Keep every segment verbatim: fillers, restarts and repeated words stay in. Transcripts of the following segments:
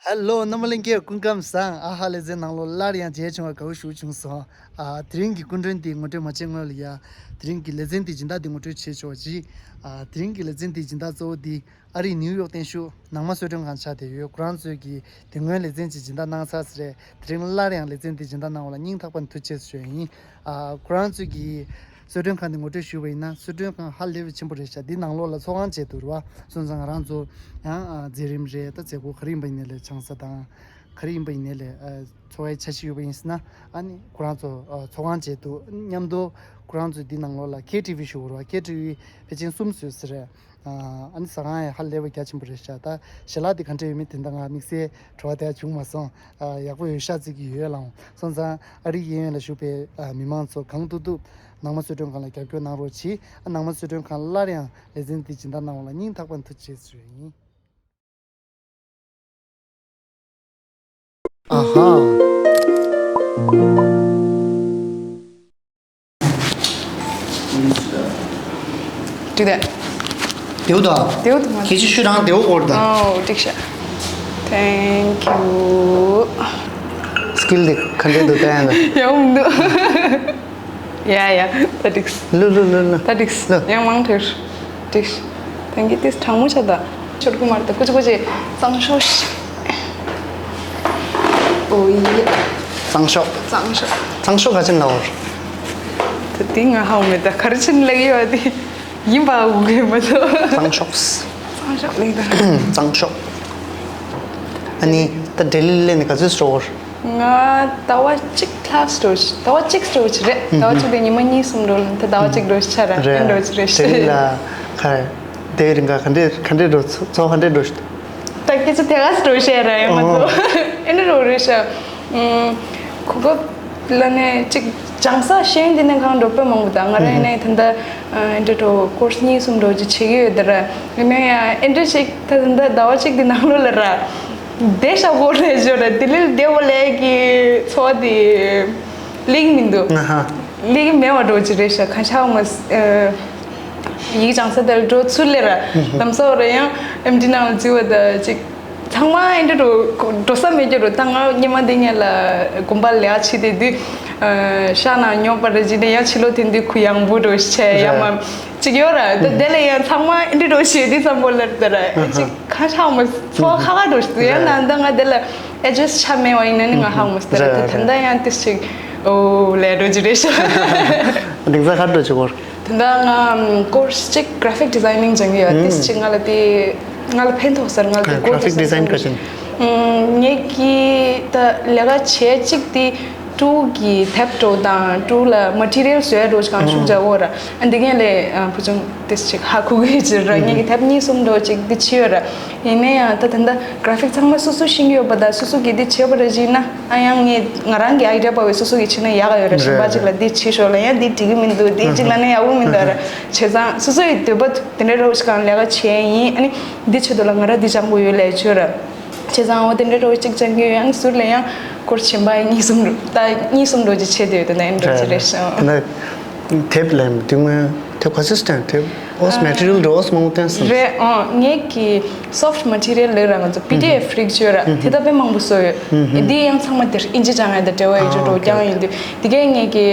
ཧེ་ལོ། རྣམ་པ་ལྷན་རྒྱས་སྐུ་ཁམས་བཟང་། ཨ་ཧ། ལེ་ཚན་ནང་ལོགས་སླར་ཡང་མཇལ་བྱུང་བ་དགའ་བོ་ཞེ་པོ་བྱུང་སོང་། ཨ། དེ་རིང་གི་སྐུ་མགྲོན་འདི་ངོ་སྤྲོད་མ་བྱས་སྔོན་ལ་ཡ། དེ་རིང་གི་ལེ་ཚན་འདི་སྦྱིན་བདག་འདི་ངོ་སྤྲོད་བྱས་ཆོག་ཅིག་ཨ། དེ་རིང་གི་ལེ་ཚན་འདི་སྦྱིན་བདག་གཙོ་བོ་འདི་ཨ་རིའི་ནིའུ་ཡོག་བརྟན་བཞུགས་ནང་མ་གསོལ་མགྲོན་ཁང་ཆགས་བསྡད་ཡོད། ཁོ་རང་ཚོས་ཀྱིས་དེ་སྔོན་ལེ་ཚན་ཅིག་སྦྱིན་བདག་གནང་ཚར་ཟེར་རེད། དེ་རིང་སླར་ཡང་ལེ་ཚན་འདི་སྦྱིན་བདག་གནང་བ་ལ་སྙིང་ཐག་པ་ནས་ཐུགས་རྗེ་ཆེ་ཞུ་ཡ་ཡིན། ཨ། ཁོ་རང་ཚོས་ཀྱིས་གསོལ་མགྲོན་ཁང་འདི་ངོ་སྤྲོད་ཞུས་པ་ཡིན་ན། གསོལ་མགྲོན་ཁང་ཧ་ལས་པའི་ཆེན་པོ་རེད་ཤག་འདི་ནང་ལོགས་ལ་ཚོགས་ཁང་བྱས་འདུག་རེད་བ། སོང་ཙང་ང་རང་ཚོ་ཡང་། ཨ། མཛད་རིམ་རེད། ད་མཛད་སྒོ་ག་རེ་ཡིན་པ་ཡིན་ནའི་ལས། ཆང་ས་དང་ག་རེ་ཡིན་པ་ཡིན་ནའི་ལས། ཨ། འཚོ་བའི་འཆར་གཞི་ཡོད་པ་ཡིན་ཟེར་ན། ཨ་ནི་ཁོ་རང་ཚོ། ཨ། ཚོགས་ཁང་བྱས་འདུག་མཉམ་དུ་ཁོ་རང་ཚོས་འདི་ནང་ལོགས་ལ་ཁེ་ཊི་ཝི་ཞུ་དགོས་རེད་བ། ཁེ་ཊི་ཝི་ཕལ་ཆེར་གསུམ་བཟོས་ཟེར་རེད། ཨ། ཨ་ནི་ཟ་ཁང་ཡང་ཧ་ལས་པ་རྒྱ་ཆེན་པོ་རེད་ཤག་ད་ཞལ་ལག་དེ་ག་འདྲ་ཡོད་མེད་དེ་འདྲ་ང་དམིགས་བསལ་བྲོ་བ་དེ་བྱུང་མ་སོང་། ཨ། ཡག་པོ་ཡོད་ཤག་ཟེར་གྱི་ཡོད་ལགས། སོང་ཙང་ཨ་རིའི་གཡས་གཡོན་ལ་བཞུགས་པའི། ཨ། མི་མང་ཚོ་གང་ཐུབ་ཐུབ་ནང་མ་གསོལ་མགྲོན་ཁང་ལ་རྒྱབ་སྐྱོར་གནང་རོགས་གྱིས། ཨ། ནང་མ་གསོལ་མགྲོན་ཁང་སླར་ཡང་ལེ་ཚན་འདི་སྦྱིན་བདག་གནང་བ་ལ་སྙིང་ཐག་པ་ནས་ཐུགས་རྗེ་ཆེ་ཞུ་ཡ་ཡིན། ཨ་ཧ། འགྲིག་དེ། བདེ་པོ་འདུག་ཨ། བདེ་པོ་འདུག་མ། ཁྱེད་ཀྱིས་ཤོད་དང་བདེ་པོ་སྐོར་དང་། ཨོ། འགྲིག་ཤག Thank you། སི་ཀིལ་དེ་ག་འདྲས་འདུག་ལྟ་ཡ་ལ། ཡག་པོ་མི་འདུག་ཡ་ཡ། ད་འགྲིག་ལུ་ལུ་ལུ་ལུ། ད་འགྲིག་ལུ། ཡང་མང་ཐོས། འགྲིག Thank you། དེས་གྲང་མོ་ཆགས་ད། ཆོར་ཀུ་མར་ད་ཀུ་ཅི་ཀུ་ཅི་གཙང་ཤོག་ཤིག་ཨོ་ཡེ། གཙང་ཤོག་གཙང་ཤོག་གཙང་ཤོག་ག་ཅི་ལབ་འོར། ད་དེ་ང་ཧ་གོ་མེད། ད་ག་རེ་བྱས་ནས་ལབ་ཀྱི་ཡོད་དེ། ཡིན་པ་འུ་གོ་མ་ཐུབ། གཙང་ཤོག་གཙང་ཤོག་ལབ་ད། གཙང་ཤོག་ཨ་ནི་ད་ལྡི་ལི་སླེབས་ནས་ག་ཚོད་འགྲོ་འོར། ང་ཟླ་བ་གཅིག་ལྷག་འགྲོ་ཤག་ཟླ་བ་གཅིག་འགྲོ་ཅིག་རེད། ཟླ་བ་གཅིག་དེ་ཉི་མ་གཉིས་གསུམ་འགྲོ་ལ། ད་ཟླ་བ་གཅིག་འགྲོ་ཤག་ར། རེད། ཨེ་འགྲོ་ཅིག་རེད་ཤག་ལྡི་ལི་ལ་ག་རེ། དེའི་རིང་ག་ག་འདྲས་ག་འདྲས་འགྲོ། ཚོ་ཚོ་ག་འདྲས་འགྲོ་ཤག་ད་སྐད་ཆ་དེ་ག་འགྲོ་ཤག་ར་ཡང་ང་ཚོ། ཨོ། ཨེ་འདྲས་འགྲོ་རེད་ཤག་ཨུམ། གོ་སྐབས་ལ་ནས་ཅིག་སྦྱང་ས་གཞན་དེ་ནས་གང་འགྲོ་དཔེ་མང་པོ་དང་། ང་རང་ཡིན་ནའི་ད་ལྟ་ཨེ་འདྲས་འགྲོ་ཀོར་སི་གཉིས་གསུམ་འགྲོ་ཅིག་བྱེད་ཀྱི་ཡོད་ད་ར། ཡིན་ནའི་ཡང་ཨེ་འདྲས་ཞིག་ད་ད་ལྟ་ཟླ་བ་གཅིག་དེ་ནང་ལོགས་ལ་ར། བསྡད་ཤག་གོ་ལས་ཞོར་ར་ལྡི་ལིར་བསྡད་པ་ལས་ཀྱི་འཚོ་བ་དེ་ལེགས་མི་འདུག་ཨ་ཧ། ལེགས་མེད་པ་འགྲོ་ཅིག་རེད་ཤག་གང་ཤག་མ། ཡིག་སྦྱང་ས་དེར་འགྲོ་ཚུར་སླེབས་ར། ལམ་སང་ར་ཡང་ཨེམ་ཌི་ནང་ལ་འཛུལ་བ་ད་ཅིག་ཚང་མ་ཨེ་འདྲས་འགྲོ་འགྲོ་ས་མེད་རྒྱུ་རུ། ད་ང་སྔོན་མ་དེ་སྔོན་ལ་དགོན་པ་ལ་ཡག་ཕྱི་དེ་དུས་ཤག་ནང་ཉོག་པ་རེ་བྱས་ནས་ཡང་ཕྱི་ལོགས་དེ་དུས་གུ་ཡངས་པོ་འགྲོ་ཆེ་ཡང་མ་ཅིག་ཡོད་ར། ད་དེ་ལ་ཡང་ཚང་མ་ཨེ་འདྲས་འགྲོ་ཤེས་དུས་ཙམ་པོ་ལར་ད་ར་ཅིག་ཁ་ཤག་མ་ཚོ་ཁ་ཁ་འགྲོ་ཤི་དུས་ཡང་ན་ད་ང་དེ་ལ་ཨེ་ཇེ་སི་ཊི་ཆ་མེད་པ་ཡིན་ན་ནི་ང་ཧ་མ་སྟེ་ར། ད་ད་ལྟ་ཡང་ཏིས་ཅིག་ཨོ་ལས་འགྲོ་རྒྱུ་རེད་ཤག་དེང་སང་ག་འདྲས་འགྲོ་ཅིག་གོ། དེ་འདྲ་ང་ཀོར་སི་གཅིག་graphic designing སྦྱང་གི་ཡོད། ཏིས་ཅིག་ང་ལ་དེ་ང་ལ་ཕན་ཐོགས་ས་རེད། ང་ལ་དེ་ཀོ་ཅིག་སེན་ཊར་ནས། ངས་ཀྱི་ད་ལས་ཀ་བྱེད་གཅིག་དེ་ཀྲུའུ་གི་དེབ་འགྲོ་དང་ཀྲུའུ་ལ་མ་ཊི་རི་ཡལ་བཟོས་འགྲོ་གང་ཤུགས་རྒྱག་གོ་ར། ཨ་འདི་ངས་ལས་བུ་ཆུང་ཏིས་ཅིག་ཧ་གོ་གི་ཡོད་ཅིག་ར། ངས་ཀྱི་དེབ་གཉིས་གསུམ་འགྲོ་ཅིག་དེ་བྱས་ཡོད་ར། ཡིན་ན་ཡང་ད་ད་ལྟ་graphic ཚང་མ་སོ་སོ་ཤེས་ཀྱི་ཡོད་པ་ད་སོ་སོ་གི་དེ་བྱས་པ་ར་བྱས་ན། ཨ་ཡང་ངས་ང་རང་གི་ཨའི་ཌི་ཡ་པ་བས་སོ་སོ་གི་བྱས་ན་ཡག་ག་ཡོད་ར། གཞན་པ་ཅིག་ལ་འདི་བྱེད་ཤོག་ལ་ཡང་འདི་འགྲིག་གི་མི་འདུག་འདི་གཅིག་ལ་ནི་ཡག་པོ་མི་འདུག་ར། བྱས་ཙང་སོ་སོ་ཡི་འདོད་པ་དེ་འདྲ་རོགས་ཤིག་གང་ལས་ཀ་བྱས་ཡིན། ཨ་ནི་འདི་ཆེད་དུ་ལ་ང་ར་འདི་སྦྱང་དགོས་ཡོད་ལས་བྱོས་ར། བྱས་ཙང་འོ་དེ་འདྲ་རོགས་གཅིག་སྦྱང་གི་ཡོད། ཨ་ནི་ཟུར་ལ་ཡང་སྐོར་ཆེན་པ་གཉིས་གསུམ་རུ་ད་གཉིས་གསུམ་རོགས་ཅིག་བྱས་དེ་ཡོད། ད་ནི་རོགས་ཅིག་རེད་ཤག་དེ་ན་དེབ་ལས་འདི་སྔོན་དེབ་ག་ཚོད་སྟོན། དེབ་ཨོས་མེ་ཊི་རི་ཡལ་འདྲ་ཨོས་མང་པོ་སྟོན་སོང་། རེད། ཨོ་ངས་ཀྱི་soft material ལས་ར་ང་ཚོ་པི་ཌི་ཨེཕ་རིགས་བཅོས་ར་དེ་ད་དཔེ་མང་པོ་བཟོ་ཡོད། འདི་ཡང་ཚང་མ་དེར་ཨིན་ཇི་སྦྱང་ཡ་ད་འབྲེལ་བ་ཡོད་ཅོ་འགྲོ་རྐྱང་ཡིན་དུས་དེ་གས་ངས་ཀྱི་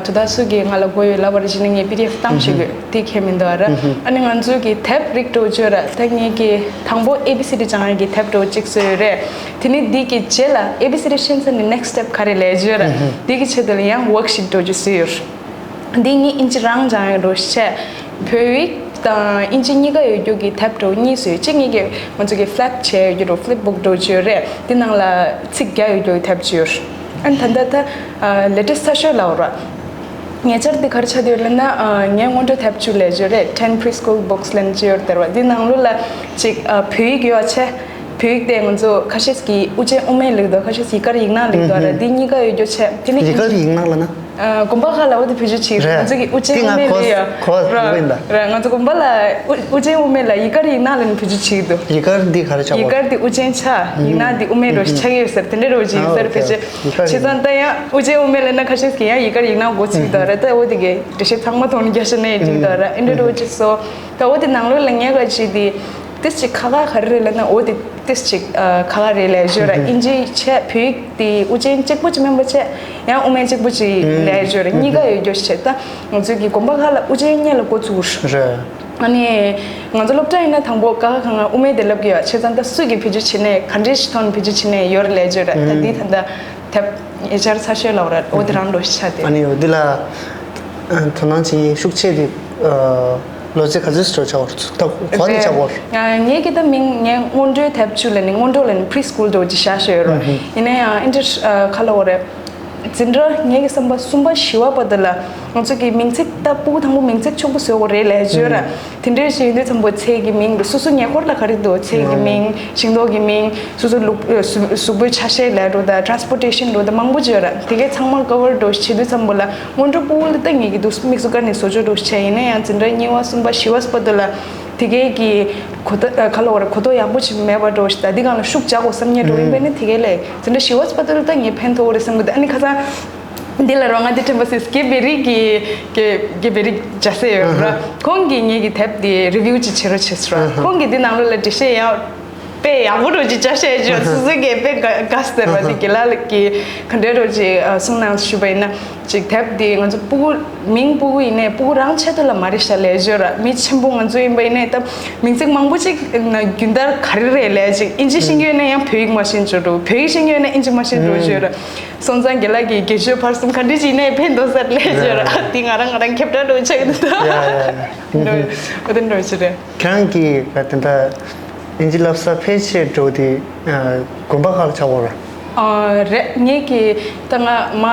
དོ་བདག་སུ་གིས་ང་ལ་དགོས་ཡོད་ལབ་པར་བྱས་ནས་ངས་པི་ཌི་ཨེཕ་བཏང་ཤེས་དགོས། དེ་ཁྱད་མི་འདུག་ར། ཨ་ནི་ང་ཚོ་གི་དེབ་རིགས་འགྲོ་བཅོས་ར་ད་ངས་ཀྱི་དང་པོ་ཨེ་བི་སི་ཌི་སྦྱང་ཡ་གི་དེབ་འགྲོ་གཅིག་བཟོས་ཡོད་རེད། དེ་ནས་འདི་གི་རྗེས་ལ་ཨེ་བི་སི་ཌི་ཤེས་ཚར་ནས་next step ག་རེ་ལས་བཅོས་ར་འདི་གི་ཆེད་དུ་ལ་ཡང་ཝོརྐ་ཤིཊ་འགྲོ་བཅོས་བཟོས་ཡོད། འདི་ངས་ཨིན་ཇི་རང་སྦྱང་ཡོད་རོ་ཤེ། བོད་ཡིག་དང་ཨིན་ཇི་གཉིས་ཀ་ཡོད་རྒྱུ་གི་དེབ་འགྲོ་གཉིས་བཟོས། གཅིག་ངས་ཀྱི་ང་ཚོ་གི་ཕི་ལེབ་བྱས་ཡོད་རྒྱུ་རོ་ཕི་ལིབ་བུག་འགྲོ་བཅོས་རེད། འདི་ནང་ལ་ཚིག་རྒྱག་ཡོད་རྒྱུ་གི་དེབ་བཅོས་ཡོད། ཨ་ནི་ད་ལྟ་ད་ལེ་ཊེ་སི་ཊི་ཚ་ཤོས་ལབ་ར། ཉེ་ཆར་འདི་ག་རེ་ཆགས་བསྡད་ཡོད་ལབ་ན། ངའི་སྔོན་འགྲོ་དེབ་བཅུ་ལས་བཅོས་རེད། ten preschool books ལབ་ནས་བཅོས་ཡོད་དེར་བ། འདི་ནང་ལོགས་ལ་ཅིག་བོད་ཡིག་ཡོད་ཆེ། བོད་ཡིག་དེ་ང་ཚོ་ཁ་ཤས་ཀྱིས་དབུ་ཅན་དབུ་མེད་ལེགས་འདུག་ཁ་ཤས་ཀྱིས་ཡིག་དཀར་ཡིག་ནག་ལེགས་འདུག་ར། འདི་གཉིས་ཀ་ཡོད་རྒྱུ་ཆེ། དེ་ནི་ཡིག་དཀར་ཡིག་ནག་ལབ་ན། དགོན་པ་ཁག་ལ་འོ་དེ་བེད་སྤྱོད་བྱེད་ཀྱི་རེད། ང་ཚོ་གི་དབུ་ཅན་དབུ་མེད་ལེགས་ཡོད་ར། ར་ང་ཚོ་དགོན་པ་ལ་དབུ་དབུ་ཅན་དབུ་མེད་ལ་ཡིག་དཀར་ཡིག་ནག་ལབ་ནས་བེད་སྤྱོད་བྱེད་ཀྱི་འདུག་ཡིག་དཀར་འདི་ག་རེ་ཆགས་པ། ཡིག་དཀར་འདི་དབུ་ཅན་ཆགས། ཡིག་ནག་འདི་དབུ་མེད་རོ་ཆགས་ཀྱི་ཡོད་ཟེར། དེ་འདྲ་རོ་ཅིག་ཡོད་ཟེར་བེད་སྤྱོད་བྱེད་ཙང་། ད་ཡང་དབུ་ཅན་དབུ་མེད་ལབ་ན་ཁ་ཤས་ཀྱིས་ཡང་ཡིག་དཀར་ཡིག་ནག་མགོ་ཚོས་ཀྱི་འདུག་ར། ད་འོ་དེ་གའི་འགྲེལ་བཤད་ཚང་མ་ཐོག་ནས་རྒྱག་ཤེས་ན་ཡིན་གྱི་འདུག་ར། ཨེ་འདྲ་རོ་ཅིག་སོ། ད་འོ་དེ་ནང་ལོགས་ལ་ངས་ག་ཅིག་དེ། ཏིས་ཅིག་ཁ་ཁ་ག་རེ་རེད་ལབ་ན། འོ་དེ་ཏིས་ཅིག་ཨ་ཁ་ཁ་རེད་ལབ་ཞོར་ར། ཨིན་ཇི་བྱས་བོད་ཡིག་དེ་དབུ་ཅན་གཅིག་པོ་ཅིག་མིན་པ་བྱས་ཡང་དབུ་མེད་གཅིག་པོ་ཅིག་ལབ་ཞོར་ར། གཉིས་ཀ་ཡོད་རྒྱུ་ཞིག་བྱས། ད་ང་ཚོའི་གི་དགོན་པ་ཁག་ལ་དབུ་ཅན་གཉིས་ལ་འགོ་བཙུགས། རེད། ཨ་ནི་ང་ཚོ་སློབ་གྲྭ་ཡིན་ན་དང་པོ་ཀ་ཁ་ག་ང་དབུ་མེད་དེ་ལབ་གི་ཡོད། བྱས་ཙང་ད་སུ་གི་བེད་སྤྱོད་བྱེད་ནས་ག་འདྲའི་ཐོག་ནས་བེད་སྤྱོད་བྱེད་ནས་ཡོད་རེད་ལབ་ཞོར་ར། ད་འདི་ད་ལྟ་དེབ་ཡ་ཆར་ཚ་ཤོས་ལབ་ར། འོ་དེ་རང་འགྲོ་ཤ་དེ། ཨ་ནི་འོ་འདི་ལ་ཨ་དོ་སྣང་བྱེད་མཁན་ཤུགས་ཆེ་དེ་ཨ་ལོ་ཚད་ག་ཚོད་ཙམ་ཆགས་པ་རེད། ད་གོ་ནས་ཆགས་པ་རེད། ཡ་ངེད་ཀྱི་ད་མིང་ངས་སྔོན་འགྲོའི་དེབ་བཅུ་ལ་ནི་སྔོན་འགྲོ་ལ་ནི་pre school འདྲ་བོ་ཅིག་བཞག་བཞག་ཡོད་རེད། ཡིན་ན་ཡང་ཨིན་ཏྲ་ཨ་ཁ་ལོ་བ་རེད། འཛིན་གྲྭ་ངེད་ཀྱི་བསམ་པ་གསུམ་པ་བཞི་བ་བར་དུ་ལ་ང་ཚོ་གི་མིང་ཚིག་ད་ཕྲུ་གུ་དང་པོ་མིང་ཚིག་ཕྱུག་པོ་བཟོ་དགོས་རེད་ལབ་བརྗོད་ར། དེ་འདྲའི་ཞིག་ཡིན་དུས་ཙམ་པོ་ཚེ་གི་མིང་དང་སོ་སོ་ཉེ་འཁོར་ལ་ག་རེ་འདུག་ཚེ་གི་མིང་། ཤིང་ཏོག་གི་མིང་། སོ་སོ་ལུག་ཨ་གཟུགས་གཟུགས་པོའི་ཆ་ཤས་ལབ་འགྲོ་དང་transportation འགྲོ་དང་མང་པོ་བརྗོད་ར། དེ་གའི་ཚང་མ་cover འགྲོ་བྱེད་དུས་ཙམ་པོ་ལ་སྔོན་འགྲོ་ཕྲུ་གུ་ལ་ད་ངེད་ཀྱི་འདུག་དམིགས་སུ་བཀར་ནས་བཟོ་བཅོས་འགྲོ་བྱས། ཡིན་ན་ཡང་འཛིན་གྲྭ་གཉིས་པ་གསུམ་པ་བཞི་པ་བར་དུ་ལ་དེ་གའི་གི་གོ་ད་ཨ་ག་ལབ་དགོས་རེད། གོ་རྟོགས་ཡག་པོ་ཅིག་མེད་པ་འགྲོ་ཞིག་ད་འདི་སྒང་ལ་ཤུགས་རྒྱག་དགོས་བསམ་མཁན་འགྲོ་ཡིན་པས་ན། དེ་གའི་ལས་འཛིན་གྲྭ་བཞི་པ་བར་དུ་ལ་ད་ངས་ཕན་ཐོགས་རེད་བསམ་གི་འདུག་ཨ་ནི་ཁ་སང་འདི་ལ་རོ་ང་འདི་དྲན་པ་སྲིད། དགེ་བེ་རི་གི་དགེ་དགེ་བེ་རི་རྒྱ་སེ་ཡོད་ར། ཁོང་གིས་ངེད་ཀྱི་དེབ་དེ་review ཅིག་བྱེད་རོགས་བྱེད་ཟེར་ར། ཁོང་གིས་འདི་ནང་ལོགས་ལ་འགྲེལ་བཤད་ཡང་དཔེ་ཡག་པོ་འདྲ་ཅིག་བྱས་བཞག་ཅིག་སོ་སོ་གིས་དཔེ་དགའ་དགའ་ཟེར་བ་དེ་དགེ་ལགས་ཀྱིས་ག་འདྲ་འདྲ་ཅིག་གསུངས་གནང་ཞུས་པ་ཡིན་ན། ཅིག་དེབ་དེ་ང་ཚོ་ཕྲུ་གུ་མིང་ཕྲུ་གུ་ཡིན་ནའི་ཕྲུ་གུ་རང་ཆེད་དུ་ལ་མ་རེད་ཤག་ལབ་བརྗོད་ར། མི་ཆེན་པོ་ང་ཚོ་ཡིན་པ་ཡིན་ནའི་ད་མིང་ཚིག་མང་པོ་ཅིག་ན་རྒྱུན་ལྟར་ག་རེ་རེད་ལབ་ཅིག་ཨིན་ཇི་ཤེས་ཀྱི་ཡོད་ན་ཡང་བོད་ཡིག་མ་ཤེས་འགྲོ་འགྲོ། བོད་ཡིག་ཤེས་ཀྱི་ཡོད་ན་ཨིན་ཇི་མ་ཤེས་འགྲོ་བརྗོད་ར། སོང་ཙང་རྒན་ལགས་ཀྱིས་དགེ་ཆོས་ཕར་གསུམ་ག་འདྲ་ཅིག་ཡིན་ནའི་ཕན་ཐོགས་ས་རེད་ལབ་བརྗོད་ར། ཨ་དེ་ང་རང་ང་རང་ཁྱབ་བསྒྲགས་འགྲོ་ཆགས་ཀྱི་འདུག་ད་འདྲ་འོ་དེ་འདྲ་ཅིག་རེད། ཁྱེད་རང་གིས་ད་ལྟ་ཨིན་ཇི་བསླབ་ས་ཕལ་ཆེར་འགྲོ་དེ་དགོན་པ་ཁག་ལ་ཆགས་པ་རེད། ཨ་རེད། ངེད་ཀྱི་ད་ང་མ་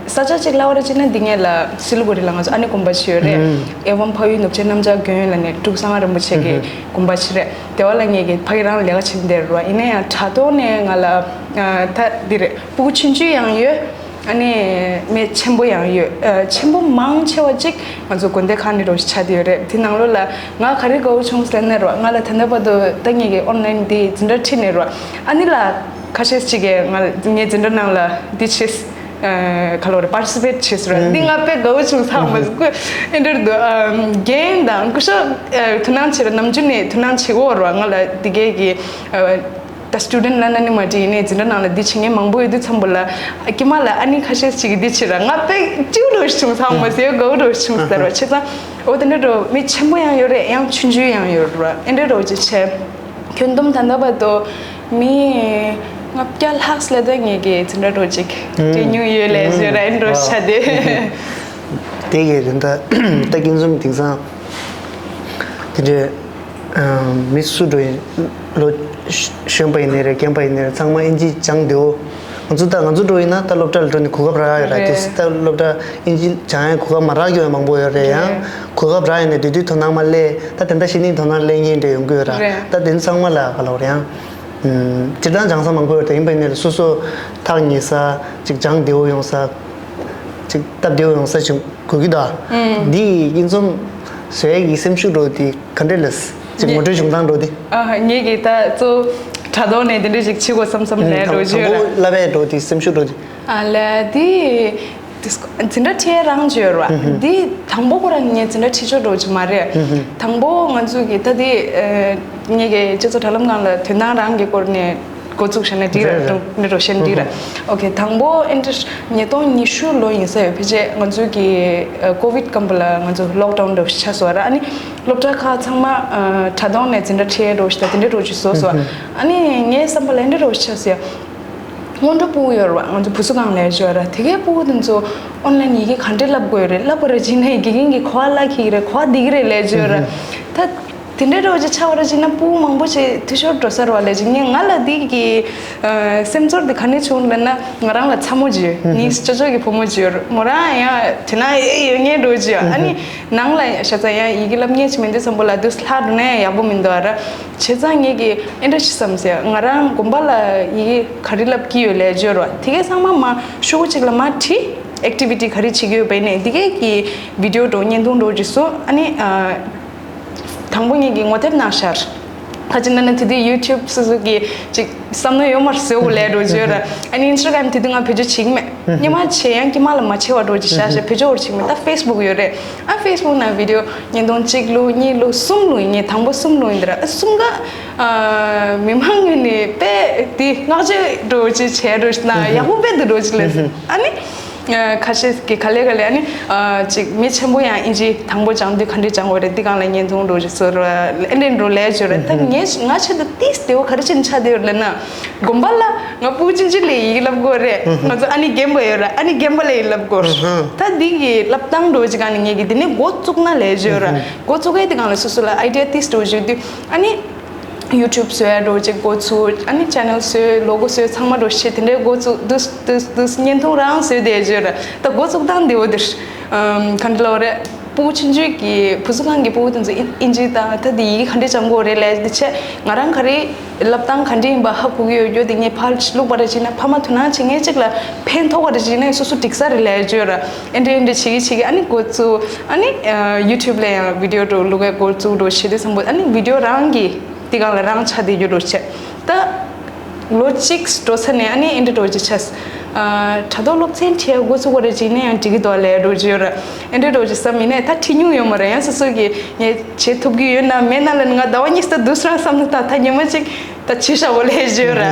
ས་ཆ་གཅིག་ལབ་པ་རེད་བྱས་ན་འདི་ངེད་ལ་སི་ལི་གུ་རི་ལ་ང་ཚོ་ཨ་ནེ་དགོན་པ་ཞིག་ཡོད་རེད། ཨེ་ཝམ་འཕགས་ཡུལ་ནུབ་ཆེན་གནམ་ལྕགས་དགོན་ལ་ནས་འབྲུག་གསང་སྔགས་རིན་པོ་ཆེ་གི་དགོན་པ་ཞིག་རེད། དེ་བ་ལ་ངེད་ཀྱི་ཕ་གི་རང་ལས་ཀ་བྱེད་འདིར་རོ། ཡིན་ན་ཡང་དྲ་ཐོག་ནས་ང་ལ་ཨ་ད་འདི་རེད། ཕྲུ་གུ་ཆུང་ཆུང་ཡང་ཡོད། ཨ་ནི་མི་ཆེན་པོ་ཡང་ཡོད། ཨ་ཆེན་པོ་མང་ཆེ་བ་གཅིག་ང་ཚོ་དགོན་སྡེ་ཁག་ནས་རོ་ཆགས་བསྡད་ཡོད་རེད། དེ་ནང་ལོགས་ལ་ང་ག་རེ་དགའ་བོ་བྱུང་ཟེར་ན་རོ། ང་ལ་ད་ལྟ་བར་དུ་ད་ངེད་ཀྱི་ཨོན་ལན་འདི་འཛིན་གྲྭ་ཁྲིད་ནས་རོ། ཨ་ནི་ལ་ཁ་ཤས་ཅིག་གིས་ང་ངའི་འཛིན་གྲྭ་ནང་ལ་འདི་བྱེད། ཨ་ག་ལབ་རེད། པར་ཊི་སི་པེ་ཊི་བྱེད་ཟེར་རོ། འདི་ང་དཔེ་དགའ་བོ་བྱུང་ཚང་མ་ཟེར་ཀུ་ཨེ་འདྲར་འདུག་ཨ་རྒན་དང་སྐུ་ཞབས་ཨ་དོ་སྣང་བྱེད་རོ། ནམ་རྒྱུན་ནས་དོ་སྣང་བྱེད་འོ་རོ། ང་ལ་འདི་གས་ཀྱི་ཨ། ད་སི་ཊུ་ཌེན་ཊི་ལབ་ན་ནི་མ་འགྲིག་ཡིན་ནའི་འཛིན་གྲྭ་ནང་ལ་འདི་བྱེད་མཁན་མང་པོ་ཡོད་དུས་ཙམ་པོ་ལ་ཨ་ཀྱེ་མ་ལ་ཨ་ནི་ཁ་ཤས་ཅིག་གིས་འདི་བྱེད་ར། ང་དཔེ་སྐྱིད་པོ་འདྲ་བྱུང་ཚང་མ་ཟེར་དགའ་བོ་འདྲ་བྱུང་ཟེར་བ་བྱས་ཙང་། འོ་དེ་འདྲ་འདྲ་མི་ཆེན་པོ་ཡང་ཡོད་རེད། ཡང་ཆུང་ཆུང་ཡང་ཡོད་རེད། ཨེ་འདྲ་འདྲ་ཅིག་བྱས། ཁྱོན་བསྡོམས་ད་ལྟ་བར་དུ་མི་ལྔ་བརྒྱ་ལྷག་ཙམ་ལ་ད་ངེད་ཀྱི་འཛིན་གྲྭ་འདྲ་ཅིག་བྲིས་མྱོང་ཡོད་ལབ་ཟེར་ར། ཨེ་འདྲ་བྱས་ཏེ། དེ་གི་རིན་ཐང་ད་ཀུན་འཛོམས་དེང་སང་དེ་འདྲའི་མི་སུ་འགྲོ་ཡིན། ལོ་གཞོན་པ་ཡིན་ནའི་རེད། རྒན་པ་ཡིན་ནའི་རེད། ཚང་མ་ཨིན་ཇི་སྦྱང་བདེ་བོ། ང་ཚོ་ད་ང་ཚོ་འགྲོ་ཡིན་ན་ད་སློབ་གྲྭ་ལ་འགྲོ་ནས་གོ་སྐབས་རག་ཡོད་ར། རེད། དེ་ད་སློབ་གྲྭ་ཨིན་ཇི་སྦྱང་ཡ་གོ་སྐབས་མ་རག་རྒྱུ་ཡང་མང་པོ་ཡོད་རེད། ཡང་གོ་སྐབས་རག་ཡིན་ནའི་དེ་དུས་དོ་སྣང་མ་སླེབས། ད་དེ་འདྲ་ཞིག་ནི་དོ་སྣང་སླེབས་མཁན་འདྲ་ཡོང་གི་ཡོད་ར། རེད། ད་དེ་ཚང་མ་ལ་ག་ལབ་རེད། ཡང་སྤྱིར་བཏང་སྦྱང་ས་མང་པོ་ཡོད་རེད། ཡིན་པ་ཡིན་ནའི་སོ་སོ་ཐག་ཉེ་ས་ཅིག་སྦྱང་བདེ་བོ་ཡོང་ས་ཅིག་སྟབས་བདེ་བོ་ཡོང་ས་ཅིག་དགོས་ཀྱི་འདུག་འདི་ཡི་ཀུན་འཛོམས་བཟོ་ཡས་ཀྱི་སེམས་ཤུགས་འདྲ་བོ་དེ་ག་འདྲས་ལ་ཅིག་ངོ་སྤྲོད་བྱུང་སྟངས་འདྲ་བོ་དེ། ཨ་ངེད་ཀྱིས་ད་གཙོ་བོ་དྲ་ཐོག་ནས་དེ་འདྲས་ཅིག་བྱེད་དགོས་བསམ་བསམ་ལས་འགྲོ་རྒྱུ་ཡོད་ར། དང་པོ་བསླབ་པའི་འགྲོ་དེ་སེམས་ཤུགས་འགྲོ་དེ། ཨ་ལས་དེ་འཛིན་གྲྭ་ཁྲིད་རང་བརྗོད་ར། དེ་དང་པོ་ཁོ་རང་ངས་འཛིན་གྲྭ་ཁྲིད་ཆོག་འགྲོ་རྒྱུ་མ་རེད། དང་པོ་ང་ཚོ་གི་ད་དེ་ངེད་ཀྱི་སྤྱི་ཚོགས་དྲ་ལམ་སྒང་ལ་དོན་དག་རང་གི་སྐོར་ནས་འགོ་བཙུགས་བྱས་ན་འགྲིག་ར། རེད་རེད། འགྲོ་ནས་འགྲོ་བྱས་ན་འགྲིག་ར། ཨོ་ཁེ། དང་པོ་ཨེ་འདྲ་ཉིས་སྟོང་ཉི་ཤུ་ལོ་ཡིན་ས་ཡོད། ཕལ་ཆེར་ང་ཚོ་གི་ཀོ་ཝིཌ་སྐབས་ལ་ང་ཚོ་ལོག་ཌའུན་འདྲ་བོ་ཆགས་སོང་ར། ཨ་ནི་སློབ་གྲྭ་ཁག་ཚང་མ་དྲ་ཐོག་ནས་འཛིན་གྲྭ་ཁྲིད་འགྲོ་བཞིན་དང་དེ་འདྲ་འགྲོ་བཞིན་བཟོ་སོང་། ཨ་ནི་ངའི་བསམ་པ་ལ་འདི་འདྲ་འགྲོ་བཞིན་ཆགས་སོང་ཡ། སྔོན་འགྲོ་ཕྲུ་གུ་ཡོད་རེད་བ། ང་ཚོ་བུ་གསོ་ཁང་ལ་ཡོད་རེད། དེ་གའི་ཕྲུ་གུ་དེ་ཚོ་ཨོན་ལན་ཡི་གེ་ག་འདྲས་བསླབ་དགོས་རེད། བསླབ་པ་ར་ཅིག་ན་དགེ་རྒན་གྱིས་ག་པར་བསླབ་ཀྱི་རེད། ག་པར་བསྡད་ཀྱི་རེད་ལབ་ཀྱི་ཡོད་རེད། ད་དེ་འདྲའི་འདྲ་བོ་ཅིག་ཆགས་པ་ར་ཅིག་ན་ཕྲུ་གུ་མང་པོ་ཅིག་འཐུས་ཤོར་འགྲོ་ས་རེད་བ་ལབ་ཅིག་ངས་ང་ལ་འདི་གི་ཨ་སེམས་ཚོར་འདི་ག་ནས་བྱུང་ལབ་ན། ང་རང་ལ་ཚ་མོ་ཅིག་ཡོད། ངའི་ཅོ་ཅོ་གི་བུ་མོ་ཅིག་ཡོད་རེད། མོ་རང་ཡང་དེ་ན་ཨེ་ཡོད་ངེས་འགྲོ་ཅིག་ཨ་ནི་ནང་ལ་ཤ་ཚ་ཡང་ཡི་གེ་བསླབ་ངེས་ཅིག་མི་འདུག་བསམ་པོ་ལ་འདུག་ལྷག་འགྲོ་ན་ཡག་པོ་མི་འདུག་ཨ་ར། བྱས་ཙང་ངེད་ཀྱིས་ཨེ་འདྲ་ཞིག་བསམ་ཟེར། ང་རང་དགོན་པ་ལ་ཡི་གེ་ག་རེ་བསླབ་ཀྱི་ཡོད་ལབ་ཀྱི་ཡོད་རེད་བ། དེ་གའི་ཚང་མ་མ་ཤོག་གུ་གཅིག་ལ་མ་བྲིས། ཨེག་ཊི་བི་ཊི་ག་རེ་བྱེད་ཀྱི་ཡོད་པ་ཡིན་ནའི་དེ་གའི་གི་བི་ཌི་ཡོ་འདྲ་བོ་བརྙན་ཐུང་འདྲ་བོ་ཅིག་བཟོ། ཨ་ནི་ཨ། དང་པོ་ངེད་ཀྱིས་ངོ་དེབ་ནང་ཤར། ཁ་ཅིག་ན་ན་དེ་དུས་ཡུ་ཊུབ་སོ་སོ་གི་ཅིག་བསམ་མནོ་ཡོད་མ་རེད་ཟེར་བ་ལས་འགྲོ་བརྗོད་ར། ཨ་ནི་ཨིན་སི་ཊ་གྷ་རམ་དེ་དུས་ང་བེད་སྤྱོད་བྱེད་ཀྱི་མེད། སྔོན་མ་བྱས་ཡང་དཀྱིལ་མ་ལ་མ་བྱས་པ་འགྲོ་ཅིག་ཤ་ཤ་བེད་སྤྱོད་བྱེད་ཀྱི་མེད། ད་ཕེ་སི་བུག་ཡོད་རེད། ཨ་ཕེ་སི་བུག་ནང་བི་ཌི་ཡོ་བརྙན་ཐུང་གཅིག་བླུགས་གཉིས་བླུགས་གསུམ་བླུགས་ཡིན། ངས་དང་པོ་གསུམ་བླུགས་ཡིན་འདི་ར། ཨ་གསུམ་ཀ་མི་མང་ངོས་ནས་དཔེ་དེ་བསྔགས་བརྗོད་འགྲོ་ཅིག་བྱས་འགྲོ་ན་ཡག་པོ་དཔེ་འདུག་འགྲོ་ཅིག་ལས་ཟེར། ཨ་ནི། ཁ་ཤས་ཀྱི་ག་ལེ་ག་ལེ་ཨ་ནི་ཅིག་མི་ཆེན་པོ་ཡང་ཨིན་ཇི་དང་པོ་སྦྱང་དུས་ག་འདྲས་སྦྱང་དགོས་རེད། འདི་སྒང་ལ་བརྙན་ཐུང་འགྲོ་ཅིག་བཟོ་ར་ཨེ་འདྲས་འགྲོ་ལས་བརྗོད་ར། ད་ངས་ང་ཆེད་དུ་ཏིས་བདེ་བོ་ག་རེ་བྱས་ནས་ཆགས་བསྡད་ཡོད་ལབ་ན། དགོན་པ་ལ་ང་ཕྲུ་གུ་ཆུང་ཆུང་ལ་ཡི་གེ་བསླབ་དགོས་རེད། ང་ཚོ་ཨ་ནི་རྒན་པ་ཡོད་ར། ཨ་ནི་རྒན་པ་ལ་ཡི་གེ་བསླབ་དགོས། ད་འདི་གི་བསླབ་སྟངས་འགྲོ་ཅིག་སྒང་ནས་ངས་ཀྱི་འདི་ནས་འགོ་བཙུགས་ན་ལས་བརྗོད་ར། འགོ་བཙུགས་ཡས་འདི་སྒང་ལ་སོ་སོ་ལ་ཨའི་ཌི་ཡ་ཏིས་འགྲོ་བརྗོད་དུས་ཨ་ནི། ཡུ་ཊུབ་བཟོ་ཡ་འགྲོ་ཅིག་འགོ་ཚུགས། ཨ་ནི་ཆེ་ནལ་བཟོས་ལོ་གོ་བཟོས་ཚང་མ་འགྲོ་བྱེད་དེ་འདྲའི་འགོ་ཚུགས་དུས་དུས་དུས་བརྙན་ཐུང་རང་བཟོས་བསྡད་བརྗོད་ར། ད་འགོ་བཙུགས་སྟངས་འདི་འོ་འདིར་ག་འདྲ་ལབ་རེད། ཕྲུ་གུ་ཆུང་ཆུང་གི་བུ་གསོ་ཁང་གི་ཕྲུ་གུ་དེ་ཚོ་ཨིན་ཨིན་ཇི་དང་ད་དེ་ཡི་གེ་ག་འདྲས་སྦྱང་དགོས་རེད་ལས་འདི་བྱས་ང་རང་ག་རེ་བསླབ་སྟངས་ག་འདྲས་ཡིན་པ་ཧ་གོ་གི་ཡོད་རྒྱུ་དེ་ངས་ཕར་བླུགས་པ་རེད་ཅིག་ན་ཕ་མ་དོ་སྣང་བྱེད་མཁན་ཅིག་ལ་ཕན་ཐོགས་པ་རེད་ཅིག་ན་སོ་སོ་འགྲིག་ས་རེད་ལས་བརྗོད་ར། ཨེ་འདྲས་ཨེ་འདྲས་བྱེད་ཀྱི་བྱེད་ཀྱི་ཨ་ནི་འགོ་བཙུགས། ཨ་ནི་ཡུ་ཊུབ་ལ་ཡང་བི་ཌི་ཡོ་འགྲོ་བླུགས་པའི་འགོ་བཙུགས་འགྲོ་བྱེད་དུས་ཙམ་པོ་ཨ་ནི་བི་ཌི་ཡོ་རང་གི་དེ་སྒང་ལ་རང་ཆ་དེ་རྒྱུ་འགྲོ་བྱས། ད་ལོ་གཅིག་འགྲོ་ཚར་ནས་ཨ་ནི་ཨེ་འདྲས་འགྲོ་ཅིག་བྱས། དྲ་ཐོག་སློབ་ཚན་ཁྲིད་འགོ་བཙུགས་པ་རེད་ཅིག་ནས་ཡང་འགྲིག་གི་འདུག་ལས་འགྲོ་ཅིག་ཡོད་ར། ཨེ་འདྲས་འགྲོ་ཅིག་བསམ་ཡིན་ནས་ད་ཁྲིད་མྱོང་ཡོད་མ་རེད། ཡང་སོ་སོ་གི་ངས་བྱེད་ཐུབ་ཀྱི་ཡོད་ན་མེད་ན་ལ་ང་ཟླ་བ་གཉིས་ད་འདུག་སྲང་བསམ་ན་ད་ད་ཉི་མ་གཅིག་ད་བྱེད་བཞག་པ་ལས་ཅིག་ཡོད་ར།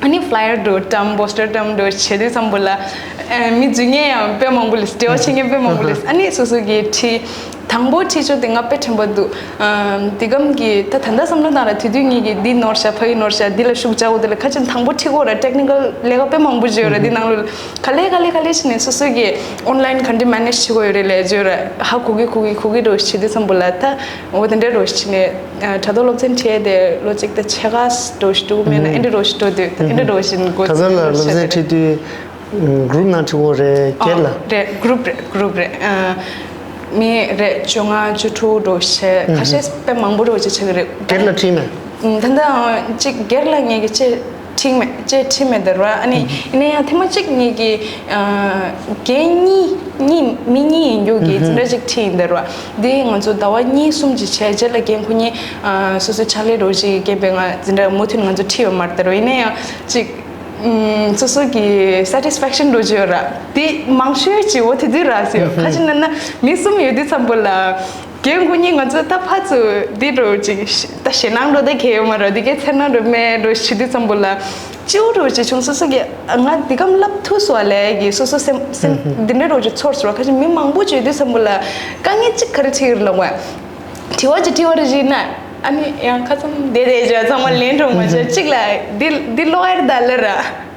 ཨ་ནི་ཕ་ལ་ཡར་འགྲོ་བཀྲམ་པོ་སི་ཊར་བཀྲམ་འགྲོ་བྱེད་དུས་ཙམ་པོ་ལ། ཨ་མི་འཛུལ་མཁན་ཡང་དཔེ་མང་པོ་སླེབས། འབྲེལ་བ་བྱེད་མཁན་དཔེ་མང་པོ་སླེབས། ཨ་ནི་སོ་སོ་གི་ཁྲིད་དང་པོ་ཁྲིད་ཕྱོགས་དེ་ང་དཔེ་དྲན་པ་འདུག་ཨ་དེ་གམ་གི་ད་ད་ལྟ་བསམ་བློ་བཏང་ར་དེ་དུས་ངེད་ཀྱི་འདི་ནོར་ཤག་ཕ་གི་ནོར་ཤག་འདི་ལ་ཤུགས་རྒྱག་དགོས། དེ་ལ་ཁ་ཅིག་དང་པོ་ཁྲིད་དགོས་ར་ཊེག་ནི་ཀལ་ལས་ཀ་དཔེ་མང་པོ་བྱས་ཡོད་ར། འདི་ནང་ལོགས་ག་ལེ་ག་ལེ་ག་ལེ་བྱས་ནས་སོ་སོ་གི་ཨོན་ལ་ཡིན་ག་འདྲ་མེ་ནེཇ་བྱེད་དགོས་ཡོད་རེད་ལས་བརྗོད་ར། ཧ་གོ་གི་གོ་གི་གོ་གི་འགྲོ་བྱེད་དུས་ཙམ་པོ་ལ་ད་འོ་དེ་འདྲ་འགྲོ་བྱས་ནས་དྲ་ཐོག་སློབ་ཚན་ཁྲིད་དེ་ལོ་གཅིག་དང་ཕྱེད་ཀ་འགྲོ་བཞིན་འདུག་མེད་ན་ཨེ་འདྲ་འགྲོ་བཞིན་འགྲོ་དུས་ཨེ་འདྲ་འགྲོ་བཞིན་འགོ་ཁ་སང་ལ་སློབ་ཚན་ཁྲིད་དུས་གུ་རུབ་ནང་ཁྲིད་དགོས་རེད་སྒེར་ལ། རེད། གུ་རུབ་རེད། གུ་རུབ་རེད། ཨ་མི་རེད་བཅོ་ལྔ་བཅུ་དྲུག་འགྲོ་བྱས་ཁ་ཤས་དཔེ་མང་པོ་འགྲོ་བྱས་ཆགས་ཀྱི་རེད། སྒེར་ལ་ཁྲིད་མེད། ད་ལྟ་གཅིག་སྒེར་ལ་ངས་ཀྱི་ཅེས་ཁྲིད་མེད་ཅེས་ཁྲིད་མེད་དེ་ར། ཨ་ནི་ཡིན་ན་ཡང་ཐེངས་མ་གཅིག་ངས་ཀྱི་རྒན་གཉིས་གཉིས་མི་གཉིས་ཡིན་རྒྱུ་གི་འཛིན་གྲྭ་གཅིག་ཁྲིད་ཡིན་དེ་ར། འདི་ང་ཚོ་ཟླ་བ་གཉིས་གསུམ་ཅིག་བྱས་རྗེས་ལ་རྒན་ཁོ་གཉིས་སོ་སོའི་ཕྱག་ལས་འགྲོ་ཅིག་རྒན་པའི་ང་འཛིན་གྲྭ་མུ་མཐུད་ང་ཚོ་ཁྲིད་ཡོད་མ་རེད་དེ་ར། ཡིན་ན་ཡང་གཅིག་སོ་སོ་གི་སེ་ཊི་སི་ཕེག་ཤན་འགྲོ་རྒྱུ་ཡོད་ར། དེ་མང་ཤོས་ཅིག་འོ་དེ་དུས་ར་ཟེར་ཡོད། ཁ་ཅིག་ན་ན་མི་གསུམ་ཡོད་དུས་ཙམ་པོ་ལ་རྒན་ཁོ་གཉིས་ང་ཚོ་ད་ཕར་ཚུར་འདི་འགྲོ་ཅིག་ད་ཞེད་སྣང་འགྲོ་ད་གལ་ཡོད་མ་ར། འདི་གའི་འཚེར་སྣང་འགྲོ་མེད་འགྲོ་བྱེད་དུས་ཙམ་པོ་ལ་སྐྱིད་པོ་འགྲོ་ཅིག་བྱུང་། སོ་སོ་གི་ང་འདི་གམ་བསླབ་ཐུབ་སོང་བ་ལས་ཀྱི་སོ་སོ་སེམས་སེམས་འདི་འདྲ་འགྲོ་ཅིག་ཚོར་སོང་བ། ཁ་ཅིག་མི་མང་པོ་ཅིག་ཡོད་དུས་ཙམ་པོ་ལ་དཀའ་ངལ་ཅིག་ག་རེ་འཕྲད་ཀྱི་རེད་ལབ་བ། དྲི་བ་ཅིག་དྲི་བ་རེ་བྱས་ན་ཨ་ནི་ཡང་ཁ་ཚང་བསྡད་བསྡད་བྱས་ཚང་མ་ལན་འགྲོ་མ་བྱས་གཅིག་ལ་འདི་འདི་ལོག་ཡར་ད་ལ་ར།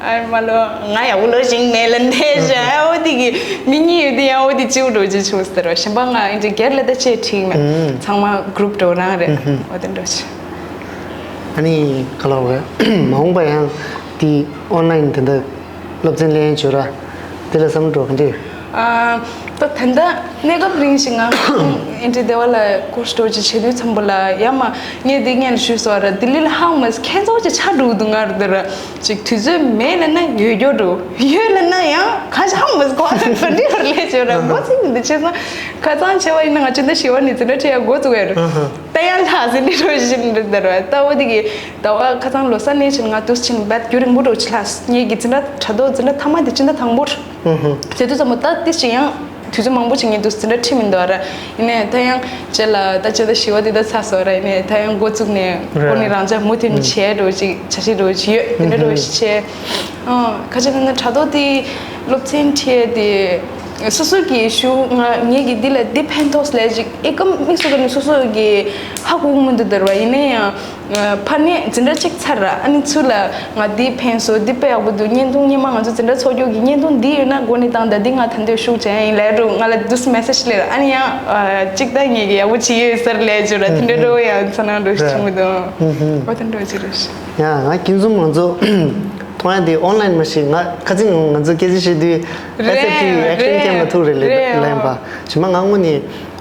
ཨ་མ་ལོ་ང་ཡག་པོ་ལོ་ཞིག་མེད་ལ་འདས་བྱས། ཨ་འོ་དེ་གི་མི་གཉིས་ཡོད་དེ་ཡང་འོ་དེ་གཅིག་འགྲོ་ཅིག་བྱུང་ཟེར་བ། གཞན་པ་ང་ཨིན་ཇི་སྒེར་ལ་ད་ཅེས་ཁྲིད་མེད། ཚང་མ་གུ་རུབ་འགྲོ་རང་རེད། འོ་དེ་འགྲོ་ཅིག་ཨ་ནི་ག་ལ་བས་མ་འོངས་པ་ཡང་དེ་ཨོན་ལ་ཡིན་དེ་འདྲ་སློབ་ཚན་ལེན་བྱོས་ར། དེ་ལ་བསམ་བློ་འགྲོ་གི་འདུག་ཨ། ད་ད་ལྟ་གནས་སྐབས་རིང་ཞིག་ང་ཨིན་ཏི་སྡེ་བ་ལ་ཀོར་སི་འགྲོ་ཅིག་བྱེད་དུས་ཙམ་པོ་ལ་ཡ་མ་ངས་འདི་ངས་ཞུས་སོང་ར། ལྡི་ལི་ལ་ཧང་མ་ཁྱེད་ཚོ་ཅིག་ཆ་འགྲོ་འདུག་ང་ར་འདི་ར་ཅིག་དུས་ཚོད་མེད་ལ་ན་ཡོད་རྒྱུ་འགྲོ་ཡོད་ལ་ན་ཡང་ཁ་ཤ་ཧང་མ་གོ་ཚོད་ག་འདྲི་བར་ལས་བྱོས་ར་འགོ་ཚིག་འདི་བྱས་སོང་། ཁ་ཚང་བྱས་པ་ཡིན་ན་ང་ཅི་འདི་ཞི་བ་ནི་འཛིན་གྲྭ་ཁྲིད་ཡ་འགོ་བཙུགས་ཡ་ར། ད་ཡང་ལྷག་ཟིན་འདི་རོ་བཞིན་འདི་ལྟར་བ་ལྟ་བུ་འདི་གི་ཟླ་བ་ཁ་ཚང་ལོ་གསར་ནས་བྱིན་ང་དུས་ཕྱིན་བད་རྒྱུ་རིང་པོ་འགྲོ་ཅི་ལྷག་ངེད་ཀྱི་འཛིན་གྲྭ་དྲ་ཐོག་འཛིན་གྲྭ་མཐའ་མ་འདི་ཕྱིན་ད་དང་པོར་བྱེད་དུས་ཙམ་པོ་ད་ཏི་ཞིག་ཡང་དུས་ཚོད་མང་པོ་ཅིག་ངེད་དུས་འཛིན་གྲྭ་ཁྲིད་མི་འདུག་ར། ཡིན་ནའི་ད་ཡང་རྗེས་ལ་ད་ཅི་ད་ཞི་བ་འདི་ད་ཚ་སོ་ར། ཡིན་ནའི་ད་ཡང་འགོ་བཙུགས་ནས་འགོ་ནས་རང་ཅག་མུ་མཐུད་བྱས་འགྲོ་ཅིག་བྱ་ཞིག་འགྲོ་ཅིག་ཡོད་དེ་འདྲ་འགྲོ་ཞིག་བྱས། ཁ་ཅིག་ན་ན་དྲ་ཐོག་དེ་སློབ་ཚན་ཁྲིད་དེ་སོ་སོ་གི་ཞུ་ང་ངེད་ཀྱི་འདི་ལ་འདི་ཕན་ཐོགས་ལས་ཅིག་ཨེ་ཀམ་དམིགས་སུ་བཀར་ནས་སོ་སོ་གི་ཧ་གོ་མི་འདུག་དེར་བ། ཡིན་ན་ཡང་ཕ་ནས་འཛིན་གྲྭ་གཅིག་ཚར་ར། ཨ་ནི་ཚུར་ལ་ང་འདི་ཕན་སོ་འདི་དཔེ་ཡག་པོ་འདུག་བརྙན་ཐུང་སྔོན་མ་ང་ཚོ་འཛིན་གྲྭ་ཚོགས་རྒྱུགས་ཀྱི་བརྙན་ཐུང་འདི་ཡོད་ན་འགོ་ནས་བཏང་ད་འདི་ང་ད་འདོད་ཤུགས་ཅན་ཡིན་ལས་རུ་ང་ལ་འདུག་མེ་སེ་ཇི་སླེབས་ར། ཨ་ནི་ཡང་གཅིག་ད་ངེད་ཀྱི་ཡག་པོ་བྱེད་ཡོད་ཟེར་ལས་བརྗོད་ར། དེ་འདྲ་འགྲོ་ཡང་ཚ་ན་འགྲོ་ཞིག་བྱུང་མི་འདུག་འོ་དེ་འགྲོ་ཅི་རེད། ཡ་ང་ཁྱིམ་ཚུམ་ང་ཚོ་མཐོང་ཡ་དེ་ཨོན་ལ་ཡིན་མ་ཞིག་ང་ཁ་ཚིག་ང་ཚོ་སྐད་ཆ་བཤད་དུས་ཨེས་ཨེཕ་ཊི་ཨེག་ཤན་ཀེམ་ལ་ཐུག་རེད་ལབ་ཡིན་པ། ཞི་མ་ང་དངོས་ནས་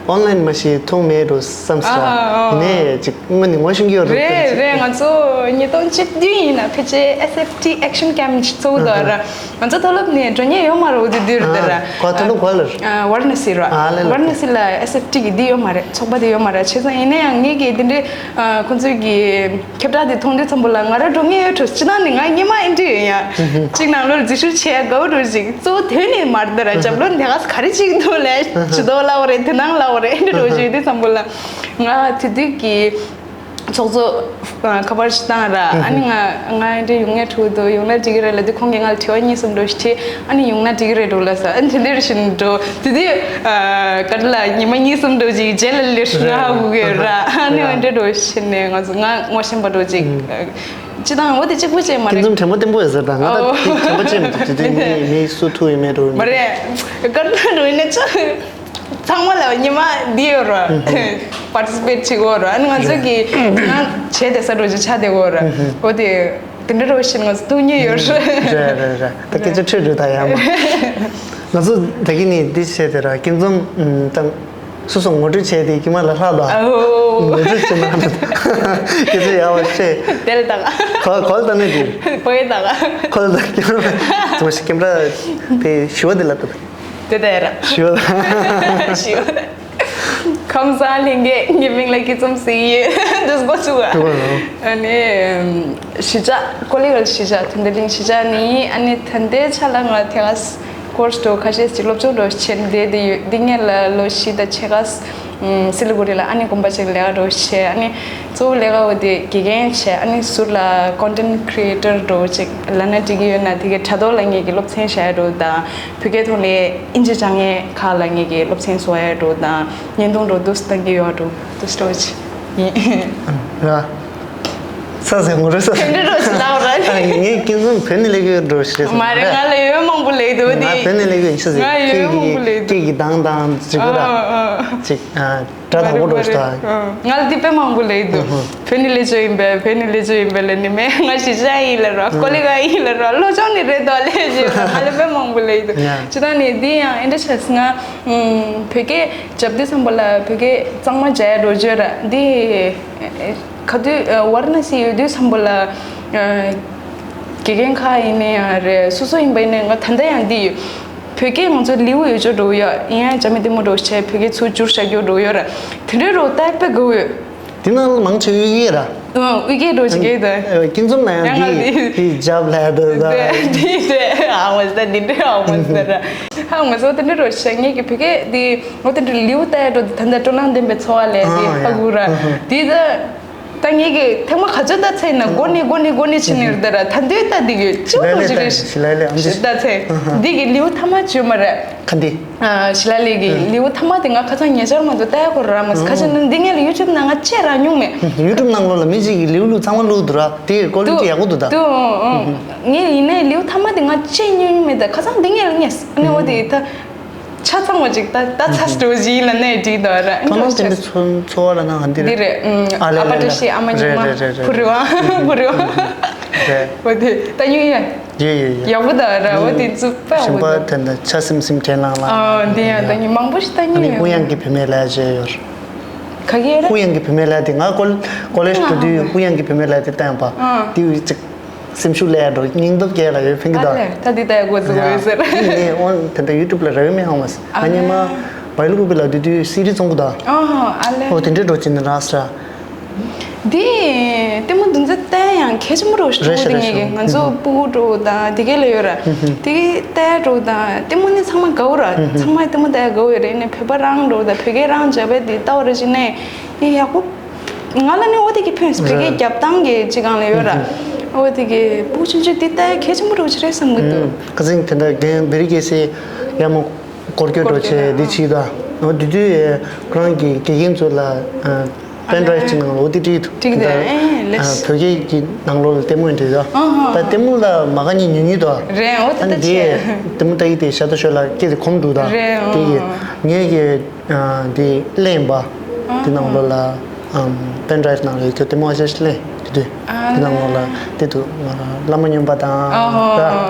ཨོན་ལན་མ་ཤེས་མཐོང་མེད་འགྲོ་བསམ་སོང་། ཨ་ཨ། ཡིན་ནའི་ཅིག་དངོས་ནས་ངོ་ཤེས་ཀྱི་ཡོད་རེད། རེད་རེད། ང་ཚོ་ཉིས་སྟོང་བཅུ་བདུན་ཡིན་ན་ཕལ་ཆེར་ཨེས་ཨེཕ་ཊི་ཨེག་ཤན་ཀེམ་ཅིག་ཚོགས་འདུག་ར། ང་ཚོ་མཐོ་སློབ་ནས་འགྲོ་མཁན་ཡོད་མ་རེད། འོ་དེ་དུས་རེད་ར། གོ་ཐོན་ལ་གོ་ལ། ཝར་ན་སི་ར། ཨ་ལེ་ལེ། ཝར་ན་སི་ལ་ཨེས་ཨེཕ་ཊི་གི་འདི་ཡོད་མ་རེད། ཚོགས་པ་འདི་ཡོད་མ་རེད། བྱས་ཙང་ཡིན་ན་ཡང་ངེད་ཀྱི་འདི་འདྲའི་ཁོང་ཚོའི་གི་ཁྱབ་བསྒྲགས་དེ་མཐོང་དུས་ཙམ་པ་ལ་ང་རང་འགྲོ་མཁན་ཡོད་འགྲོ། སྤྱིར་བཏང་ནས་ང་སྔོན་མ་ཨེ་འདྲ་ཡིན་ཡ། གཅིག་ནང་ལོགས་འཛུལ་ཞུགས་བྱས་དགའ་བོ་འགྲོ་ཅིག་གཙོ་བོ་དོན་ནི་མ་རེད་ར། རྒྱབ་ལོགས་འདི་ག་ག་རེ་བྱེད་ཀྱི་འདུག་ལས། ཇུས་གཏོགས་ལབ་པ་རེད། དེ་ནང་ལབ་པ་རེད། ཨེ་འདྲ་འགྲོ་ཅིག་དུས་ཙམ་པ་ལ་ང་དེ་དུས་ཀྱི་ཚོགས་གཙོ་ཁ་པར་ཞིག་བཏང་ར། ཨ་ནི་ང་ང་ཨེ་འདྲ་ཡོང་ངེས་འགྲོ་འདུག་ཡོང་ན་འགྲིག་གི་རེད་ལབ་དུས་ཁོང་གིས་ང་ལ་དྲི་བ་གཉིས་གསུམ་འགྲོ་ཞིག་དྲིས། ཨ་ནི་ཡོང་ན་འགྲིག་གི་རེད་འགྲོ་ལབ་ས། ཨ་ནི་དེ་འདྲ་བཞིན་འགྲོ་དེ་དུས་ག་རེ་ལ་ཉི་མ་གཉིས་གསུམ་འགྲོ་ཅིག་རྗེས་ལ་ལས་ང་ཧ་གོ་གི་ར། ཨ་ནི་ཨེ་འདྲ་འགྲོ་ཞིག་ནས་ང་ཚོ་ང་ངོ་ཤེས་པ་འགྲོ་ཅིག་སྤྱིར་བཏང་འོ་དེ་གཅིག་པུ་ཅིག་མ་རེད། ཁྱེད་ཚོ་དྲན་པ་བརྟན་པོ་ཡོད་ཟེར་དང་ང་ད་ཨོ། དྲན་པ་ཅིག་མི་འདུག་དེ་དུས་མི་མི་སུ་ཐུག་ཡོད་མེད་འགྲོ་མ་རེད། ག་རེ་འགྲོ་ཡིན་ན་ཅང་ཚང་མ་ལ་ཉི་མ་འདི་ཡོད་ར། པར་ཊི་སི་པེཊ་བྱེད་དགོས་ར། ཨ་ནི་ང་ཚོ་གི་ང་བྱས་དེ་ས་འགྲོ་ཅིག་ཆགས་བསྡད་དགོས་ར། འོ་དེ་དེ་འདྲ་རོ་ཞིག་ང་ཚོ་ཐུག་མྱོང་ཡོད་ར། རེད་རེད་རེད། ད་སྐད་ཆ་འཕྲོད་འགྲོ་ད་ཡ་མ། ང་ཚོ་ད་གིན་ནས་འདི་བྱས་དེ་ར་ཁྱེད་ཚོ་ད། སོ་སོ་ངོ་སྤྲོད་བྱས་ཏེ་ཀྱེ་མ་ལ་ལྷག་དང་། ཨོ། ངོ་སྤྲོད་བྱེད་ན་སྐད་ཆ་ཡག་པ་བཤད། དེ་ལ་དང་། གོ་གོ་ལ་དང་ནས་དེ། བོད་ཡིག་དང་། གོ་ལ་དང་ཀེ་མ་ར་ཀེ་མ་ར་དེ་ཞི་བ་དེ་ལ་དང་། དེ་དེ་ར། ཞི་བ་དང་། ཞི་བ་དང་། ཁམས་བཟང་ལྷན་རྒྱས། ངའི་མིང་ལ་སྐྱིད་འཛོམས་ཟེར་ཡོད། འདི་སྒོ་ཚུགས་པ། ཨ་ནི་གཞིས་ཆགས་ཀོ་ལི་གལ་གཞིས་ཆགས་ཐོན་ཏེ་གླིང་གཞིས་ཆགས་ནི། ཨ་ནི་ད་ལྟའི་ཆ་ལ་ང་དེ་ག་ཀོར་སི་འགྲོ་ཁ་ཤས་ཅིག་སློབ་སྦྱོང་འགྲོ་བྱེད་འདི་འདི་ཡོད། འདི་ངེད་ལ་ལོ་བཞི་དང་ཕྱེད་ཀ་སི་ལི་གུ་རི་ལ་ཨ་ནི་དགོན་པ་ཅིག་ལས་ཀ་འགྲོ་བྱེད། ཨ་ནི་གཙོ་བོ་ལས་ཀ་འོ་དེ་དགེ་རྒན་བྱེད། ཨ་ནི་ཟུར་ལ་ཀོན་ཊེན་ཊི་ཀི་རི་ཨེ་ཊར་འགྲོ་ཅིག་ལབ་ན་འགྲིག་གི་ཡོད་ན། དེ་གའི་དྲ་ཐོག་ལ་ངེད་ཀྱི་སློབ་ཚན་བཞག་ཡ་འགྲོ་དང་། བོད་སྐད་ཐོག་ནས་ཨིན་ཇི་སྦྱང་མཁན་ཁག་ལ་ངེད་ཀྱི་སློབ་ཚན་བཟོ་ཡ་འགྲོ་དང་། བརྙན་ཐུང་འགྲོ་འདུག་སེ་བཏང་གི་ཡོད་འགྲོ་འདུག་སེ་འགྲོ་ཅིག་ཡིན། ར། ས་ཟེར་ངོ་རེ་ས། དེ་འདྲ་རོ་ཞིག་ལབ་ར། ངས་ཀུན་གསུམ་བོད་ནས་སླེབས་ཡོད་འགྲོ་ཞེས་ཟེར། མ་རེད། ང་ལ་ཡོད་མང་པོ་ལབ་འདུག་དེ། ང་བོད་ནས་སླེབས་ཡོད་ཞེས་ཟེར། ང་ཡོད་མང་པོ་ལབ་འདུག་སྐད་ཀྱི་གདངས་དང་ཅིག་གོ་ར། ཅིག་སྒྲ་དག་པོ་འགྲོ་ཞིག་དང་། ང་ལ་དེ་དཔེ་མང་པོ་ལབ་འདུག་བོད་ནས་སླེབས་ཡོད་ཡིན་པས། བོད་ནས་སླེབས་ཡོད་ཡིན་པས་ལབ་ནི་མེད། ང་གཞིས་ཆགས་ཡིན་ལབ་ར། ཀོ་ལི་གལ་ཡིན་ལབ་ར། སློབ་སྦྱོང་ནི་རེད་དོ་ལབ་ཞེས་ང་ལ་དཔེ་མང་པོ་ལབ་འདུག་སྤྱིར་བཏང་ནས་འདི་ཡང་ཨེ་འདྲ་ཆགས་སོང་། ང་བོད་སྐད་རྒྱབ་དུས་ཙམ་པ་ལ་བོད་སྐད་གཙང་མ་རྒྱག་ཡ་འགྲོ་བརྗོད་ར་འདི། ག་དུས་ཝཱ་ར་ཎ་སི་ཡོད་དུས་ཙམ་པ་ལ་དགེ་རྒན་ཁག་ཡིན་ནའི་ཡང་རེད། སོ་སོ་ཡིན་པ་ཡིན་ནའི་ང་ད་ལྟ་ཡང་འདི་ཡོད། བོད་སྐད་ང་ཚོ་ལེའུ་ཡོད་ཅོག་འགྲོ་ཡོད། ཡིན་ཡང་རྒྱ་མི་ལྟད་མོ་འགྲོ་བྱས་བོད་སྐད་ཚུར་བསྒྱུར་བྱ་རྒྱུ་འགྲོ་ཡོད་ར། དེ་འདྲའི་རོ་ལྟ་དཔེ་དགའ་ཡོད། དེ་ནང་ལ་མང་ཆེ་དབུས་སྐད་ར། ཨ་དབུས་སྐད་འགྲོ་བྱེད་ཀྱི་ཡོད་ད། ཀུན་གསུམ་ལ་ཡང་ཡང་ང་འདི་འདི་འདི་འདི་འདི་ཨ་མ་ས་འདི་འདྲའི་ཨ་མ་ས་ར། ཧ་ང་ཚོ་དེ་འདྲའི་རོ་བྱས་ངེད་ཀྱི་བོད་སྐད་འདི། འོ་དེ་འདྲ་ལེའུ་ལྟ་ཡ་འགྲོ་དེ་ད་ལྟ་སྤྲོ་སྣང་ལྡན་པའི་འཚོ་བ་ལས་དེ་ཧ་གོ་ར། དེ་ད་ད་ངེད་ཀྱི་ཐེངས་མ་ག་ཚོད་ལྟ་ཚེ་ན་མགོ་ནས་མགོ་ནས་མགོ་ནས་ཕྱིན་ནས་ར། ད་ར་ད་འདོད་ལྟ་འདི་གི་ཅི་ལོ་ཅི་རེད། ཞི་ལ་ལས་ཨམ་ཅི་ལྟ་ཚེ་འདི་གི་ལེའུ་ཐ་མ་བརྗོད་མ་རེད། ག་འདི། ཞི་ལ་ལས་ཀྱི་ལེའུ་ཐ་མ་དེ་ང་ཁ་སང་ཉེ་ཆར་མ་གཏོགས་ལྟ་ཡ་གོ་ར་མ་སོང་། ཁ་ཆེ་ན་འདི་ངེད་ལ་ཡུ་ཊུབ་ནང་ང་བཅད་རག་མྱོང་མེད། ཡུ་ཊུབ་ནང་ལོགས་ལ་མི་གཅིག་གིས་ལེའུ་ལུ་ཚང་མ་བླུགས་འདུག་ར། དེ་ཀོ་ལི་ཊི་ཡག་པོ་འདུག་ད། ངས་ཡིན་ནའི་ལེའུ་ཐ་མ་དེ་ང་བཅད་མྱོང་མེད། ད་ཁ་སང་འདི་ངེད་ལ་ངས་ཨ་ནི་འོ་དེ་ད། ཆ་ཚང་བ་ཅིག་ད་ད་ཚ་སྤྲོ་བཞིན་ལ་གནས་བྲིས་དོ་ར། ཁོ་ནང་དེ་འདྲ་ཚོ་འཚོ་བ་ལ་ན་འདི་འདི་རེད། ཨ་ལེ་ཨ་ལེ་པ་ཏྲ་ཤི་ཨ་མ་ཉི་མ་རེད་རེད་རེད། བུ་རི་བ་བུ་རི་བ། རེད། འོ་དེ་ད་ཉུ་ཡ། ཡོད་ཡོད་ཡོད། ཡག་པོ་ད་ར། འོ་དེ་ཚུ་པ་ཞིམ་པ་འོ་དེ། དེ་འདྲ་ཆ་སིམ་སིམ་དྲན་ལང་ལང་། ཨ་འདི་ཡང་ད་ཉི་མང་པོ་ཞིག་ད་ཉུ་ཡ། ཨུ་ཡང་གི་བུད་མེད་ལ་བྱས་ཡོད། ག་གི་ར། ཨུ་ཡང་གི་བུད་མེད་ལ་དེ་ང་ཀོ་ཀོ་ལེ་ཇི་འགྲོ་དུས་ཨུ་ཡང་གི་བུད་མེད་ལ་དེ་ལྟ་ཡང་པ་དེ་ཡུལ་ཅིག་སེམས་ཤུགས་སླེབས་འགྲོ། སྙིང་སྟོབས་སྐྱེ་ལ་ཡོད་ཕན་གི་ཨ་ལེ། ད་འདི་ལྟ་ཡ་འགོ་ཚུགས་ཡོད་ཟེར། ངས་ཨོན་དེ་འདྲ་ཡུ་ཊུབ་ལ་རེ་བ་མེད་ཧང་མ་སི། ཨ་ང་ཉི་མ་བའི་ལུ་ཀུ་པི་ལ་དུས་དུས་སི་རི་ཙོང་གུ་དང་། ཨ་ལེ། ཨོ་དེ་འདྲ་འགྲོ་ཅི་ནི་ར་སི་ར། འདི་ལྟད་མོ་འདི་ཚོ་ལྟ་ཡང་གལ་ཆེན་པོ་རོ་ཞིག་རེད་ཤི་རེད་ཤི། ངེད་ཀྱི་ང་ཚོ་ཕྲུ་གུ་འགྲོ་དང་དེ་གས་ལ་ཡོད་ར། དེ་གས་ལྟ་འགྲོ་དང་ལྟད་མོ་ནི་ཚང་མ་དགའ་བོ་ར། ཚང་མ་ལྟད་མོ་ལྟ་ཡ་དགའ་བོ་ཡོད་རེད། ནས་བོད་པ་རང་འགྲོ་དང་བོད་སྐད་རང་འཇབ་པའི་དེ་ལྟ་བ་ར་ཅི་ནས་ཡིན་ཡག་པོ། ང་ལ་ནི་འོ་དེ་གི་ཕན་སོང་། བོད་སྐད་རྒྱབ་སྟངས་ཀྱི་ཅི་གང་ལ་ཡོད་ར། འོ་དེ་གི་ཕྲུ་གུ་ཆུང་ཆུང་དེ་ལྟ་ཡ་གལ་ཆེན་པོ་རེད་ཆེ་རེད་བསམ་གི་འདུག་ཁ་སང་དེ་འདྲ་རྒན་བེ་རི་ཀེ་སེ་ཡ་མོ་སྐོར་སྐྱོད་འགྲོ་ཆེ་འདི་ཆི་ད། འོ་དེ་དུས་ཁོ་རང་གི་དགེ་རྒན་ཚོ་ལ་པེན་ཌ་རའེབ་ཅིག་ནང་ལ་འོ་དེ་བྲིས་འདུག་ཊིག་དེ་བོད་སྐད་ཀྱི་ནང་ལོགས་ལ་ལྟད་མོ་འདྲ་ད། ད་ལྟད་མོ་ལ་མ་ག་ནི་ཉུང་ཉུང་ད། རེད། འོ་དེ་ད་ཆེ། ལྟད་མོ་ལྟ་ཡི་དེ་ཤ་ད་ཤོད་ལ་སྐད་དེ་གོམས་འདུག་ད། རེད། དེ་ངས་ཀྱི། དེ་གླེང་བ། དེ་ནང་ལོགས་ལ་པེན་ཌ་རའེབ་ནང་ལ་ཁྱོད་ལྟད་མོ་ཨ་ཤ་ཤ་གླེང་དེ་དུས་དེ་ནང་ལོགས་ལ་དེ་དུ་བླ་མ་སྨྱོན་པ་དང་ད་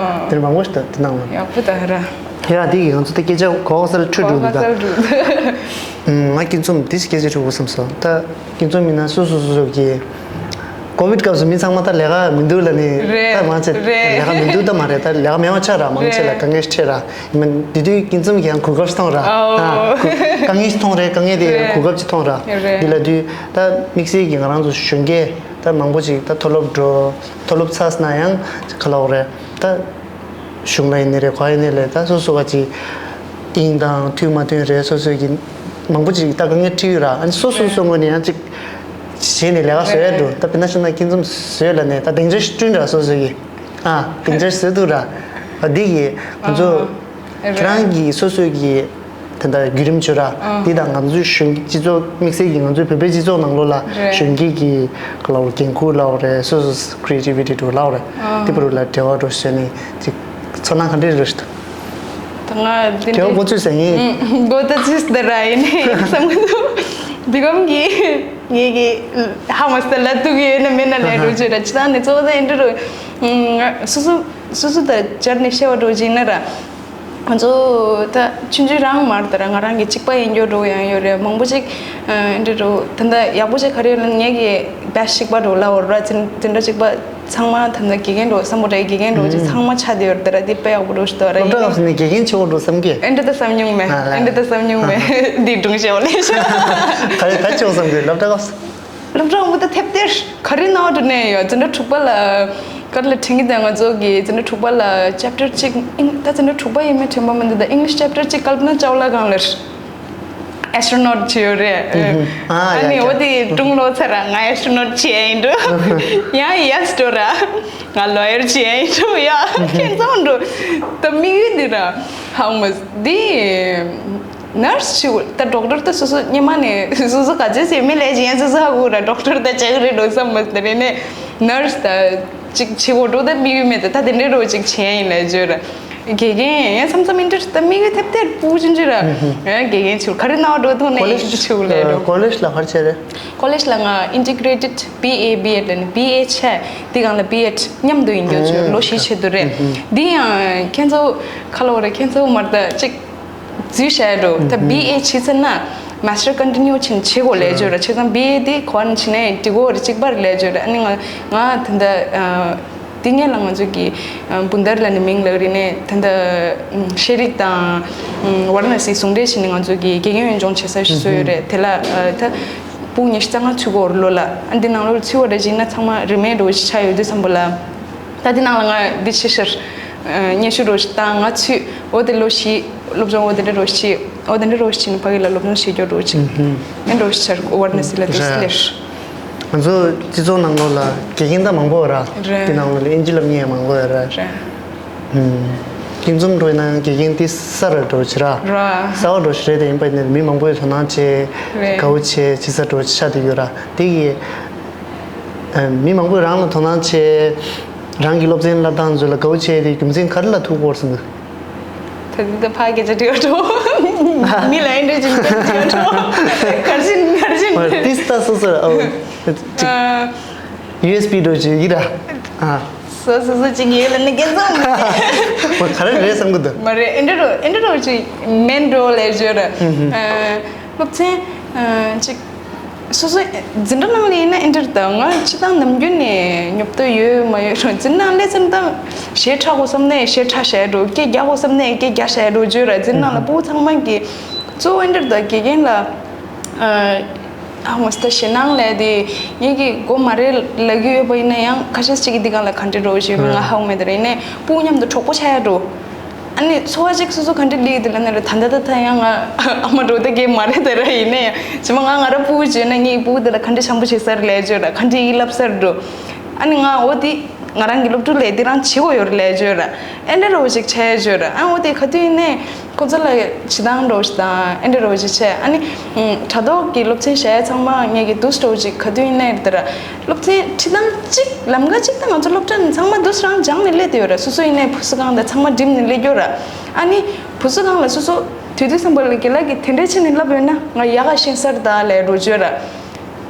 དེ་མང་པོ་ཞིག་ད་དེ་ནང་ལོགས་ཡག་པོ་ད་ར། ཡ་དེ་ཡིན་ང་ཚོ་ད་སྐད་ཆ་གོ་བ་སར་འཕྲོད་འགྲོ་འདུག་ད། ང་སྐྱིན་འཛོམས་དེ་སྐད་ཆ་དྲི་དགོས་བསམ་སོང་ད། སྐྱིན་འཛོམས་མིན་ན་སོ་སོ་སོ་སོ་གི། ཀོ་བིད་སྐབས་སུ་མི་ཚང་མ་ད་ལས་ཀ་མི་འདུག་ལ་ནི། རེད། ད་མང་ཆེ་རེད། ལས་ཀ་མི་འདུག་ད་མ་རེད། ད་ལས་ཀ་མེད་པ་ཆགས་ར། མང་ཆེ་ལ་རེད། དཀའ་ངལ་འཕྲད་ར། ཡིན་ན་དེ་དུས་སྐྱིན་འཛོམས་ཀྱི་ཡང་གོ་སྐབས་ཤིག་མཐོང་ར། ཨོ། ཨ་གོ་དཀའ་ངལ་ཞིག་མཐོང་རེད། དཀའ་ངལ་དེ་རེད། གོ་སྐབས་ཅིག་མཐོང་ར། རེད། འདི་ལ་དུས་ད་དམིགས་བསལ་གྱི་ང་རང་ཚོ་གཞོན་སྐྱེས་ད་མང་པོ་ཅིག་ད་མཐོ་སློབ་འགྲོ། མཐོ་སློབ་ཚར་སོང་ན་ཡང་ག་ལབ་དགོས་རེད་ད། གཞུང་ལ་ཡིན་ནི་རེད། ག་ཡིན་ནི་རེད། ད་སོ་སོ་ག་ཅིག་དབྱིངས་དང་མཐུན་མ་མཐུན་རེད། སོ་སོ་གི་མང་པོ་ཅིག་ད་དཀའ་ངལ་འཕྲད་ཡོད་ར། ཨ་ནི་སོ་སོ་སོ་ངོས་ནས་ཡང་ཅིག་བྱས་ནས་ལས་ཀ་བཟོ་ཡ་འགྲོ། ད་དཔེར་ན་བཤད་ན་སྐྱིན་འཛོམས་བཟོས་ལ་ནས་ད་སྡིངས་ཆ་ཞིག་བསྐྲུན་ར། སོ་སོ་གི་ཨ་སྡིངས་ཆ་བཟོས་འདུག་ར། ཨ་འདི་གི་ང་ཚོ་ཨ་ཁྱེད་རང་གི་སོ་སོ་གི་དེ་འདྲ་བརྒྱུད་རིམ་བྱོས་ར། ཨ་འདི་དང་ང་ཚོའི་གཞོན་སྤྱི་ཚོགས་དམིགས་བསལ་གྱི་ང་ཚོའི་བོད་པའི་སྤྱི་ཚོགས་ནང་ལོགས་ལ་རེད། གཞོན་སྐྱེས་ཀྱི་ལའོ་འགན་འཁུར་ལའོ་རེད། སོ་སོ་creativity་འགྲོ་ལའོ་རེད། ཨ་དེ་བར་ལ་འབྲེལ་བ་འགྲོ་བྱས་ནས་ཅིག་ཚོར་སྣང་ག་འདྲས་རེད་ཤག་ད་ང་དེ་དེ་འདྲའི་འགོ་ཚུགས་ཟེར་ཡིན། ཨུམ། འགོ་ད་ཚུགས་ཟེར་ར་ཡིན་ནའི་བསམ་གི་འདུག་འདི་གམ་གྱི་ངེད་ཀྱི་ཧ་མ་སྟ་ལ་ཐུག་ཡོད་ན་མེད་ན་ལས་འགྲོ་བྱོས་ར། ཅི་ད་ནི་གཙོ་བོ་ད་ཡིན་འདྲ་རུ། ཨུམ། སོ་སོ་སོ་སོ་ད་སྦྱར་ནས་བཤད་པ་འགྲོ་བྱས་ན་ར། ང་ཚོ་ད་ཆུང་ཆུང་རང་མར་ད་ར་ང་རང་གི་གཅིག་པ་ཡིན་རྒྱུ་འགྲོ་ཡང་ཡོད་རེད། མང་པོ་ཅིག་ཨ་འདྲ་འགྲོ་ད་ད་ཡག་པོ་ཅིག་ག་རེ་ཡོད་ན་ངེད་ཀྱི་batch་གཅིག་པ་འགྲོ་ལ་འོར་ར་དེ་འདྲ་གཅིག་པ། ཚང་མ་ད་ལྟ་དགེ་རྒན་འགྲོ་བསམ་པོ་འདྲ་དགེ་རྒན་འགྲོ་ཅིག་ཚང་མ་ཆགས་བསྡད་ཡོད་རེད། ད་ར་འདི་དཔེ་ཡག་པོ་འགྲོ་ཞིག་འདུག་ར། སློབ་གྲྭ་སྐབས་སུ་ནས་དགེ་རྒན་ཆེ་བོ་འགྲོ་བསམ་གི། ཨེ་འདྲ་ད་བསམ་མྱོང་མེད། ཨ་ལ། ཨེ་འདྲ་ད་བསམ་མྱོང་མེད། འདི་སྒྲུང་བཤད་པ་ལས་ཤོག་ག་རེ་ག་ཆེ་བོ་བསམ་གི་སློབ་གྲྭ་སྐབས་སུ། སློབ་གྲྭ་འོང་བ་ད་ཐེབས་གཏེར་ག་རེ་ན་བ་འགྲོ་ནས་ཡོད། འཛིན་གྲྭ་དྲུག་པ་ལ་ག་རེ་ལ་དྲན་གི་ད་ང་ཚོ་གི་འཛིན་གྲྭ་དྲུག་པ་ལ་chapter་གཅིག་ཨིང་ད་འཛིན་གྲྭ་དྲུག་པ་ཡིན་མིན་དྲན་པ་མི་འདུག་ད་English chapter་གཅིག་ཀལ་པ་ན་ཅའོ་ལ་གང་ལེར། Astronaut་བྱས་ཡོད་རེད། ཨ་ནི་འོ་དེ་སྒྲུང་ལོ་ཚར་ར་ང་astronaut་བྱས་ཡིན་འགྲོ། ཡང་yes་འགྲོ་ར། ང་lawyer་བྱས་ཡིན་འགྲོ་ཡ། ཁྱེད་ཚོ་འགྲོ། ད་དམིགས་ཡུལ་འདི་ར་ཧང་མ་འདི་nurse་བྱེད་ད་doctor་ད་སོ་སོ་སྙེ་མ་ནས་སོ་སོ་ག་ཚོད་ཟེར་མི་ལས་ཀྱི་ཡན་སོ་སོ་ཧ་གོ་ར་doctor་ད་བྱེད་གི་རེད་འགྲོ་བསམ་མ་ཟེར་ནས་nurse་ད་ཅིག་བྱེད་གོ་འགྲོ་ད་དམིགས་ཡུལ་མེད་ད་ད་དེ་འདྲའི་རོ་ཅིག་བྱས་ཡིན་ལས་བརྗོད་ར། དགེ་རྒན་ཡང་མཚམས་མཚམས་ཨིན་ཊར་ད་དམིགས་ཡུལ་ཐེབས་ཐེར་པུ་ཅུན་ཅི་ར། ཡང་དགེ་རྒན་ཆུ་ག་རེ་ན་འགྲོ་ཐོག་ནས་ཨིན་ཊར་ཆུ་ལས་འགྲོ། ཀོ་ལེཇ་ལ་ག་རེ་བྱས་རེད། ཀོ་ལེཇ་ལ་ང་ཨིན་ཊི་གྲེ་ཊེཌ་བི་ཨེ་བི་ཨེཌ་ལ་ནི་བི་ཨེ་བྱས་དེ་སྒང་ལ་བི་ཨེཌ་མཉམ་དུ་ཡིན་རྒྱུ་ཆུ་ལོ་བཞི་ཆེད་དུ་རེད། འདི་ཡང་ཁྱེད་ཚོ་ཁ་ལོ་རེད་ཁྱེད་ཚོ་མར་ད་ཅིག་འཛུལ་བྱས་འགྲོ། ད་བི་ཨེ་བྱས་ཚར་ན་མ་སི་ཊར་ཀོན་ཊི་ནིའུ་ཕྱིན་བྱེད་དགོས་ལས་བརྗོད་ར་བྱས་ཙང་བི་ཨེ་དེ་གོ་བ་ནས་ཕྱིན་ནས་འགྲིག་གོ་རེད་གཅིག་པར་ལས་བརྗོད་ར་ཨ་ནི་ང་ང་ད་ད། དེ་སྔོན་ལ་ང་ཚོ་གི་ཨ་བུན་དར་ལ་ནི་མིང་ལག་རིག་གནས་ད་ལྟ་ཤེས་རིག་དང་ཝཱ་ར་ཎ་སི་ཟུང་འབྲེལ་བྱས་ནས་ང་ཚོ་གི་དགེ་རྒན་ཡོན་སྦྱོང་བྱེད་ས་ཞིག་བཟོས་ཡོད་རེད། དེ་ལ་ཨ་ད་སྤུན་ཉི་ཤུ་རྩ་ལྔ་ཚུད་ཀྱི་ཡོད་རེད་ལོ་ལ། ཨ་འདི་ནང་ལོགས་ཚུད་པ་འདྲ་ཞིག་ན་ཚང་མ་རིན་མེད་འགྲོ་ཞིག་ཆགས་ཡོད་དུས་ཙམ་པ་ལ་ད་འདི་ནང་ལ་ང་འདི་ཕྱི་ཤར་སྙན་ཞུ་འགྲོ་ཞིག་བཏང་ང་ཚུད་འོ་དེ་ལོ་བཞི་སློབ་སྦྱོང་འོ་དེ་འདྲ་འགྲོ་ཞིག་འོ་དེ་འདྲ་འགྲོ་ཞིག་ཕ་གི་ལ་སློབ་སྦྱོང་བྱེད་རྒྱུ་འགྲོ་ཞིག་ཨེ་འགྲོ་ཞིག་ཆར་ཝཱ་ར་ཎ་སི་ལ་དུས་སུ་ལེར། ང་ཚོ་སྤྱི་ཚོགས་ནང་ལོགས་ལ་དགེ་རྒན་ད་མང་པོ་ཡོད་ར། རེད། དེ་ནང་ལོགས་ལ་ཨིན་ཇི་ལབ་མཁན་ཡང་མང་པོ་ཡོད་ར། རེད། ཨུམ། སྐྱིད་འཛོམས་འགྲོ་ཡིན་ན་ཡང་དགེ་རྒན་དེ་གསར་ར་འགྲོ་ཆེ་ར། ར། གསར་བ་འགྲོ་ཆེ་རེད་དེ་ཡིན་པ་ཡིན་ན་མི་མང་པོས་དོ་སྣང་བྱེད། རེད། དགའ་བོ་བྱེད་ཅི་ས་འགྲོ་ཆ་དེ་ཡོད་ར་དེ་ཡི། ཨ་མི་མང་པོས་རང་ལ་དོ་སྣང་བྱེད། རང་གི་སློབ་ཚན་བསླབ་སྟངས་ཚོ་ལ་དགའ་བོ་བྱེད་དེ་རྒྱུ་མཚན་ག་རེ་ལ་ཐུག་གོ་བསམ་གི། ད་འདི་ད་ཕ་སྐད་ཆ་དྲི་བ་འགྲོ། མི་ལ་ཨེ་འདྲ་ཅིག་དྲི་བ་འགྲོ། གར་བཞིན་གར་བཞིན། ཨོ་ཏིས་ད་སོ་སོར་ཨོ། ཅིག་ཨ། ཡུ་ཨེས་པི་འགྲོ་ཅིག་ཡིན་ར། ཨ། སོ་སོ་སོ་ཅིག་ཡོད་ལ་ནི་རྒན་ཚང་མ། ཨོ་ག་རེ་རེད་བསམ་གི་འདུག་མ་རེད་ཨེ་འདྲ་འགྲོ་ཨེ་འདྲ་འགྲོ་ཅིག་མེན་འགྲོ་ལས་བརྗོད་ར། ཨ། སློབ་ཚན། ཨ་ཅིག་སོ་སོ་འཛིན་གྲྭ་ནང་ལ་ཡིན་ན་ཨེ་འདྲར་དང་ང་སྤྱི་བཏང་ནམ་རྒྱུན་ནས་ཉོབ་ཏོ་ཡོད་མ་ཡོད་རུང་འཛིན་ནང་སླེབས་ཙམ་དང་ཞེ་དྲག་གོ་བསམ་ནས་ཞེ་དྲག་བྱས་འགྲོ་སྐད་རྒྱག་གོ་བསམ་ནས་སྐད་རྒྱག་བྱས་འགྲོ་བརྗོད་ར་འཛིན་ནང་ལ་ཕྲུ་གུ་ཚང་མ་གི་གཙོ་བོ་ཨེ་འདྲར་དང་དགེ་རྒན་ལ་ཨ་ཧ་མ་སྟ་ཞེད་སྣང་ལས་དེ་ངེད་ཀྱི་མགོ་མ་རེད་ལབ་ཀྱི་ཡོད་པ་ཡིན་ན་ཡང་ཁ་ཤས་ཅིག་གི་འདི་སྒང་ལ་ག་འདྲ་འགྲོ་ཞེས་ང་ཧ་གོ་མེད་དེ་རེད་ཡིན་ནས་ཕྲུ་གུ་མཉམ་དུ་གྲོགས་པོ་ཆགས་ཡ་འགྲོ། ཨ་ནི་འཚོ་བ་ཅིག་སོ་སོ་ག་འདྲ་ལི་དེ་ལ་ནི་རེ་ད་ད་ད་ད་ཡང་ང་ཨ་མ་འགྲོ་ད་གེ་མ་རེད་དེ་ར་ཡིན་ནས་ཇི་མ་ང་ང་ར་ཕྲུ་གུ་བྱས་ན་ངའི་ཕྲུ་གུ་དེ་ལ་ག་འདྲ་བྱམས་པོ་བྱེད་ས་རེད་ལས་བརྗོད་ར་ག་འདྲ་ཡིད་ལབ་ས་རེད་འགྲོ། ཨ་ནི་ང་འོ་དེ་ང་རང་གི་སློབ་ཕྲུག་ལས་དེ་རང་བྱེད་དགོས་ཡོད་རེད་ལས་བརྗོད་ར་ཨེ་འདྲ་རོ་ཞིག་བྱས་བརྗོད་ར་ཨ་འོ་དེ་ག་དུས་ཡིན་ནས་ཁོ་ཚོ་ལ་བྱེད་སྟངས་རོ་ཞིག་དང་ཨེ་འདྲ་རོ་ཞིག་བྱས་ཨ་ནི་དྲ་ཐོག་གི་སློབ་ཚན་བྱས་ཚང་མ་ངས་ཀྱི་དུས་རོ་ཞིག་ག་དུས་ཡིན་ནས་དེ་ར། སློབ་ཚན་ཁྲིད་སྟངས་གཅིག་ལམ་ཁ་གཅིག་དང་ང་ཚོ་སློབ་གྲྭ་ནས་ཚང་མ་འདུག་སེ་རང་སྦྱངས་ནས་སླེབས་བསྡད་ཡོད་ར། སོ་སོ་ཡིན་ནའི་བུ་གསོ་ཁང་དང་ཚང་མ་འགྲིམ་ནས་སླེབས་ཡོད་ར། ཨ་ནི་བུ་གསོ་ཁང་ལ་སོ་སོ་དུས་དུས་ཙམ་པ་ལ་དགེ་ལགས་ཀྱིས་དེ་འདྲ་བྱས་ནས་ལབ་ཡོད་ན་ང་ཡག་ག་ཤེས་སར་ད་ལས་རོ་བརྗོད་ར།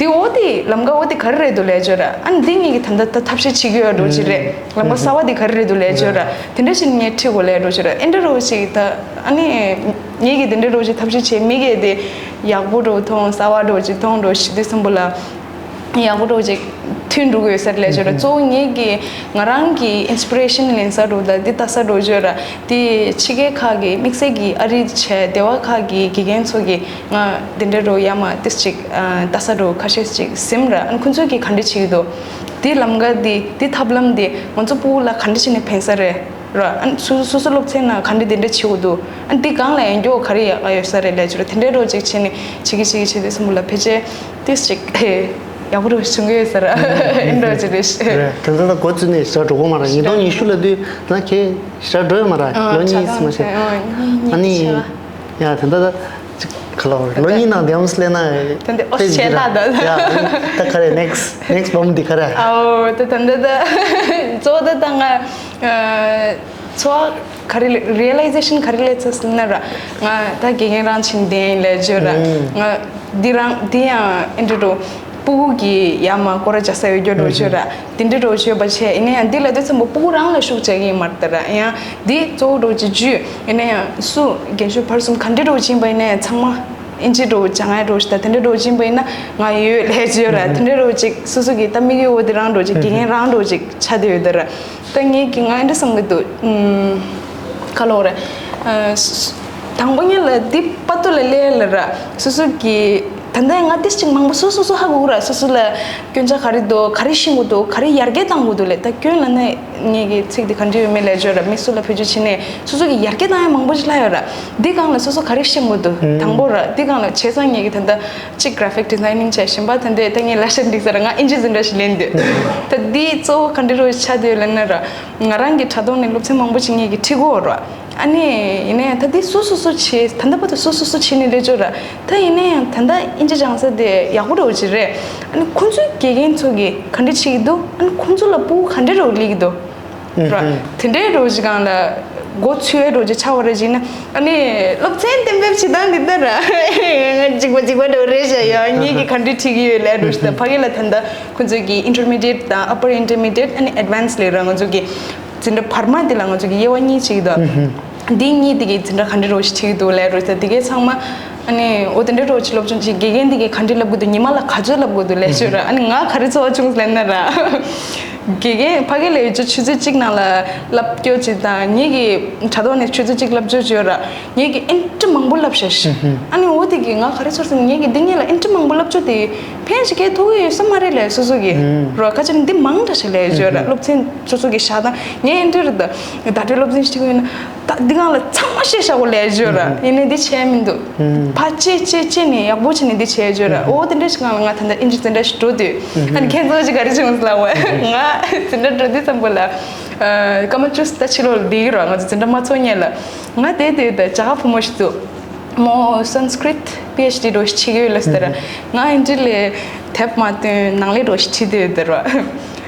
འདི་འོ་དེ་ལམ་ཀ་འོ་དེ་ག་རེ་རེད་འདུག་ལས་བརྗོད་ར། ཨ་ནི་འདི་ངེད་ཀྱི་ད་ལྟ་ད་ཐབས་ཤེས་བྱེད་ཀྱི་ཡོད་འགྲོ་ཅིག་རེད། ལམ་ཀ་གསར་བ་འདི་ག་རེ་རེད་འདུག་ལས་བརྗོད་ར། དེ་འདྲ་ཞིག་ངས་ཁྲིད་དགོས་ལས་འགྲོ་ཅིག་ར། ཨེ་འདྲ་རོ་ཞིག་ད་ཨ་ནི་ངེད་ཀྱི་དེ་འདྲ་རོ་ཞིག་ཐབས་ཤེས་བྱེད་མི་གི་དེ་ཡག་པོ་འགྲོ་མཐོང་གསར་བ་འགྲོ་ཅིག་མཐོང་འགྲོ་ཞིག་དུས་གསུམ་པོ་ལ་ཡག་པོ་འགྲོ་ཅིག་མཐུན་འགྲོ་གི་ཡོད་ས་རེད་ལས་བརྗོད་ར། གཙོ་བོ་ངེད་ཀྱི་ང་རང་གི་ཨིན་སི་པི་རེ་ཤན་ལེན་ས་འགྲོ་ད་འདི་ལྟ་ས་འགྲོ་བརྗོད་ར། དེ་ཕྱི་རྒྱལ་ཁག་གི་དམིགས་བསལ་གྱི་ཨ་རི་བྱས་སྡེ་བ་ཁག་གི་དགེ་རྒན་ཚོ་གི་ང་དེ་འདྲ་རོ་ཡ་མ་ཏིས་ཅིག་ཨ་ལྟ་ས་འགྲོ་ཁ་ཤས་ཅིག་ཟིན་ར། ཨ་ཁོང་ཚོས་ཀྱིས་ག་འདྲ་བྱེད་ཀྱི་འདུག་དེ་ལམ་ཀ་དེ་དེ་ཐབས་ལམ་དེ་ང་ཚོ་ཕྲུ་གུ་ལ་ག་འདྲ་བྱས་ནས་ཕན་ས་རེད་ར། ཨ་སོ་སོ་སོ་སོ་སློབ་ཚན་ནང་ག་འདྲ་དེ་འདྲ་བྱེད་དགོས་འདུག་ཨ་འདི་སྒང་ལ་ཡང་མགྱོགས་ག་རེ་ཡག་ག་ཡོད་ས་རེད་ལས་བྱོས་ར། དེ་འདྲ་རོ་ཅིག་བྱས་ནས་བྱེད་ཀྱི་བྱེད་ཀྱི་བྱེད་དུས་གསུམ་པོ་ལ་ཕལ་ཆེར་ཏིས་ཅིག་ཡག་པོ་རོ་བྱུང་གི་ཡོད་ས་ར། ཨིན་འདྲ་ཅིག་རེད། རེད། དེ་ཚོ་ལ་འགོ་བཙུགས་ནས་ཞེ་དྲག་འགྲོ་གི་མ་རེད། ཉིས་སྟོང་ཉི་ཤུ་ལ་དུས་ད་ཁྱེད་ཞེ་དྲག་འགྲོ་ཡོད་མ་རེད། ལོ་གཉིས་ཙམ་མ་ཞིག་ཨ་ནི་ཡ་དེ་འདྲ་ད། ཅིག་ག་ལ་བར་ལོ་གཉིས་ནང་དེའམ་སླེབས་ན་དེ་འདི་ཨོ་ཕེབས་ཤེ་ཀྱི་ལ་རེད། ད་ཡ་ད་ག་རེ་ནེག་སི་ཊི་ནེག་སི་ཊི་བོམ་འདི་ག་རེ། ཨའོ་ད་ད་འདི་ད་གཙོ་བོ་ད་ད་ང་ཚོ་ག་རེ་རི་ཡ་ལི་ཟེ་ཤན་ག་རེ་ལས་ཚོ་ཟིན་ན་ར། ང་ད་དགེ་རྒན་རང་ཕྱིན་བསྡད་ཡིན་ལས་བརྗོད་ར། ང་འདི་རང་འདི་ཡང་ཨེ་འདྲ་འགྲོ་ཕྲུ་གུ་གི་ཡ་མ་སྐོར་ར་རྒྱག་ས་ཡོད་རྒྱུ་འགྲོ་བརྗོད་ར། དེ་འདྲ་རོ་བརྗོད་པ་བྱས་ཡིན་ན་ཡང་འདི་ལ་དུས་ཙམ་པ་ཕྲུ་གུ་རང་ལ་ཤུགས་རྒྱག་གི་ཡིན་མ་རེད་ད་ར། ཡང་འདི་གཙོ་བོ་རོ་ཅིག་བརྗོད་ཡིན་ན་ཡང་སུ་རྒན་གཞོན་བར་གསུམ་ག་འདྲ་རོ་ཕྱིན་པ་ཡིན་ན་ཡང་ཚང་མ་ཨིན་ཇི་འགྲོ་སྦྱང་ཡ་འགྲོ་ཞིག་དང་དེ་འདྲ་འགྲོ་ཕྱིན་པ་ཡིན་ན་ང་ཡོད་ལས་ཅི་ཡོད་ར། དེ་འདྲ་རོ་ཅིག་སོ་སོ་གི་ད་དམིགས་ཡུལ་འོ་དེ་རང་འགྲོ་ཅིག་དགེ་རྒན་རང་འགྲོ་ཅིག་ཆགས་བསྡད་ཡོད་ད་ར། ད་ངས་ཀྱི་ང་འདྲ་བསམ་གི་འདུག་ཨུམ། ག་ལོག་རེད། ཨ་སུ་སུ་དང་པོ་ཉིད་ལ་འདི་པ་ཏོ་ལ་ལས་ལ་ར་སོ་སོ་གི་ད་ལྟ་ང་ཏིས་ཅིག་མང་པོ་སོ་སོ་སོ་ཧ་གོ་ར། སོ་སོ་ལ་སྐྱོན་ཆ་ག་རེ་འདུག་ག་རེ་ཤེས་དགོས་འདུག་ག་རེ་ཡར་རྒྱས་གཏང་དགོས་འདུག་ལས། ད་སྐྱོན་ལ་ནི་ངེད་ཀྱི་ཚིག་འདི་ག་འདྲ་ཡོད་མེད་ལས་བརྗོད་ར། མི་སུ་ལ་བེད་སྤྱོད་བྱེད་ནས་སོ་སོ་གི་ཡར་རྒྱས་གཏང་ཡ་མང་པོ་ཞིག་ལྷག་ཡོད་ར། འདི་སྒང་ལ་སོ་སོ་ག་རེ་ཤེས་དགོས་འདུག་དང་པོ་ར་འདི་སྒང་ལ་བྱས་ཙང་ངེད་ཀྱི་ད་ལྟ་གཅིག་གྷ་ར་ཕིག་ཌི་ཛའི་ནིང་བྱས་གཞན་པ་ད་འདི་ད་ངས་ལ་ཤ་འགྲིག་ས་ར། ང་ཨིན་ཇི་འཛིན་གྲྭ་ཞིག་ལེན་འདོད། ད་འདི་གཙོ་བོ་ག་འདྲ་རོ་ཆགས་འདོད་ལབ་ན་ར། ང་རང་གི་དྲ་ཐོག་ནས་སློབ་ཚན་མང་པོ་ཞིག་ངེད་ཀྱིས་ཁྲིད་གོ་ར། ཨ་ནི་ཡིན་ནའི་ད་འདི་སུ་སུ་སུ་བྱེད་ད་ལྟ་བར་དུ་སུ་སུ་སུ་བྱེད་ནས་རེད་ཅོ་ར། ད་ཡིན་ནའི་ཡང་ད་ལྟ་ཨིན་ཇི་སྦྱང་ས་དེ་ཡག་པོ་རོ་ཅིག་རེད། ཨ་ནི་ཁོང་ཚོའི་དགེ་རྒན་ཚོ་གིས་ག་འདྲ་བྱེད་ཀྱི་འདུག་ཨ་ནི་ཁོང་ཚོ་ལ་ཕྲུ་གུ་ག་འདྲ་རོ་སླེབས་ཀྱི་འདུག་ར། དེ་འདྲའི་རོ་ཅིག་སྒང་ལ་མགོ་ཚོས་རོ་ཅིག་ཆགས་པ་རེད་ཅིག་ན། ཨ་ནི་སློབ་ཚན་གཏན་འབེབས་བྱེད་སྟངས་འདི་ལྟར་ར། ང་གཅིག་པ་གཅིག་པ་འདྲ་བོ་རེད་ཤག་ཡ། ངེད་ཀྱིས་ག་འདྲ་ཁྲིད་ཀྱི་ཡོད་ལས་རོ་ཞིག་དང་ཕ་གི་ལ་ད་ལྟ་ཁོང་ཚོ་གི་ཨིན་ཊར་མི་ཌི་ཡེཊ་དང་ཨ་པར་ཨིན་ཊར་མི་ཌི་ཡེཊ་ཨ་ནི་ཨེཌ་ཝན་སི་ལས་ར་ང་ཚོ་གི་འཛིན་གྲྭ་བར་མ་འདི་ལ་ང་ཚོ་གི་དབྱེ་བ་གཉིས་ཕྱེ་གི་འདུག་འདི་གཉིས་དེ་གི་འཛིན་གྲྭ་ག་འདྲ་རོ་ཞིག་ཁྲིད་ཀྱི་འདུག་ལས་རོ་ཞིག་དང་དེ་གའི་ཚང་མ། ཨ་ནི་འོ་དེ་འདྲའི་རོ་ཅིག་སློབ་སྦྱོང་ཅིག་དགེ་རྒན་དེ་གིས་ག་འདྲའི་བསླབ་དགོས་འདུག་ཉི་མ་ལ་ག་ཚོད་བསླབ་དགོས་འདུག་ལས་ཤོད་ར། ཨ་ནི་ང་ག་རེ་ཚོར་བ་བྱུང་ཟེར་ན་ར། དགེ་རྒན་ཕ་གི་ལས་ཡོད་ཅོ་ཆུ་ཚོད་གཅིག་ནང་ལ་བསླབ་སྐྱོ་ཅིག་དང་ངེད་ཀྱི་དྲ་ཐོག་ནས་ཆུ་ཚོད་གཅིག་བསླབ་སྐྱོ་ཅིག་ཡོད་ར། ངེད་ཀྱིས་ཨེ་འདྲ་མང་པོ་བསླབ་ཤག་ཨ་ནི་འོ་དེ་གིས་ང་ག་རེ་ཚོར་ཟེར་ན་ངེད་ཀྱིས་འདི་གཉིས་ལ་ཨེ་འདྲ་མང་པོ་བསླབ་སྐྱོ་དེ་ཕན་ཞིག་སྐྱེལ་ཐུབ་ཀྱི་ཡོད་ས་མ་རེད་ལས་སོ་སོ་གིས་ར། ཁ་ཅིག་ནི་འདི་མང་དྲགས་ཤག་ལས་ཡོད་ར། སློབ་ཚན་སོ་སོ་གིས་བཞག་སྟངས་ངས་ཨེ་འདྲ་རེད་ད། ད་ལྟའི་སློབ་ཚན་ཞིག་ཁྲིད་ཀྱི་ཡོད་ན། ད་འདི་སྒང་ལ་ཚང་མ་བཤད་བཞག་གོ་ལས་བརྗོད་ར། ཡིན་ནའི་འདི་བྱས་མི་འདུག་ཕ་བྱས་བྱས་བྱས་ནས་ཡག་པོ་བྱས་ནས་འདི་བྱས་བརྗོད་ར། འོ་དེ་འདྲ་ཞིག་སྒང་ལ་ང་ད་ལྟ་ཨིན་ཇི་འཛིན་གྲྭ་ཞིག་འགྲོ་དུས། ཨ་ནི་ཁྱེད་ཚོ་ཅིག་ག་རེ་བྱུང་ཟེར་ལབ་པ། ང་འཛིན་གྲྭ་འགྲོ་དུས་ཙམ་པ་ལ། སྐར་མ་བཅུ་ད་ཕྱི་ལོགས་ལ་བསྡད་ཀྱི་ར། ང་ཚོ་འཛིན་གྲྭ་མ་ཚོགས་སྔོན་ལ། ང་བསྡད་དུས་ད་རྒྱ་གར་བུ་མོ་ཞིག་འདུག་མོ་སན་སི་ཀྲིཏ་པི་ཨེཆ་ཌི་འདྲ་བོ་ཞིག་བྱེད་ཀྱི་ཡོད་ལབ་ཟེར་ར། ང་ཨིན་ཇི་ལས་དེབ་མ་བཏོན་ནང་ལས་འདྲ་བོ་ཞིག་ཁྲིད་དུས་ཡོད་ཟེར་ར།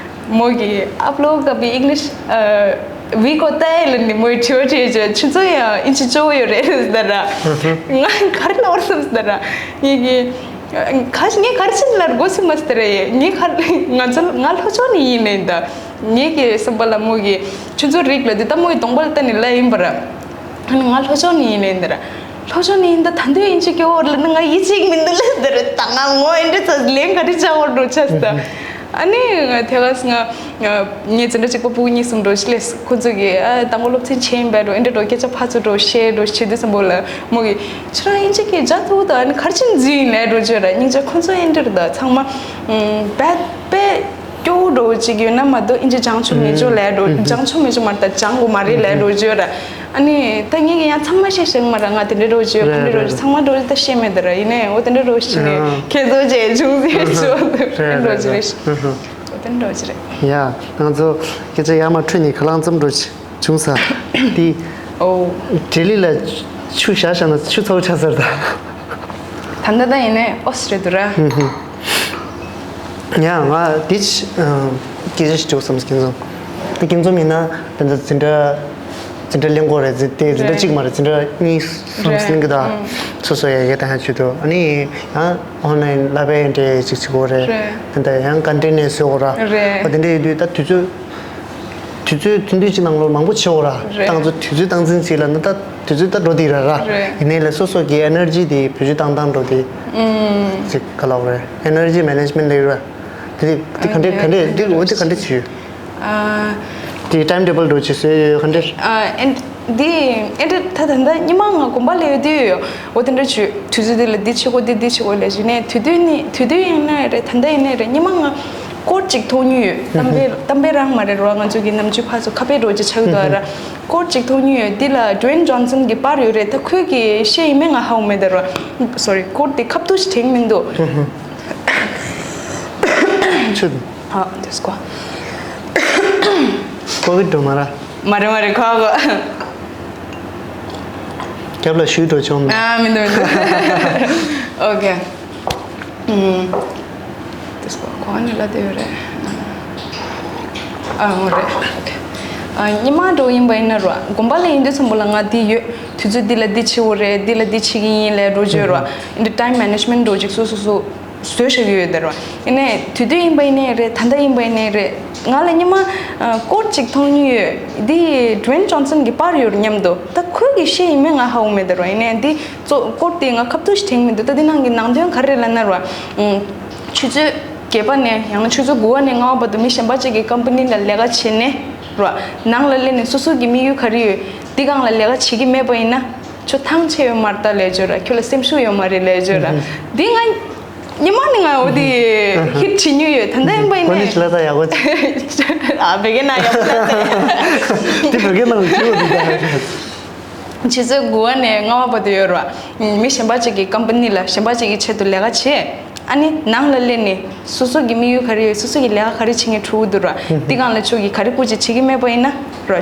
མོ་གིས་आप लोग अभी इंग्लिश अ, वी को तय लेने में छोटे जो छुचो या इंच जो यो रे दरा। ང་ག་རེ་ལབ་སོང་ཟེར་ན། ངེད་ཀྱིས་ཁ་ངས་ག་རེ་བྱེད་ལབ་དགོས་སུ་མ་ཟེར་རེད། ངས་ག་རེ་ང་ཚོ་ང་ལྷོ་ཕྱོགས་ནས་ཡིན་ནས་ད། ངེད་ཀྱི་བསམ་པ་ལ་མོ་གིས་ཆུ་ཚོད་རིགས་ལ་དེ་ལྟ་མོ་ཡི་གདོང་པ་ལ་ལྟ་ནས་ལབ་ཡིན་པ་ར། ང་ལྷོ་ཕྱོགས་ནས་ཡིན་ནས་འདི་ར། ལྷོ་ཕྱོགས་ནས་ཡིན་ད་ད་འདོད་ཡིན་ཅིག་སྐྱོ་བོར་ལ་ནི་ང་ཡིད་ཆེས་མི་འདུག་ལ་འདི་ར། ད་ང་ངོ་འདི་ཚོ་ལན་ག་རེ་བྱ་བར་འགྲོ་ཆ་ད། ཨ་ནི་དེ་ག་ང་ངའི་འཛིན་གྲྭ་གཅིག་པ་ཕྲུ་གུ་གཉིས་གསུམ་འགྲོ་ཤི་ལས་ཁོ་ཚོ་གིས་ཨ་དང་པོ་སློབ་ཚན་ཆེན་པའི་འགྲོ་ཨེ་འདྲ་འགྲོ་སྐད་ཆ་ཕར་ཚུར་འགྲོ་བཤད་འགྲོ་བྱེད་དུས་ཙམ་པོ་ལ་མོ་གིས་ཁྱེད་རང་ཨིན་ཇི་སྐད་སྦྱང་ཐུབ་ད། ཨ་ནི་ག་རེ་བྱེད་འཛིན་ཡིན་ལས་འགྲོ་བརྗོད་ར། སྙིང་རྗེ་ཁོ་ཚོ་ཨེ་འདྲ་རེད་ད། ཚང་མ་བད་པད་སྐྱོ་བོ་འགྲོ་བོ་ཅིག་ཡོད་ན་མ་གཏོགས་ཨིན་ཇི་སྦྱང་ཆོག་མེད་ཆོག་ལས་འགྲོ་སྦྱང་ཆོག་མེད་ཆོག་མ་རེད་ད། སྦྱང་དགོས་མ་རེད་ལས་འགྲོ་བརྗོད་ར། ཨ་ནི་ད་ངེད་ཀྱིས་ཡང་ཚང་མ་བཤད་ཤེས་མ་ར། ང་དེ་འདྲ་རོ་བརྗོད་ག་འདྲ་རོ་བརྗོད་ཚང་མ་འགྲོ་ད་ཤེས་མེད་ད་ར། ཡིན་ནའི་འོ་དེ་འདྲ་རོ་བྱས་ནས་ཁྱེད་ཚོ་བྱས་བྱུང་ཟེར་བྱུང་ཟེར་འགྲོ་གི་རེད། འོ་དེ་འདྲ་རོ་བྱས་རེད། ཡ། ང་ཚོ་སྐད་ཆ་ཡར་མར་འཕྲོས་ནས་ཁ་ལང་ཙམ་འགྲོ་བྱས། བྱུང་ས། དེ། ཨོ། བྲེལ་ལི་ལ་ཆུ་བཞག་བཞག་ན་ཆུ་ཚ་བོ་ཆགས་ཚར་ད། ད་ལྟ་ད་ཡིན་ནའི་ཨོ་སི་རེད་འདུག་ར། ཡ་ང་དེ་ཆ་སྐད་ཆ་ཞིག་དྲིས་བསམ་སྐྱིན་འཛོམས། སྐྱིན་འཛོམས་ཡིན་ན་ད་ལྟ་འཛིན་གྲྭ་ འཛིན་གྲྭ་ལེན་དགོས་རེད། འཛིན་དེ་འཛིན་གྲྭ་རེད། གཅིག་མ་རེད། འཛིན་གྲྭ་གཉིས་གསུམ་རེད། ལེན་གི་ད། ཨང་། སོ་སོ་ཡ་གི་ད་ཧ་ཆུ་དོ། ཨ་ནི་ཡང་ཨོན་ལ་ཡིན་ལ་པའི་འདྲ་ཅིག་བྱེད་དགོས་རེད། རེད། དེ་འདྲ་ཡང་ཀོན་ཊེན་ནི་བཟོ་དགོས་ར། རེད། ཨོ་དེ་འདྲ་ཡོད་དུས་ད་དུས་ཚོད། དུས་ཚོད་ཐུང་ཐུང་ཅིག་ནང་ལོ་མང་པོ་བྱེད་དགོས་ར། རེད། ཏང་ཚོ་དུས་ཚོད་སྟངས་འཛིན་བྱེད་ལ་ན་ད་དུས་ཚོད་ད་འགྲོ་དེ་ར་ར། རེད། ཡིན་ནའི་ལ་སོ་སོ་གི་ཨེ་ནར་ཇི་དེ་བེད་སྤྱོད་བཏང་བཏང་འགྲོ་དེ། ཨང་། ཅིག་ག་ལབ་རེད། ཨེ་ནར་ཇི་མེ་ནེ་ཇི་མེན་ཊི་ལབ་ར། དེ་དེ་ག་འདྲ་ག་འདྲ་དེ་འོ་དེ་ག་འདྲ་བྱེད། ཨ། དེ་ཊའིམ་ཊེ་བལ་འགྲོ་ཅིག་བཟོས་ཡོད་ག་འདྲ། ཨ། ཨེ་འདི་ཨེ་འདི་ད་ད་ད་ཉི་མ་ང་དགོན་པ་ལ་ཡོད་དུས་ཡོད། འོ་དེ་འདྲ་བྱོས། དུས་ཚོད་འདི་ལ་འདི་བྱེད་དགོས། འདི་འདི་བྱེད་དགོས་ལབ་བྱས་ནས་དུས་དུས་ནི་དུས་དུས་ཡིན་ན་རེད། ད་ལྟ་ཡིན་ན་རེད། ཉི་མ་ང་ཀོཊ་ཅིག་མཐོང་མྱོང་ཡོད། གཏམ་དཔེ་གཏམ་དཔེ་རང་མ་རེད་རོ། ང་ཚོ་གི་ནམ་རྒྱུན་ཕར་ཚུར་ཁ་དཔེ་འདྲ་བོ་ཅིག་ཆགས་ཀྱི་འདུག་ཨ་ར། ཀོཊ་ཅིག་མཐོང་མྱོང་ཡོད། འདི་ལ་ཌུ་ཝེན་ཇོན་སན་གྱི་པར་ཡོད་རེད། ད་ཁོས་གི་བཤད་ཡིན་མིན་ང་ཧ་གོ་མེད་ད་རོ། སོ་རི། ཀོཊ་དེ་ཁ་བསྡུ་ཞིག་དྲན་མི་འདུག་ཆུ། ཨ། འདི་སྐོ། ཀོ་བིད་འགྲོ་མ་ར། མ་རེད་མ་རེད། ཁོ་གོ། རྒྱབ་ལ་ཞུས་འགྲོ་བྱུང་མེད། ཨ། མི་འདུག་མི་འདུག་ཨོ་ཁེ། ཨུམ། དེ་སྐོར་གོ་ནི་ལ་དེ་ཡོད་རེད། ཨ། འོ་རེད། ཨོ་ཁེ། ཨ། ཉི་མ་འགྲོ་ཡིན་པ་ཡིན་ན་རོ། དགོན་པ་ལ་ཡིན་དུས་ཙམ་པོ་ལ་ང་འདི་ཡོད། དུས་ཚོད་འདི་ལ་འདི་བྱེད་འོ་རེད། འདི་ལ་འདི་བྱེད་ཀྱི་ཡིན་ལས་འགྲོ་བརྗོད་རོ། ཨིན་དི་ཊའིམ་མེ་ནེ་ཇི་མེན་ཊི་འགྲོ་ཅིག་སོ་སོ་སོ། བཟོས་བཞག་གི་ཡོད་དེ་རོ། ཡིན་ནའི་དུས་དུས་ཡིན་པ་ཡིན་ནའི་རེད། ད་ལྟ་ཡིན་པ་ཡིན་ནའི་རེད། ང་ལ་སྔོན་མ་ཨ། ཀོཊ་ཅིག་མཐོང་མྱོང་ཡོད། འདི་ཌུ་ཝེན་ཇོན་སན་གྱི་པར་ཡོད་སྙམ་དུ། ད་ཁོས་གི་བཤད་ཡིན་མིན་ང་ཧ་གོ་མེད་དེ་རོ། ཡིན་ནའི་འདི་གཙོ་ཀོཊ་དེ་ང་ཁ་བསྡུ་ཞིག་དྲན་མི་འདུག་ད་འདི་ནང་གི་ནང་དོན་ག་རེ་རེད་ལབ་ན་རོ། ཨ། ཆུ་ཚོད་བརྒྱད་པ་ནས་ཡང་ན་ཆུ་ཚོད་དགུ་པ་ནས་ལྔ་པ་བར་དུ་མི་གཞན་པ་ཅིག་གི་ཀམ་པ་ནི་ལ་ལས་ཀ་བྱས་ནས་རོ། ནང་ལ་སླེབས་ནས་སོ་སོ་གི་དམིགས་ཡུལ་ག་རེ་ཡོད། འདི་སྒང་ལ་ལས་ཀ་བྱེད་ཀྱི་མེད་པ་ཡིན་ན། ཁྱོད་ཐང་ཆད་ཡོད་མ་རེད་ད་ལས་བརྗོད་ར། ཁྱོད་ལ་སེམས་ཤུགས་ཡོད་མ་རེད་ལས་བརྗོད་ར། འདི་ང་སྔོན་མ་ནས་ང་འོ་དེ་ཧིཊ་བྱེད་མྱོང་ཡོད། ད་ལྟ་ཡིན་པ་ཡིན་ནའི། ཨ། བོད་སྐད་ནང་ཡག་པོ་ལབ་སྟེ། འདི་བོད་སྐད་ནང་ལ་བྲིས་པ་འདི་ལྟར། ཆུ་ཚོད་དགུ་པ་ནས་ལྔ་པ་བར་དུ་ཡོད་ར། མི་གཞན་པ་ཅིག་གི་ཀམ་པ་ནི་ལ་གཞན་པ་ཅིག་གི་ཆེད་དུ་ལས་ཀ་བྱེད། ཨ་ནི་ནང་ལ་སླེབས་ནས་སོ་སོ་གི་དམིགས་ཡུལ་ག་རེ་ཡོད། སོ་སོ་གི་ལས་ཀ་ག་རེ་བྱེད་མཁན་ཕྲུ་གུ་འདུག་ར། འདི་སྒང་ལ་ཁྱོད་ཀྱིས་ག་རེ་སྐུལ་ཅིག་བྱེད་ཀྱི་མེད་པ་ཡིན་ན་ར།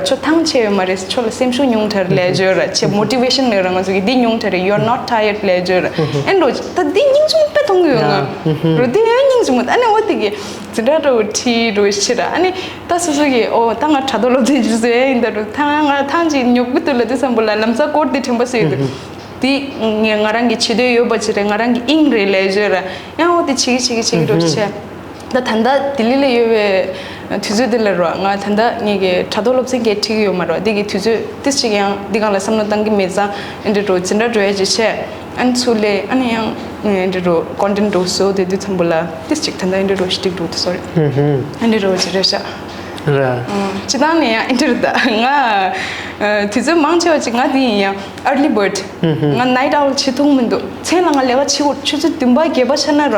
ཁྱོད་ཐང་ཆད་ཡོད་མ་རེད། ཁྱོད་ལ་སེམས་ཤུགས་ཉུང་དྲགས་ལས་བརྗོད་ར། ཁྱོད་མོ་ཊི་ཝེ་ཤན་ལབ་ར། ང་ཚོ་གི་འདི་ཉུང་དྲགས་རེད། You are not tired ལས་བརྗོད་ར། ཨེ་འགྲོ་ད་འདི་སྙིང་རྗེ་མོ་དཔེ་མཐོང་གི་ཡོད་ང་། རོ་འདི་ཡང་སྙིང་རྗེ་མོ། ཨ་ནི་འོ་དེ་གི་འཛིན་གྲྭ་འགྲོ་ཁྲིད་འགྲོ་ཕྱིར་ར། ཨ་ནི་ད་སོ་སོ་གི་ཨོ་ད་ང་དྲ་ཐོག་སློབ་ཚན་ཅིག་བཟོས་ཡིན་ད་རུ། ད་ང་ཐང་ཅིག་ཉོབ་གི་འདུག་ལབ་དུས་ཙམ་པོ་ལ་ལམ་སང་ཀོཊ་འདི་དྲན་པ་སོང་ཡོད་འདུག་འདི་ངས་ང་རང་གི་བྱེད་འདོད་ཡོད་པ་ཅིག་རེད། ང་རང་གི་དབྱིངས་རེད་ལས་བརྗོད་ར། ཡང་འོ་དེ་བྱེད་ཀྱི་བྱེད་ཀྱི་བྱེད་ཀྱི་འགྲོ་བྱས། ད་ད་ལྟ་ལྡི་ལི་ལ་ཡོད་པའི་དུས་ཚོད་འདི་ལ་རོ། ང་ད་ལྟ་ངེད་ཀྱི་དྲ་ཐོག་སློབ་ཚན་གས་ཁྲིད་ཀྱི་ཡོད་མ་རོ། འདི་གི་དུས་ཚོད་ཏིས་ཅིག་ཡང་འདི་སྒང་ལ་བསམ་བློ་བཏང་གི་མེད་ཙང་། ཨེ་འདྲ་འགྲོ་འཛིན་གྲྭ་འགྲོ་ཡ་ཅིག་བྱས། ཨ་ནི་ཚུར་སླེབས། ཨ་ནི་ཡང་ཨེ་འདྲ་འགྲོ་ཀོན་ཊེན་ཊི་འགྲོ་བཟོ་དེ་དུས་ཙམ་པོ་ལ་ཏིས་ཅིག་ད་ལྟ་ཨེ་འདྲ་འགྲོ་ཞིག་འགྲིག་འགྲོ་དུ་སོ་རེད། ཨེ་འདྲ་འགྲོ་ཅིག་རེད་ཤག་ར། སྤྱི་བཏང་ནས་ཡང་ཨེ་འདྲ་རེད། ད་ང་ཨ་དུས་ཚོད་མང་ཆེ་བ་ཅིག་ང་དེ་ཡིན་ཡང་early bird། ང་night owl བྱེད་ཐུབ་མི་འདུག་མཚན་ལ་ང་ལས་ཀ་བྱེད་དགོས། ཆུ་ཚོད་བདུན་པ་བརྒྱད་པ་ཆགས་ན་ར།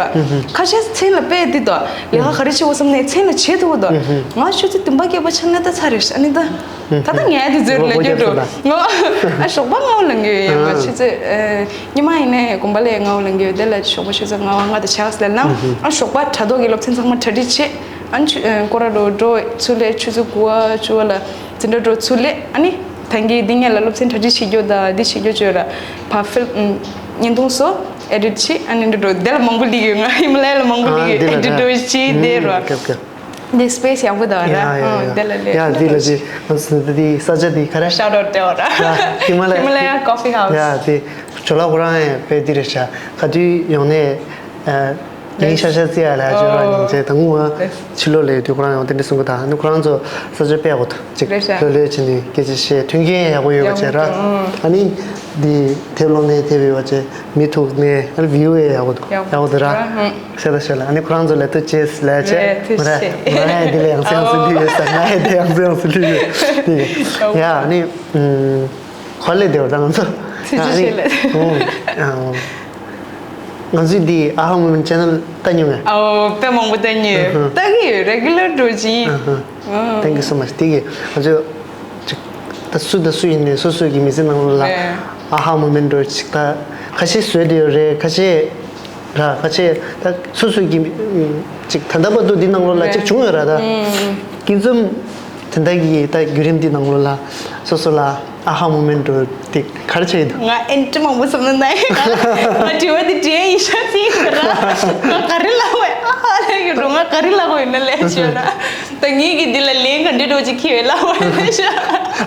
ཁ་ཤས་མཚན་ལ་དཔེ་དེ་དང་ལས་ཀ་ག་རེ་བྱེད་དགོས་བསམ་ནས་མཚན་ལ་བྱེད་ཐུབ་འདུག་ང་ཆུ་ཚོད་བདུན་པ་བརྒྱད་པ་ཆགས་ན་ད་ཚར་རེད། ཨ་ནི་ད་ད་ལྟ་ངས་དེ་ཚོའི་ལས་རྒྱུ་འགྲོ་ངོ་། ཨ་ཞོགས་པ་སྔ་པོ་ལངས་གི་ཡོད། ཡང་ང་ཆུ་ཚོད་ཨ་ཉི་མ་ཡིན་ནའི་དགོན་པ་ལས་སྔ་པོ་ལངས་གི་ཡོད། དེ་ལ་ཞོགས་པ་ཆུ་ཚོད་ལྔ་པ་ལྔ་དང་ཕྱེད་ཀ་ཙམ་ལ་ལངས། ཨ་ཞོགས་པ་དྲ་ཐོག་གི་སློབ་ཚན་ཚང་མ་གྲ་སྒྲིག་བྱེད། ཨ་ནི་ཆུ་ཨ་སྐོར་ར་འགྲོ་འགྲོ་ཚུར་སླེབས། ཆུ་ཚོད་དགུ་པ་བཅུ་པ་ལ་འཛིན་གྲྭ་འགྲོ་ཚུར་སླེབས། ཨ་ནི་ད་གིན་འདི་སྔོན་ལ་སློབ་ཚན་གྲ་སྒྲིག་བྱེད་རྒྱུ་དང་འདི་བྱེད་རྒྱུ་བཅས་ར་ཕར་ཕིལ་ཨམ་བརྙན་ཐུང་བཟོ། ཨེ་ཌིཊ་བྱེད། ཨ་ནི་འདི་འགྲོ་དེ་ལ་མང་པོ་སླེབས་ཡོད། ང་ཧི་མ་ལ་ཡ་ལ་མང་པོ་ཨ་སླེབས་ཡོད། འདི་ལ་ཨེ་ཌིཊ་འགྲོ་བྱེད་དེ་ར། ཨུམ་ཀེབ་ཀེབ། འདི་སི་པེ་སི་ཡག་པོ་འདུག་ར། ཡ་ཡ་ཡ། ཨ་དེ་ལ་ལས་ཡ་འདི་ལ་ཅི་ང་ཚོ་འདི་ས་ཆ་འདི་ག་རེ། ཤའོ་ཊི་ཨའུཊ་སྤྲད་པ་ར། ཡ་ཧི་མ་ལ་ཡ། ཧི་མ་ལ་ཡ་ཀོ་ཕི་ཧའུ་སི། ཡ་དེ་ཇོ་ལགས་ཁོ་རང་ཡང་དཔེ་འདི་རེད་ཤག་ག་དུས་ཡོང་ནས་ཨ། ངའི་ཤ་ཤ་རྩི་ཡ་ལ་ཅོ་ར་ཉིན་མཚན་ད་ངུ་བ་ཕྱི་ལོགས་ལས་དུས་ཁོ་རང་ཡང་དེ་འདྲ་གསུང་གི་ད་ནི་ཁོ་རང་ཚོ་ས་ཆ་དཔེ་ཡག་པོ་འདུག་ཅིག་རེད་ཤག་ལྷོད་ལྷོད་བྱས་ནས་སྐད་ཆ་བཤད་མཐུན་རྐྱེན་ཡག་པོ་ཡོད་པ་བྱས་ར། ཡག་པོ་འདུག་ཨ་ནི་འདི་དེབ་ཀློག་ནས་དེབ་ཡོད་པ་བྱས་མི་ཐུག་ནས་ཨ་ནི་བིའུ་ཡང་ཡག་པོ་འདུག་ཡག་པོ་འདུག་ར། ཤ་ད་ཤ་ལ་ཨ་ནི་ཁོ་རང་ཚོ་ལ་ཐུགས་རྗེ་ཆེ་ལ་བྱས་རེད། ཐུགས་རྗེ་ཆེ། ང་ཡང་འདི་ལ་ཡང་སེམས་སུ་ལུས་ཡོད་ས། ང་ཡང་འདི་ཡང་སེམས་སུ་ལུས་ཡོད་དེ་ཡ་ཨ་ནི། ཧོ་ལེ་དེ་བ་ད་ང་ཚོ། ཚིག་ཅི་ཨ་ནི་བཤད་ལ། ཨོ། ཨ། ང་ཚོའི་འདི་ཨ་ཧ་མོ་མེན་ཊི་ཆེ་ནལ་ལྟ་མྱོང་ངས། ཨོ་དཔེ་མང་པོ་ལྟ་མྱོང་། ཨ་ཧ། ལྟ་གི་ཡོད། རེ་གུ་ལར་འགྲོ་བཞིན། ཨ་ཧ། ཨ། Thank you so much། དེ་གི་ང་ཚོ་ཅིག་ད་སུ་དང་སུ་ཡིན་ནའི་སོ་སོ་གི་མི་ཚེ་ནང་ལ་རེད། ཨ་ཧ་མོ་མེན་ཊི་འགྲོ་ཅིག་ད་ཁ་ཤས་བཟོས་བསྡད་ཡོད་རེད། ཁ་ཤས་ར་ཁ་ཤས་ད་སོ་སོ་གི་ཅིག་ད་ལྟ་བར་དུ་འདི་ནང་ལོགས་ལ་ཅིག་བྱུང་ཡོད་ར་ད། ཨ། ཀུན་གསུམ། དེ་འདྲ་གི་ད་བརྒྱུད་རིམ་འདི་ནང་ལོགས་ལ་སོ་སོ་ལ་ཨ་ཧ་མོ་མེན་ཊི་འགྲོ་དེ་ག་རེ་ཆགས་ཡོད་འདུག་ང་ཨེ་འདྲ་མང་པོ་བསམ་ན་ན་ཡིན། ང་ང་དྲི་བ་འདི་དྲིས་ཡིན་ཤག་ཅིག་ར། ང་ག་རེ་ལབ་དགོས། ཨ་ཧ་ལབ་ཡོད་འགྲོ། ང་ག་རེ་ལབ་དགོས་ཡིན་ན་ལས་ཆོད་ན། ད་ངེད་ཀྱི་འདི་ལ་ལན་ག་འདྲ་འགྲོ་ཅིག་ཁྱེར་བའི་ལབ་དགོས་ཡིན་ན་ཤག་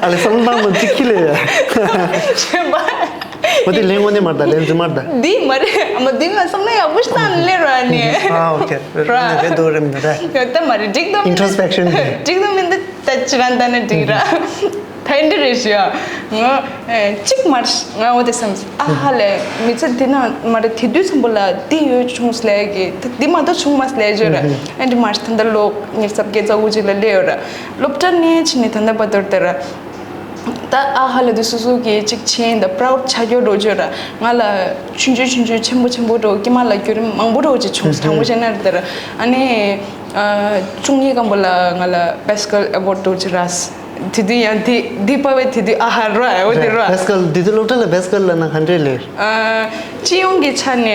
ཨ་ལེ་བསམ་བློ་བཏང་དང་ཅིག་ཁྱི་ལས་ཡ། ཞེས་པ། འོ་དེ་ལན་དངོས་གནས་མ་རེད་ད། ལན་རྫུན་མ་རེད་ད། འདི་མ་རེད། ཨ་མ་འདི་ང་བསམ་བློ་ཡག་པོ་ཞིག་བཏང་ནས་སླེབས་ར་ནི། ཨ་ཨོ་ཁེ། ར། རེད་འདུག་རེད་མི་འདུག་རེད། ད་མ་རེད། འགྲིག་དང་མི་འདུག Introspection་རེད། འགྲིག་དང་མི་འདུག་ད་ཅི་རང་ད་ནི་འགྲིག་ར། ད་འདི་རེད་ཞུ་ཡ། ང་ཨེ་གཅིག་མར་ང་འོ་དེ་བསམ། ཨ་ཧ་ལས་མི་ཚེ་འདི་ན་མ་རེད། དེ་དུས་ཙམ་པོ་ལ་འདི་ཡོད་བྱུང་སླེ་གི་ད་འདི་མ་གཏོགས་བྱུང་མ་སླེ་ཞུ་ར། ཨ་འདི་མར་ད་ལྟ་ལོ་ཉེར་ཙམ་བརྒྱད་ཙམ་དགུ་ཅིག་ལ་སླེབས་ཡོད་ར། སློབ་གྲྭ་ནས་ཕྱིན་ནས་ད་ལྟ་བར་དུ་དེ་ར། ད་ཨ་ཧ་ལ་དུ་སོ་སོ་གི་ཅིག་ཆེན་ད་proud་ཆགས་ཡོད་འགྲོ་བརྗོད་ར། ང་ལ་ཆུང་ཆུང་ཆུང་ཆུང་ཆེན་པོ་ཆེན་པོ་འགྲོ་ཀྱི་མ་ལ་བརྒྱུད་རིམ་མང་པོ་འགྲོ་ཅིག་བྱུང་སོང་། དྲང་པོ་བཤད་ན་རེད་ད་ར། ཨ་ནི་ཨ་བཅུ་གཉིས་སྐམ་པོ་ལ་ང་ལ་best girl award་འགྲོ་ཅིག་ར། དེ་དུས་ཡང་དེ་དེ་པ་བས་དེ་དུས་ཨ་ཧ་ར་འོ་དེ་ར། best girl་དེ་དུས་སློབ་གྲྭ་ལ་best girl་ལ་ན་ག་འདྲས་ལེ། ཨ་སྤྱི་ཡོངས་ཀྱི་ཆ་ནས་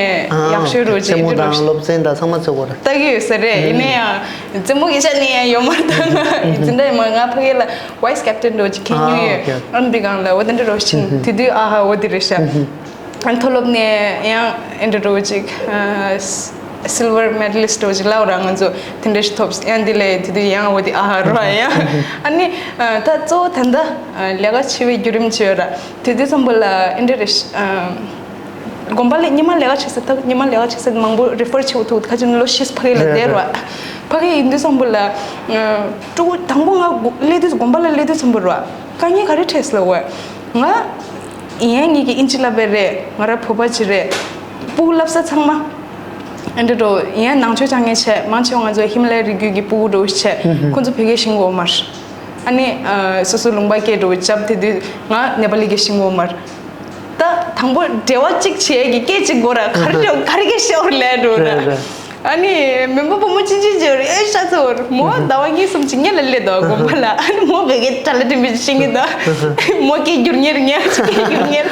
ཡག་ཤོས་འགྲོ་ཅིག་རྩེད་མོ་དང་སློབ་ཚན་དང་ཚང་མ་ཚོགས་པ་ར། ལྟ་གི་ཡོད་ས་རེད། ཡིན་ན་ཡང་རྩེད་མོ་གི་ཆ་ནས་ཡང་ཡོད་མ་རེད་ད། ཡིན་ད་ཡིན་མ་ང་ཕ་གི་ལ། Vice captain་འགྲོ་ཅིག་ཁྱེད་ཉུ་ཡོད། ཨ་འདི་གང་ལ་འོ་དེ་འདྲ་རོ་ཕྱིན། དེ་དུས་ཨ་ཧ་འོ་དེ་རེད་ཤག་ཨ་མཐོ་སློབ་ནས་ཡང་ཨེ་འདྲ་རོ་ཅིག་silver medalist་རོ་ཅིག་ལའོ་ར། ང་ཚོ་དེ་འདྲ་ཞིག་ཐོབ་ཡང་འདི་ལས་དེ་དུས་ཡང་འོ་དེ་ཨ་ཧ་རོ་ཡང་ཨ་ནི་ད་གཙོ་བོ་ད་ལྟ་ལས་ཀ་བྱེད་པའི་བརྒྱུད་རིམ་བྱས་ཡོད་ར། དེ་དུས་ཙམ་པོ་ལ་ཨེ་འདྲ་རེད། དགོན་པ་ལ་ཉི་མ་ལས་ཀ་བྱེད་ས་ད་ཉི་མ་ལས་ཀ་བྱེད་ས་མང་པོ་refer་བྱེད་དགོས་ཐུག་ཁ་ཅིག་ལོ་ཤེས་ཕ་གི་ལ་བསྡད་ར། ཕ་གི་ཡིན་དུས་ཙམ་པོ་ལ་ཕྲུ་གུ་དང་པོ་ང་སླེབས་དུས་དགོན་པ་ལ་སླེབས་དུས་ཙམ་པོ་ར་དཀའ་ངལ་ག་རེ་འཕྲད་སོང་ལབ་བས། ང་ཡིན་ཡང་ངེད་ཀྱི་ཨིན་ཇི་བསླབ་པ་རེད། ང་ར་བོད་པ་ཅིག་རེད། སྤུ་གུ་བསླབ་ས་ཚང་མ་ཨེ་འདྲ་འགྲོ་ཡིན་ཡང་ནང་ཆོས་སྦྱང་མཁན་བྱས། མང་ཆེ་བ་ང་ཚོ་ཧི་མ་ལ་ཡའི་རི་རྒྱུད་ཀྱི་སྤུ་གུ་འགྲོ་བྱས། ཁོང་ཚོ་བོད་སྐད་ཤེས་ཀྱི་ཡོད་མ་རེད། ཨ་ནི་ཨ་སོ་སོ་ལུང་པ་སྐད་འགྲོ་རྒྱབ་དེ་དུས་ང་ནེ་པ་ལི་སྐད་ཤེས་ཀྱི་ཡོད་མ་རེད། ད་དང་པོ་འབྲེལ་བ་གཅིག་བྱེད་ཀྱི་སྐད་ཅིག་དགོས་ར། ག་རེ་བྱེད་ག་རེ་སྐད་བཤད་འོར་ལས་འགྲོ་ར། རེད་རེད། ཨ་ནི་མེ་མོ་བུ་མོ་ཅི་ཅི་བྱེད་རེད། ཨེ་ཤ་ཚ་འོར་མོ་ཟླ་བ་གཉིས་གསུམ་ཅིག་ངེད་ལ་སླེབས་དོ་དགོན་པ་ལ། ཨ་ནི་མོ་བོད་སྐད་དྲ་ལ་དྲན་པའི་ཤིང་གི་ད་མོ་སྐད་བསྒྱུར་ཉེར་ཉེར་ཅིག་སྐད་བསྒྱུར་ཉེར།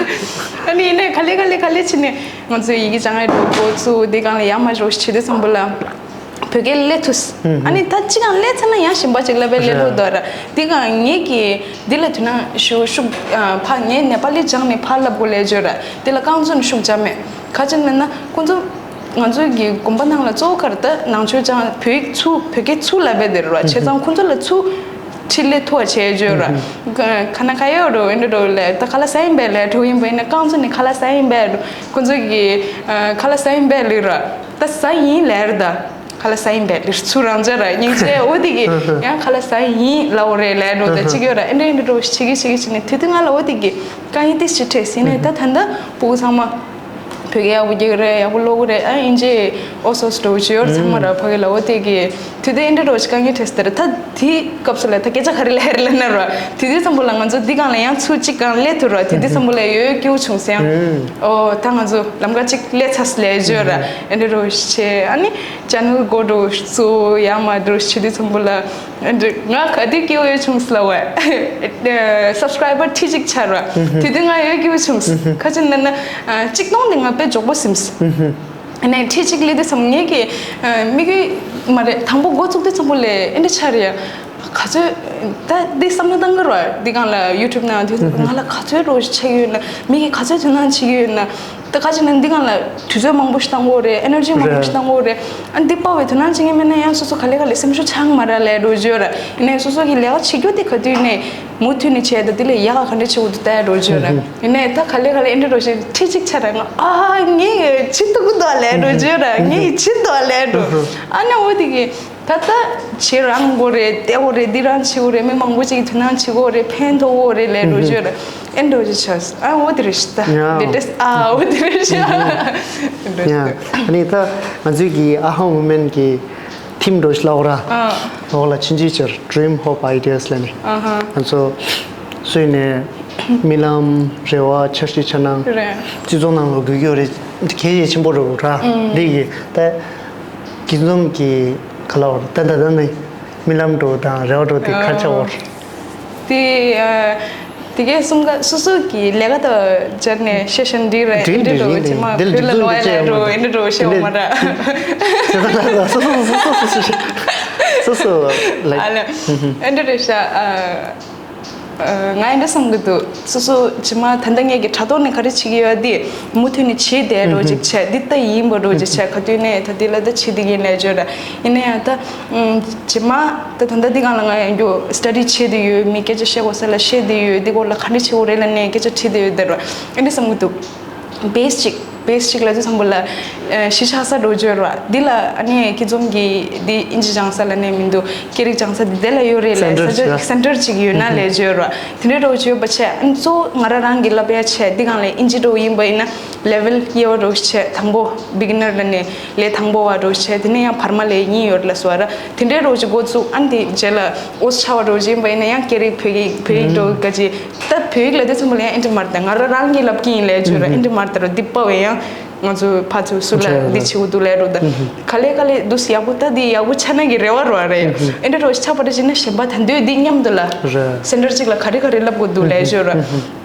ཨ་ནི་ཡིན་ནའི་ག་ལེ་ག་ལེ་ག་ལེ་བྱས་ནས་ང་ཚོའི་ཡི་གེ་སྦྱང་ཡ་འགྲོ་འགོ་ཚུགས། དེ་སྒང་ལ་ཡ་མ་འགྲོ་བྱེད་དུས་ཙམ་པོ་ལ། བོད་སྐད་སླེབས་ཐུབ། ཨ་ནི་ད་ཅི་གང་སླེབས་ཚར་ན་ཡང་གཞན་པ་ཅིག་སླེབས་པའི་སླེབས་ཐུབ་འདུག་ར། འདི་གང་ངེད་ཀྱིས་འདི་ལ་དུས་ན་ཤུ་ཤུགས་ཕ་ངས་ནེ་པ་ལི་སྦྱངས་ནས་ཕར་སླེབས་དགོས་ལས་བརྗོད་ར། འདི་ལ་རྐང་བཙུགས་ནས་ཤུགས་རྒྱབ་མེད། ག་ཅི་ན་ན་ཁོང་ཚོ་ང་ཚོའི་གི་དགོན་པ་ནང་ལ་གཙོ་བོ་ག་རེ་ད་ནང་ཆོས་སྦྱང་བོད་ཡིག་ཚུར་བོད་སྐད་ཚུར་སླེབས་པའི་དེ་རེད་བ། བྱས་ཙང་ཁོང་ཚོ་ལ་ཚུར་ཁྲིད་ལས་ཐུབ་པ་བྱས་བརྗོད་ར། ཁ་ན་ཁ་ཡོད་རོ་ཨེ་འདྲ་རོ་ལས་ད་ཁ་ལག་ཟ་ཡིན་པས་ལས་འགྲོ་ཡིན་པས་ན་རྐང་བཙུགས་ནས་ཁ་ལག་ཟ་ཡིན་པས་རོ། ཁོང་ཚོ་གི་ཁ་ལག་ཟ་ཡིན་པས་ལས་ར། ད་ཟ་ཡིན་ལེར་ད། ཁ་ལག་ཟ་ཡིན་པས་ལེར་ཚུར་རང་འཇགས་ར་སྙིང་རྗེ་འོ་དེ་གི་ཡང་ཁ་ལག་ཟ་ཡིན་ལབ་འོ་རེད་ལས་འགྲོ་ད་ཅིག་ཡོད་ར། ཨེ་འདྲ་ཨེ་འདྲ་འགྲོ་ཞིག་གི་ཞིག་གི་ཞིག་ནས་དེ་དུས་ང་ལ་འོ་དེ་གི་དཀའ་ངལ་ཏིས་ཅིག་འཕྲད་ཟིན་ནས་ད་ད་ལྟ་སྤུ་གུ་ཚང་མ་བོད་སྐད་ཡག་པོ་རྒྱག་གི་རེད། ཡག་པོ་ཀློག་གི་རེད། ཨ་ཨིན་ཇི་ཨོ་སོ་སོ་འགྲོ་ཅིག་ཡོད་ར། ཚང་མ་ར་ཕ་གི་ལ་འོ་དེ་གི་དེ་དུས་ཨེ་འདྲ་འགྲོ་ཞིག་དཀའ་ངལ་འཕྲད་ཟེར་ད་དེ་སྐབས་སུ་ལ་ད་སྐད་ཆ་ག་རེ་ལབ་རེད་ལབ་ན་ར་དེ་དུས་ཙམ་པོ་ལ་ང་ཚོ་འདི་སྒང་ལ་ཡང་ཚུར་གཅིག་སྒང་སླེབས་ཐུབ་ར། དེ་དུས་ཙམ་པོ་ལ་ཡོད་སྐྱིད་པོ་བྱུང་སེ་ཡང་ཨོ་ད་ང་ཚོ་ལམ་ཁ་གཅིག་སླེབས་ཚར་སླེབས་བརྗོད་ར་ཨེ་འདྲ་རོ་ཞེས་ཨ་ནི། ཅེ་ནལ་འགོ་འགྲོ་གཙོ་ཡ་མ་འགྲོ་བྱེད་དུས་ཙམ་པོ་ལ་ང་ག་དུས་སྐྱིད་པོ་ཡོད་བྱུང་སླ་བས་སབ་སི་ཀ་རའི་བར་ཁྲི་གཅིག་ཆར་བ་དེ་དུས་ང་ཡོད་སྐྱིད་པོ་བྱུང་། ཁ་ཅིག་ན་ན་གཅིག་སྟོང་དེ་ང་དཔེ་མགྱོགས་པོ་སིམས། ནས་ཁྲི་གཅིག་སླེབས་དུས་ཙམ་ངེད་ཀྱི་མི་གི་མ་རེད་དང་པོ་འགོ་བཙུགས་དུས་ཙམ་པོ་ལས་ཨེ་འདྲ་ཆར་ཡ། ག་ཚོད། ད་འདི་བསམ་བློ་བཏང་གི་རོགས། འདི་སྒང་ལ་ཡུ་ཊུབ་ནང་དུས་ཚོད་ང་ལ་ག་ཚོད་རོགས་ཞིག་ཆགས་ཀྱི་ཡོད་ན། མི་གིས་ག་ཚོད་དོ་སྣང་བྱེད་ཀྱི་ཡོད་ན། ད་ག་ཅིག་ན་འདི་སྒང་ལ་དུས་ཚོད་མང་པོ་ཞིག་བཏང་དགོས་རེད། ཨེ་ནར་ཇི་མང་པོ་ཞིག་བཏང་དགོས་རེད། ཨ་འདི་དཔའ་བའི་དོ་སྣང་བྱེད་མཁན་མེད་ན་ཡང་སོ་སོ་ག་ལེ་ག་ལེ་སེམས་ཤུགས་ཆག་མ་རག་ལས་འགྲོ་བརྗོད་ར། ཡིན་ནའི་སོ་སོ་གི་ལས་ཀ་བྱེད་རྒྱུ་དེ་ག་དུས་ནས་མུ་མཐུད་ནས་བྱས་ད་འདི་ལས་ཡག་ག་འདྲ་བྱེད་དགོས་འདུག་ལྟ་ཡ་འགྲོ་བརྗོད་ར། ཡིན་ནའི་ད་ག་ལེ་ག་ལེ་ཨེ་འདྲ་འགྲོ་ཞིག་ཁྲི་གཅིག་ཆ་ར་ང་ཨ་ངས་བྱེད་ཐུབ་ཀྱི་འདུག་ལས་འགྲོ་བརྗོད་ར། ངས་བྱེད་འདུག་ལས་འགྲོ། ཨ་ནི་འོ་དེ་གི་ད་ལྟ་བྱེད་རང་དགོས་རེད། བལྟ་དགོས་རེད། འདི་རང་བྱེད་དགོས་རེད། མི་མང་པོ་ཅིག་གིས་དོ་སྣང་བྱེད་དགོས་རེད། ཕན་ཐོགས་དགོས་རེད་ལས་འགྲོ་བརྗོད་རེད། ཨེ་འགྲོ་བྱེད་ཆགས་ཨ་འོ་དེ་རེད་ཤི་ད། ཡ། དེ་འདྲས་ཨ་འོ་དེ་རེད་ཤི། ཡ། ཨ་ནི་ད་ང་ཚོའི་གི་ཨ་ཧ་ཝུ་མེན་གི་ཐིམ་འགྲོ་ཤི་ལ་འོ་ར། ཨ། འོ་ལ་ཕྱིན་ཅི་ཆར་Dream Hope Ideas་ལ་ནི་ཨ་ཧ་ང་ཚོ་སུས་ནས་རྨི་ལམ་རེ་བ་འཆར་གཞི་འཆར་སྣང་རེད། སྤྱི་ཚོགས་ནང་ལོགས་དགོས་ཀྱི་ཡོད་རེད། གལ་ཆེན་པོ་རེད་ར། འདི་གི་ད་སྐྱིད་འཛོམས་ཀྱི་ག་ལ་བར་ད་ད་ད་ནི་རྨི་ལམ་འགྲོ་དང་རེ་བ་འགྲོ་དེ་ཁ་ཆ་བོར། དེ་དེ་གའི་གསུམ་ཀ་སོ་སོ་གི་ལས་ཀ་དང་སྦྱར་ནས་ཤེ་ཤན་འདི་རེད། འདི་འདྲ་འགྲོ་ཅི་མ་བུ་ལ་ལོ་ཨེ་ལ་འགྲོ་འདི་འདྲ་ཤེ་འོ་མ་ར། སོ་སོ་སོ་སོ་སོ་སོ་ལ་ཨ་ལ་ཨེ་འདྲ་རེད་ཤ། ང་ཡང་འདྲ་བསམ་གི་འདུག་སོ་སོ་ཇི་མ་ད་ལྟ་ངས་ཀྱི་དྲ་ཐོག་ནས་ག་རེ་བྱེད་ཀྱི་ཡོད་དེ་མུ་མཐུད་ནས་བྱེད་བསྡད་རོགས་ཅིག་བྱས། འདི་ལྟ་ཡིན་པ་རོགས་ཅིག་བྱས། ག་དུས་ནས་ད་འདི་ལ་ད་བྱེད་བསྡད་ཀྱི་ཡིན་ལས་བརྗོད་ར། ཡིན་ན་ཡང་ད་ཇི་མ་ད་ད་ལྟ་འདི་སྒང་ལ་ང་ཡང་རྒྱུ་སི་ཊ་ཌི་བྱེད་བསྡད་ཡོད། མི་སྐད་ཆ་བཤད་དགོས་ས་ལ་བཤད་བསྡད་ཡོད། འདི་སྐོར་ལ་ག་འདྲ་བྱེད་དགོས་རེད་ལབ་ནས་སྐད་ཆ་དྲིས་བསྡད་ཡོད་དེ་ར། ཨ་འདྲ་བསམ་གི་འདུག་བེ་སི་ཅིག་བེ་སི་ཅིག་ལ་དུས་ཚང་པོ་ལ་གཞི་ཆགས་ས་འགྲོ་བརྗོད་ར། འདི་ལ་ཨ་ནི་སྐྱིད་འཛོམས་ཀྱི་འདི་ཨིན་ཇི་སྦྱང་ས་ལ་ནས་མི་འདུག་སྐད་རིགས་སྦྱང་ས་འདི་དེ་ལ་ཡོད་རེད་ལས། སེན་ཊར་ཅིག་ར། སེན་ཊར་ཅིག་ཡོད་ན་ལས་བརྗོད་ར། དེ་འདྲའི་འགྲོ་བརྗོད་པ་བྱས། ཨ་ནི་གཙོ་བོ་ང་རང་རང་གི་ལབ་ཡ་བྱས། འདི་སྒང་ལ་ཨིན་ཇི་འགྲོ་ཡིན་པ་ཡིན་ན་ལེ་ཝལ་དབྱེ་བ་འགྲོ་བྱས། དང་པོ་བི་གི་ནར་ལ་ནས་ལས་དང་པོ་བ་འགྲོ་བྱས། དེ་ནས་ཡང་བར་མ་ལས་གཉིས་ཡོད་རེད་ལ་སོ་ར། དེ་འདྲའི་འགྲོ་བྱེད་འགོ་བཙུགས། ཨ་ནི་དེ་རྗེས་ལ་ཨོ་ཆ་བ་འགྲོ་བྱེད་ཡིན་པ་ཡིན་ན་ཡང་སྐད་རིགས་བོད་ཡིག་བོད་ཡིག་འགྲོ་ག་ཅི། ད་བོད་ཡིག་ལ་དེ་ཚོ་མོ་ལ་ཡང་ཨིན་དྲི་མར་ད་ང་རང་རང་གི་ལབ་ཀྱི་ཡིན་ལས་བརྗོད་ར། ཨིན་དྲི་མར་ད་ར་འདི་པ་བས་ཡང་ང་ཚོ་ཕ་ཚོ་སུ་ལ་འདི་བྱེད་དགོས་འདུག་ལས་རོ། ད་ག་ལེ་ག་ལེ་འདུག་ཡག་པོ། ད་འདི་ཡག་པོ་ཆགས་ན་གི་རེ་བ་རོ་རེད། ཨིན་དྲི་རོ་ཆགས་པ་རེ་བྱེད་ན་གཞན་པ་ད་འདོད་འདི་མཉམ་དུ་ལ་སེན་ཊར་གཅིག་ལ་ག་རེ་ག་རེ་ལབ་དགོས་འདུག་ལས་བརྗོད་ར།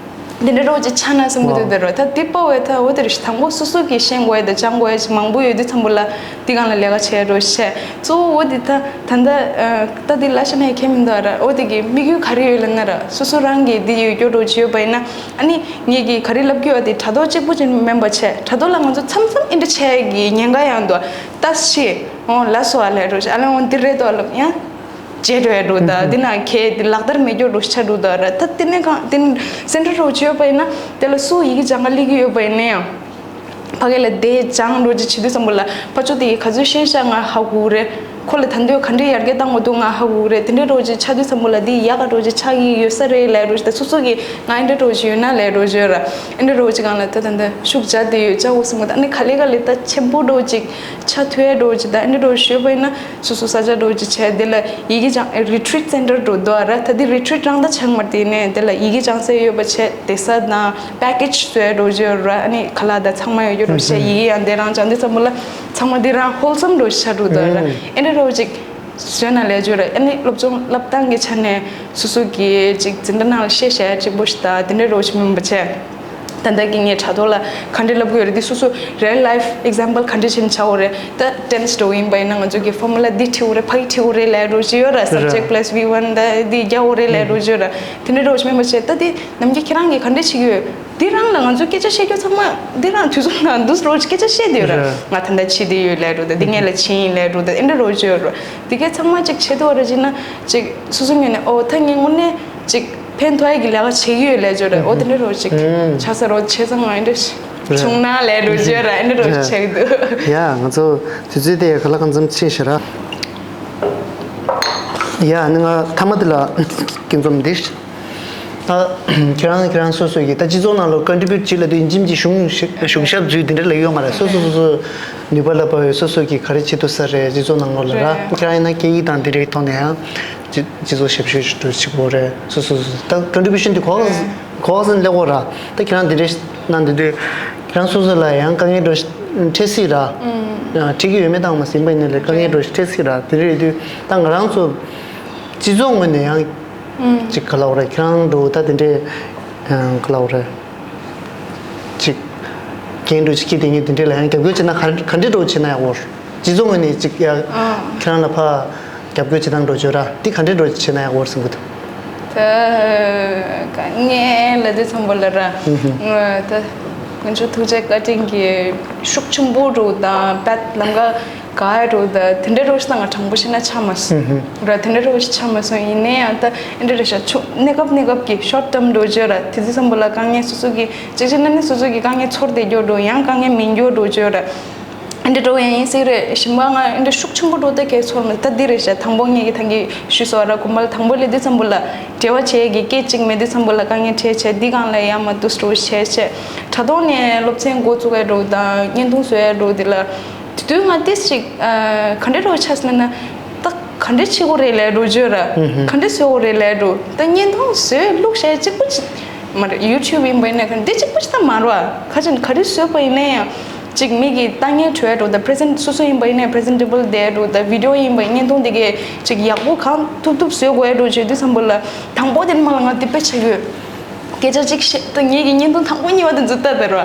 འདི་འདྲ་རོ་ཅིག་ཆགས་ན་བསམ་གི་འདུག་དེ་རོ། ད་འདི་པ་བས་ད་འོ་དེ་རེ་དང་པོ་སོ་སོ་གི་ཤེས་དགོས་ཡ་ད་སྦྱང་དགོས་ཡ་ཅིག་མང་པོ་ཡོད། དེ་ཚང་པོ་ལ་འདི་སྒང་ལ་ལས་ཀ་བྱས་རོ་བྱས། གཙོ་བོ་འོ་དེ་ད་ད་ད་ད་འདི་ལ་ཤ་ན་ཡ་ཁྱད་མི་འདུག་ར། འོ་དེ་གི་དམིགས་ཡུལ་ག་རེ་ཡོད་ལ་ན་ར། སོ་སོ་རང་གི་འདི་ཡོད་སྐྱོ་རོ་ཅིག་ཡོད་པ་ཡིན་ན། ཨ་ནི་ངེད་ཀྱིས་ག་རེ་ལབ་ཀྱི་ཡོད་དེ་དྲ་ཐོག་གཅིག་པུ་ཅིག་མིན་པ་བྱས། དྲ་ཐོག་ལ་ང་ཚོ་མཚམས་མཚམས་ཨིན་དྲི་བྱས་ཀྱི་ཉེན་ཁ་ཡང་འདུག་ད་ཤི་འོ་ལ་སོ་ཨ་ལས་རོ་ཤི་ཨ་ལ་འོ་འདི་རེད་དོ་ལབ་ཡང་བརྗེད་འགྲོ་ཡ་འགྲོ། ད་འདི་ན་ཁྱེད་འདི་ལག་བསྟར་མེད་སྐྱོ་རོ་ཆ་འགྲོ་ད་ར། ད་དེ་ནས་གང་དེ་སེན་ཊར་རོ་ཅིག་ཡོད་པ་ཡིན་ན་དེ་ལ་སུ་ཡི་གེ་སྦྱང་ག་སླེབས་ཀྱི་ཡོད་པ་ཡིན་ན་ཡང་། ཕ་གི་ལ་དེ་སྦྱང་རོགས་ཅིག་བྱེད་དུས་ཙམ་པ་ལ་ཕ་ཆོ་དེ་ག་ཚོད་ཤེས་ཤག་ང་ཧ་གོ་རེད། ཁོ་ལ་ད་འདོད་ག་འདྲའི་ཡར་རྒྱས་བཏང་དགོས་འདུག་ང་ཧ་གོ་རེད། དེ་འདྲའི་རོགས་ཅིག་ཆགས་དུས་ཙམ་པ་ལ་དེ་ཡག་ག་རོགས་ཅིག་ཆགས་ཀྱི་ཡོད་ས་རེད་ལས་རོགས་ཅིག་ད་སོ་སོ་གི་ང་འདི་འདྲ་རོགས་ཅིག་ཡོད་ན་ལས་རོགས་ཅིག་ཡོད་ར། འདི་འདྲ་རོགས་ཅིག་གང་ལ་ད་ད་འདི་ཤུགས་རྒྱག་དེ་ཡོད་ཅག་འོ་སེམས་གི་ད་ནི་ག་ལེ་ག་ལེ་ད་ཆེན་པོ་རོགས་ཅིག་ཆགས་ཐུབ་ཡ་རོགས་ཅིག་ད་འདི་འདྲ་རོགས་ཞུས་པ་ཡིན་ན། སོ་སོ་ས་ཆ་འགྲོ་ཅི་བྱས་དེ་ལ་ཡི་གེ་སྦྱང་རི་ཊི་རིཊ་སེན་ཊར་འགྲོ་འདུག་ར། ད་དེ་རི་ཊི་རིཊ་རང་ད་ཆགས་མར་དེ་ནས་དེ་ལ་ཡི་གེ་སྦྱང་ས་ཡོད་པ་བྱས་བསྡད་ས་དང་པེ་ཀེ་ཇི་བཟོས་འགྲོ་རྒྱུ་ར། ཨ་ནི་ཁ་ལག་དང་ཚང་མ་ཡོད་རྒྱུ་རོ་བྱས་ཡི་གེ་ཡང་དེ་རང་སྦྱང་དུས་ཙམ་པ་ལ་ཚང་མ་དེ་རང་ཧོལ་སམ་འགྲོ་ཆགས་འགྲོ་འདུག་ར། ཨེ་འདྲ་རོ་ཅིག་བཟོས་ན་ལས་རྒྱུ་ར། ཨ་ནི་སློབ་སྦྱོང་སློབ་སྟངས་ཀྱི་ཆ་ནས་སོ་སོ་གི་ཅིག་འཛིན་གྲྭ་ནང་ལ་བཤད་བཤད་ཅིག་པོ་ཞིག་ད་དེ་འདྲ་རོ་ཅིག་མིན་པ་བྱས། ད་ལྟ་གི་ངས་དྲ་ཐོག་ལ་ག་འདྲ་ལབ་གི་ཡོད་རེད་དེ་སོ་སོ་རི་ཡལ་ལའིཕ་ཨེག་ཛམ་པལ་ག་འདྲ་བྱས་ནས་ཆགས་འོ་རེད། ད་ཊེན་སི་འགྲོ་ཡིན་པ་ཡིན་ན་ང་ཚོ་གི་ཕོར་མུ་ལ་འདི་ཁྲིད་འོ་རེད། ཕ་གི་ཁྲིད་འོ་རེད་ལབ་འགྲོ་ཅི་ཡོད་ར། སབ་ཇེག་པ་ལ་སི་ཝི་ཝན་ད་འདི་རྒྱག་འོ་རེད་ལབ་འགྲོ་ཅི་ཡོད་ར། དེ་འདྲ་རོ་ཅིག་མིན་པ་བྱས། ད་དེ་ནམ་རྒྱུན་ཁྱེད་རང་གིས་ག་འདྲ་བྱེད་ཀྱི་ཡོད། འདི་རང་ལ་ང་ཚོ་སྐད་ཆ་བཤད་རྒྱུ་ཚང་མ་འདི་རང་དུས་ཚོད་ནང་འདུག་རོ་ཅིག་སྐད་ཆ་བཤད་དེ་ཡོད་ར། ང་ད་ལྟ་ཕྱི་དེ་ཡོད་ལབ་འགྲོ། ད་འདི་ངས་ལ་ཕྱི་ཡིན་ལབ་འགྲོ། ད་ཨེ་འདྲ་རོ་ཅི་ཡོད་ར། དེ་གས་ཚང་མ་ཅིག་བྱེད་དུ་བ་ར་ཅིག་ན་ཅིག་སོ་སོ་ངོས་ནས་ཨོ་ད་ངས་དངོས་གནས་ཅིག་ཕན་ཐོགས་ཡ་གི་ལས་ཀ་བྱེད་ཀྱི་ཡོད་ལས་བརྗོད་རེད། ཨོ་དེ་འདྲ་རོ་ཅིག་ཆགས་ས་རོ་བྱས་ཙང་ང་འདྲ་བྱུང་ན་ལས་རོ་བརྗོད་ར་ཨེ་འདྲ་རོ་ཅིག་བྱེད་ཀྱི་འདུག་ཡ་ང་ཚོ་དུས་ཚོད་དེ་ག་ལ་གང་འཚམ་ཕྱིན་ཤག་ར། ཡ་ནི་ང་མཐའ་མ་དེ་ལ་སྐྱིད་འཛོམས་འདི་ད་ཁྱེད་རང་ཁྱེད་རང་སོ་སོ་གི་ད་སྤྱི་ཚོགས་ནང་ལ་ཀོན་ཊི་བྷིའུ་ཊི་བྱེད་ལ་དུས་ཡིན་གཅིག་མིན་གཅིག་གཞུང་གཞུང་ཞབས་འཛུལ་དེ་འདྲ་ལ་ཡོད་མ་རེད། སོ་སོ་སོ་སོ་ནུས་པ་ལ་བབས་པའི་སོ་སོ་གི་ག་རེ་བྱེད་ཐུབ་ས་རེད། སྤྱི་ཚོགས་ནང་ལོགས་ལ་ར་ཁྱེད་རང་ཡིན་ན་སྐད་ཡིག་དང་དེ་འདྲའི་ཐོག་ནས་ཡང་། སྤྱི་སྤྱི་ཚོགས་ཞབས་ཞུ་ཞིག་འགྲོ་ཆེ་པོ་རེད། སོ་སོ་སོ་ད་ཀོན་ཊི་བྷིའུ་ཤན་དེ་གོ་གོ་སེན་ལེགས་པོ་ར། ད་ཁྱེད་རང་འདི་འདྲས་གནང་འདི་དུས་ཁྱེད་རང་སོ་སོ་ལ་ཡང་དཀའ་ངལ་འགྲོ་འཕྲད་སྲིད་ར། འཕྲད་ཀྱི་ཡོད་མེད་དང་མ་ཟིན་པ་ཡིན་ན་ལས་དཀའ་ངལ་འགྲོ་འཕྲད་སྲིད་ར། དེ་འདྲ་ཡོད་དུས་ད་ང་རང་ཚོ་སྤྱི་ཚོགས་ངོས་ནས་ཡང་ཅིག་ག་ལབ་ར། ཁྱེད་རང་འགྲོ་ད་དེ་འདྲས་ག་ལབ་ར། ཅིག་རྒན་འགྲོ་ཅིག་སྐྱིད་དེ་ངས་དེ་འདྲས་ལ་ཡང་རྒྱབ་སྐྱོར་བྱེད་ན་ག་ག་འདྲས་འགྲོ་བྱེད་ན་ཡག་པོ་ར། སྤྱི་ཚོགས་ངོས་ནས་ཅིག་ཡ་ཁྱེད་རང་ལ་ཕ་རྒྱབ་སྐྱོར་བྱེད་སྟངས་འགྲོ་བྱོས་ར། འདི་ག་འདྲས་འགྲོ་བྱེད་ན་ཡག་པོ་རེད་བསམ་གི་འདུག་ད་ངས་ལབ་དུས་ཙམ་པ་ལ་ར་ང་ད་དཀོན་མཆོག་ཐུགས་རྗེ་བཀའ་དྲིན་གྱིས་ཤུགས་ཆེན་པོ་འགྲོ་དང་པད་ལམ་ཀ་ག་ཡ་འགྲོ་ད་དེ་འདྲས་རོ་ཞིག་ད་ང་དྲང་པོ་བཤད་ན་ཆགས་མ་སོང་ར། དེ་འདྲས་རོ་ཞིག་ཆགས་མ་སོང་། ཡིན་ནའི་ཡང་ད་ཨེ་འདྲས་རེད་ཤག་ཆུ་གནས་སྐབས་གནས་སྐབས་ཀྱི་ཤོར་ཊརམ་འགྲོ་བྱོས་ར། དེ་དུས་ཙམ་པ་ལ་དཀའ་ངལ་སོ་སོ་གི་ཅིག་ཅིག་ན་ནི་སོ་སོ་གི་དཀའ་ངལ་ཚོར་བསྡད་རྒྱུ་འགྲོ་ཡང་དཀའ་ངལ་མིན་རྒྱུ་འགྲོ་བྱོས་ར། འདི་འགྲོ་ཡང་ཡིན་སྲིད་རེད། ཞིམ་པ་ང་འདི་ཤུགས་ཆེན་པོ་འགྲོ་ད་གས་ཚོར་མ་ད་འདི་རེད་ཤག་དང་པོ་ངེད་ཀྱི་ཐང་གི་ཞུས་སོ་ར། གོམ་པ་ལ་དང་པོ་ལས་འདི་ཙམ་པོ་ལ་འབྲེལ་བ་བྱེད་ཀྱི་སྐད་ཅིག་མེད་འདི་ཙམ་པོ་ལ་དཀའ་ངལ་འཕྲད་བྱས་འདི་སྒང་ལ་ཡང་མ་འདུག་སྤྲོ་བྱས་བྱས་དྲ་ཐོག་ནས་སློབ་ཚན་འགོ་བཙུགས་ཡ་འགྲོ་དང་བརྙན་ཐུང་བཟོ་ཡ་འགྲོ་འདི་ལ་དེ་དུས་ང་ཏིས་ཅིག་ག་འདྲས་འགྲོ་ཆགས་ལ་ན་ད་ག་འདྲས་བྱེད་དགོས་རེད་ལས་འགྲོ་བརྗོད་ར། ག་འདྲས་བཟོ་དགོས་རེད་ལས་འགྲོ་ད་བརྙན་ཐུང་བཟོས་བླུགས་བྱས་གཅིག་པུ་ཅིག་མ་རེད། ཡུ་ཊུབ་ཡིན་པ་ཡིན་ན་ག་འདི་གཅིག་པུ་ཅིག་ད་མ་རེད་བ། ཁ་ཅིག་ག་རེ་བཟོས་པ་ཡིན་ན་ཡང་ཅིག་མི་གི་ལྟ་ངན་བྲོས་འགྲོ། ད་པི་རི་ཛེན་སོ་སོ་ཡིན་པ་ཡིན་ན་པི་རི་ཛེན་ཊེ་བལ་བསྡད་འགྲོ། ད་བི་ཌིའོ་ཡིན་པ་བརྙན་ཐུང་དེ་གས་ཅིག་ཡག་པོ་གང་ཐུབ་ཐུབ་བཟོས་དགོས་འགྲོ་བྱས་དུས་ཙམ་པ་ལ་དང་པོ་དེ་ནས་མ་ལ་ང་དེ་དཔེ་ཆ་ཡོད། སྐད་ཆ་ཅིག་བཤད་ད་ངེད་ཀྱི་བརྙན་ཐུང་དང་པོ་གཉིས་པ་དེ་ཚོ་ལྟ་དེ་རེད་བ།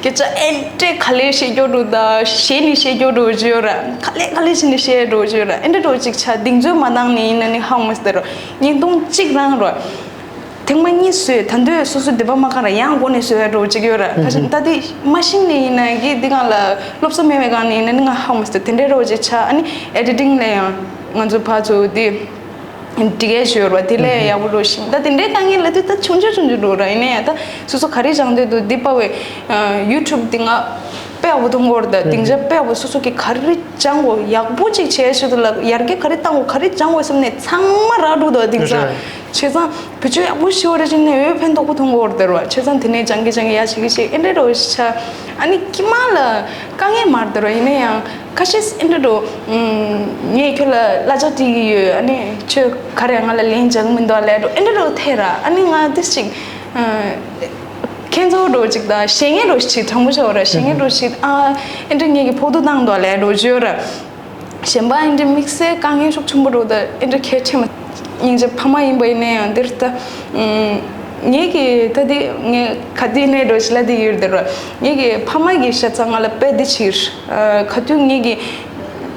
སྐད་ཆ་ཨེ་འདྲས་ག་ལེར་བཤད་རྒྱུ་འགྲོ། ད་ཞེ་ནས་བཤད་རྒྱུ་འགྲོ་བྱས་ཡོད་ར། ག་ལེ་ག་ལེ་བྱས་ནས་བཤད་འགྲོ་བྱས་ཡོད་ར། ཨེ་འདྲས་འགྲོ་ཅིག་ཆ་གདེང་ཚོད་མ་བཏང་ནས་ཡིན་ན་ནི་ཧ་མ་སི་དེ་རེད་བ། བརྙན་ཐུང་གཅིག་རང་རེད་བ། ཐེངས་མ་གཉིས་བཟོས། ད་དུང་སོ་སོ་འདོད་པ་མ་ཁེངས་ར་ཡང་སྒོ་ནས་བཟོ་ཡ་འདྲ་བོ་ཅིག་ཡོད་ར། ད་ད་དེ་མ་ཤེས་ནས་ཡིན་ན་གི་འདི་སྒང་ལ་སློབ་གསོ་མེད་པའི་སྒང་ནས་ཡིན་ན་ནི་ང་ཧ་གོ་མ་སོང་། དེ་འདྲའི་འདྲ་བོ་ཅིག་ཆགས། ཨ་ནི་ཨེ་ཌི་ཊིང་ལ་ཡང་ང་ཚོ་ཕར་ཚུར་དེ་འབྲི་གས་ཡོད་ར། དེ་ལས་ཡག་པོ་འགྲོ་ཞིང་། ད་དེ་འདྲའི་དཀའ་ངལ་ལབ་དུས་ད་ཆུང་ཆུང་ཆུང་ཆུང་འགྲོ་ར། ཡིན་ན་ཡང་ད་སོ་སོ་ག་རེ་སྦྱང་འདོད་འདུག་འདི་པ་བས་ཡུ་ཊུབ་འདི་ང་དཔེ་ཡག་པོ་མཐོང་གི་ཡོད་རེད། ད་སྡིངས་ཆ་དཔེ་ཡག་པོ། སོ་སོ་གི་ག་རེ་སྦྱང་དགོས། ཡག་པོ་ཅིག་བྱས་ཆེད་དུ་ལ་ཡར་རྒྱས་ག་རེ་བཏང་དགོས། ག་རེ་སྦྱང་དགོས་བསམ་ནས་ཚང་མ་རག་འགྲོ་འདུག་སྡིངས་ཆ། རེད། བྱས་ཙང་བེད་སྤྱོད་ཡག་པོ་ཞིག་བྱས་ནས་འོས་འཕེན་ཏོག་པོ་མཐོང་གི་ཡོད་རེད་ད་ར། བྱས་ཙང་དེ་ནས་སྦྱང་གི་སྦྱང་གི་ཡ་བྱེད་ཀྱི་བྱེད་ཀྱི་ཨེ་འདྲ་འདྲ་བོ་ཞིག་ཆགས། ཨ་ནི་དཀྱིལ་མ་ལ་དཀའ་ངལ་མ་རེད་ད་ར། ཡིན་ན་ཡང་ཁ་ཤས་ཨེ་འདྲ་འདྲ་བོ། ངས་ཁྱོད་ལ་གླ་ཆ་སྤྲད་ཀྱི་ཡོད། ཨ་ནི་ཁྱོད་ག་རེ་ང་ལ་ལན་རྒྱག་གི་མི་འདུག་ལབ་འགྲོ། ཨེ་འདྲ་འདྲ་བོ་ཐེབས་ར། ཨ་ནི་ང་ཏོག་ཙམ་ཅིག་ཁྱད་མཚར་འདྲ་བོ་ཅིག་དང་ཞེད་སྣང་འདྲ་བོ་ཞིག་དྲང་པོ་བཤད་པ་ར། ཞེད་སྣང་འདྲ་བོ་ཞིག་ཨ་ཨེ་འདྲ་ངེད་ཀྱིས་ཕོག་ཐུག་བཏང་འདུག་ལབ་འགྲོ་བརྗོད་ར། གཞན་པ་ཨེ་འདྲ་དམིགས་བསལ་དཀའ་ངལ་ཤུགས་ཆེན་པོ་འདྲ་བོ་དང་ཨེ་འདྲ་གལ་ཆེ་མ། སྙིང་རྗེ་ཕ་མ་ཡིན་པ་ཡིན་ན་ཡང་འདིར་ད། ངེད་ཀྱི་ད་འདི་ངས་ག་དུས་ནས་འདྲ་བོ་ཞིག་ལབ་བསྡད་ཡོད་རེད་ད་ར། ངེད་ཀྱི་ཕ་མ་གི་ཤ་ཚ་ང་ལ་དཔེ་འདི་ཕྱིར། ག་དུས་ངེད་ཀྱི་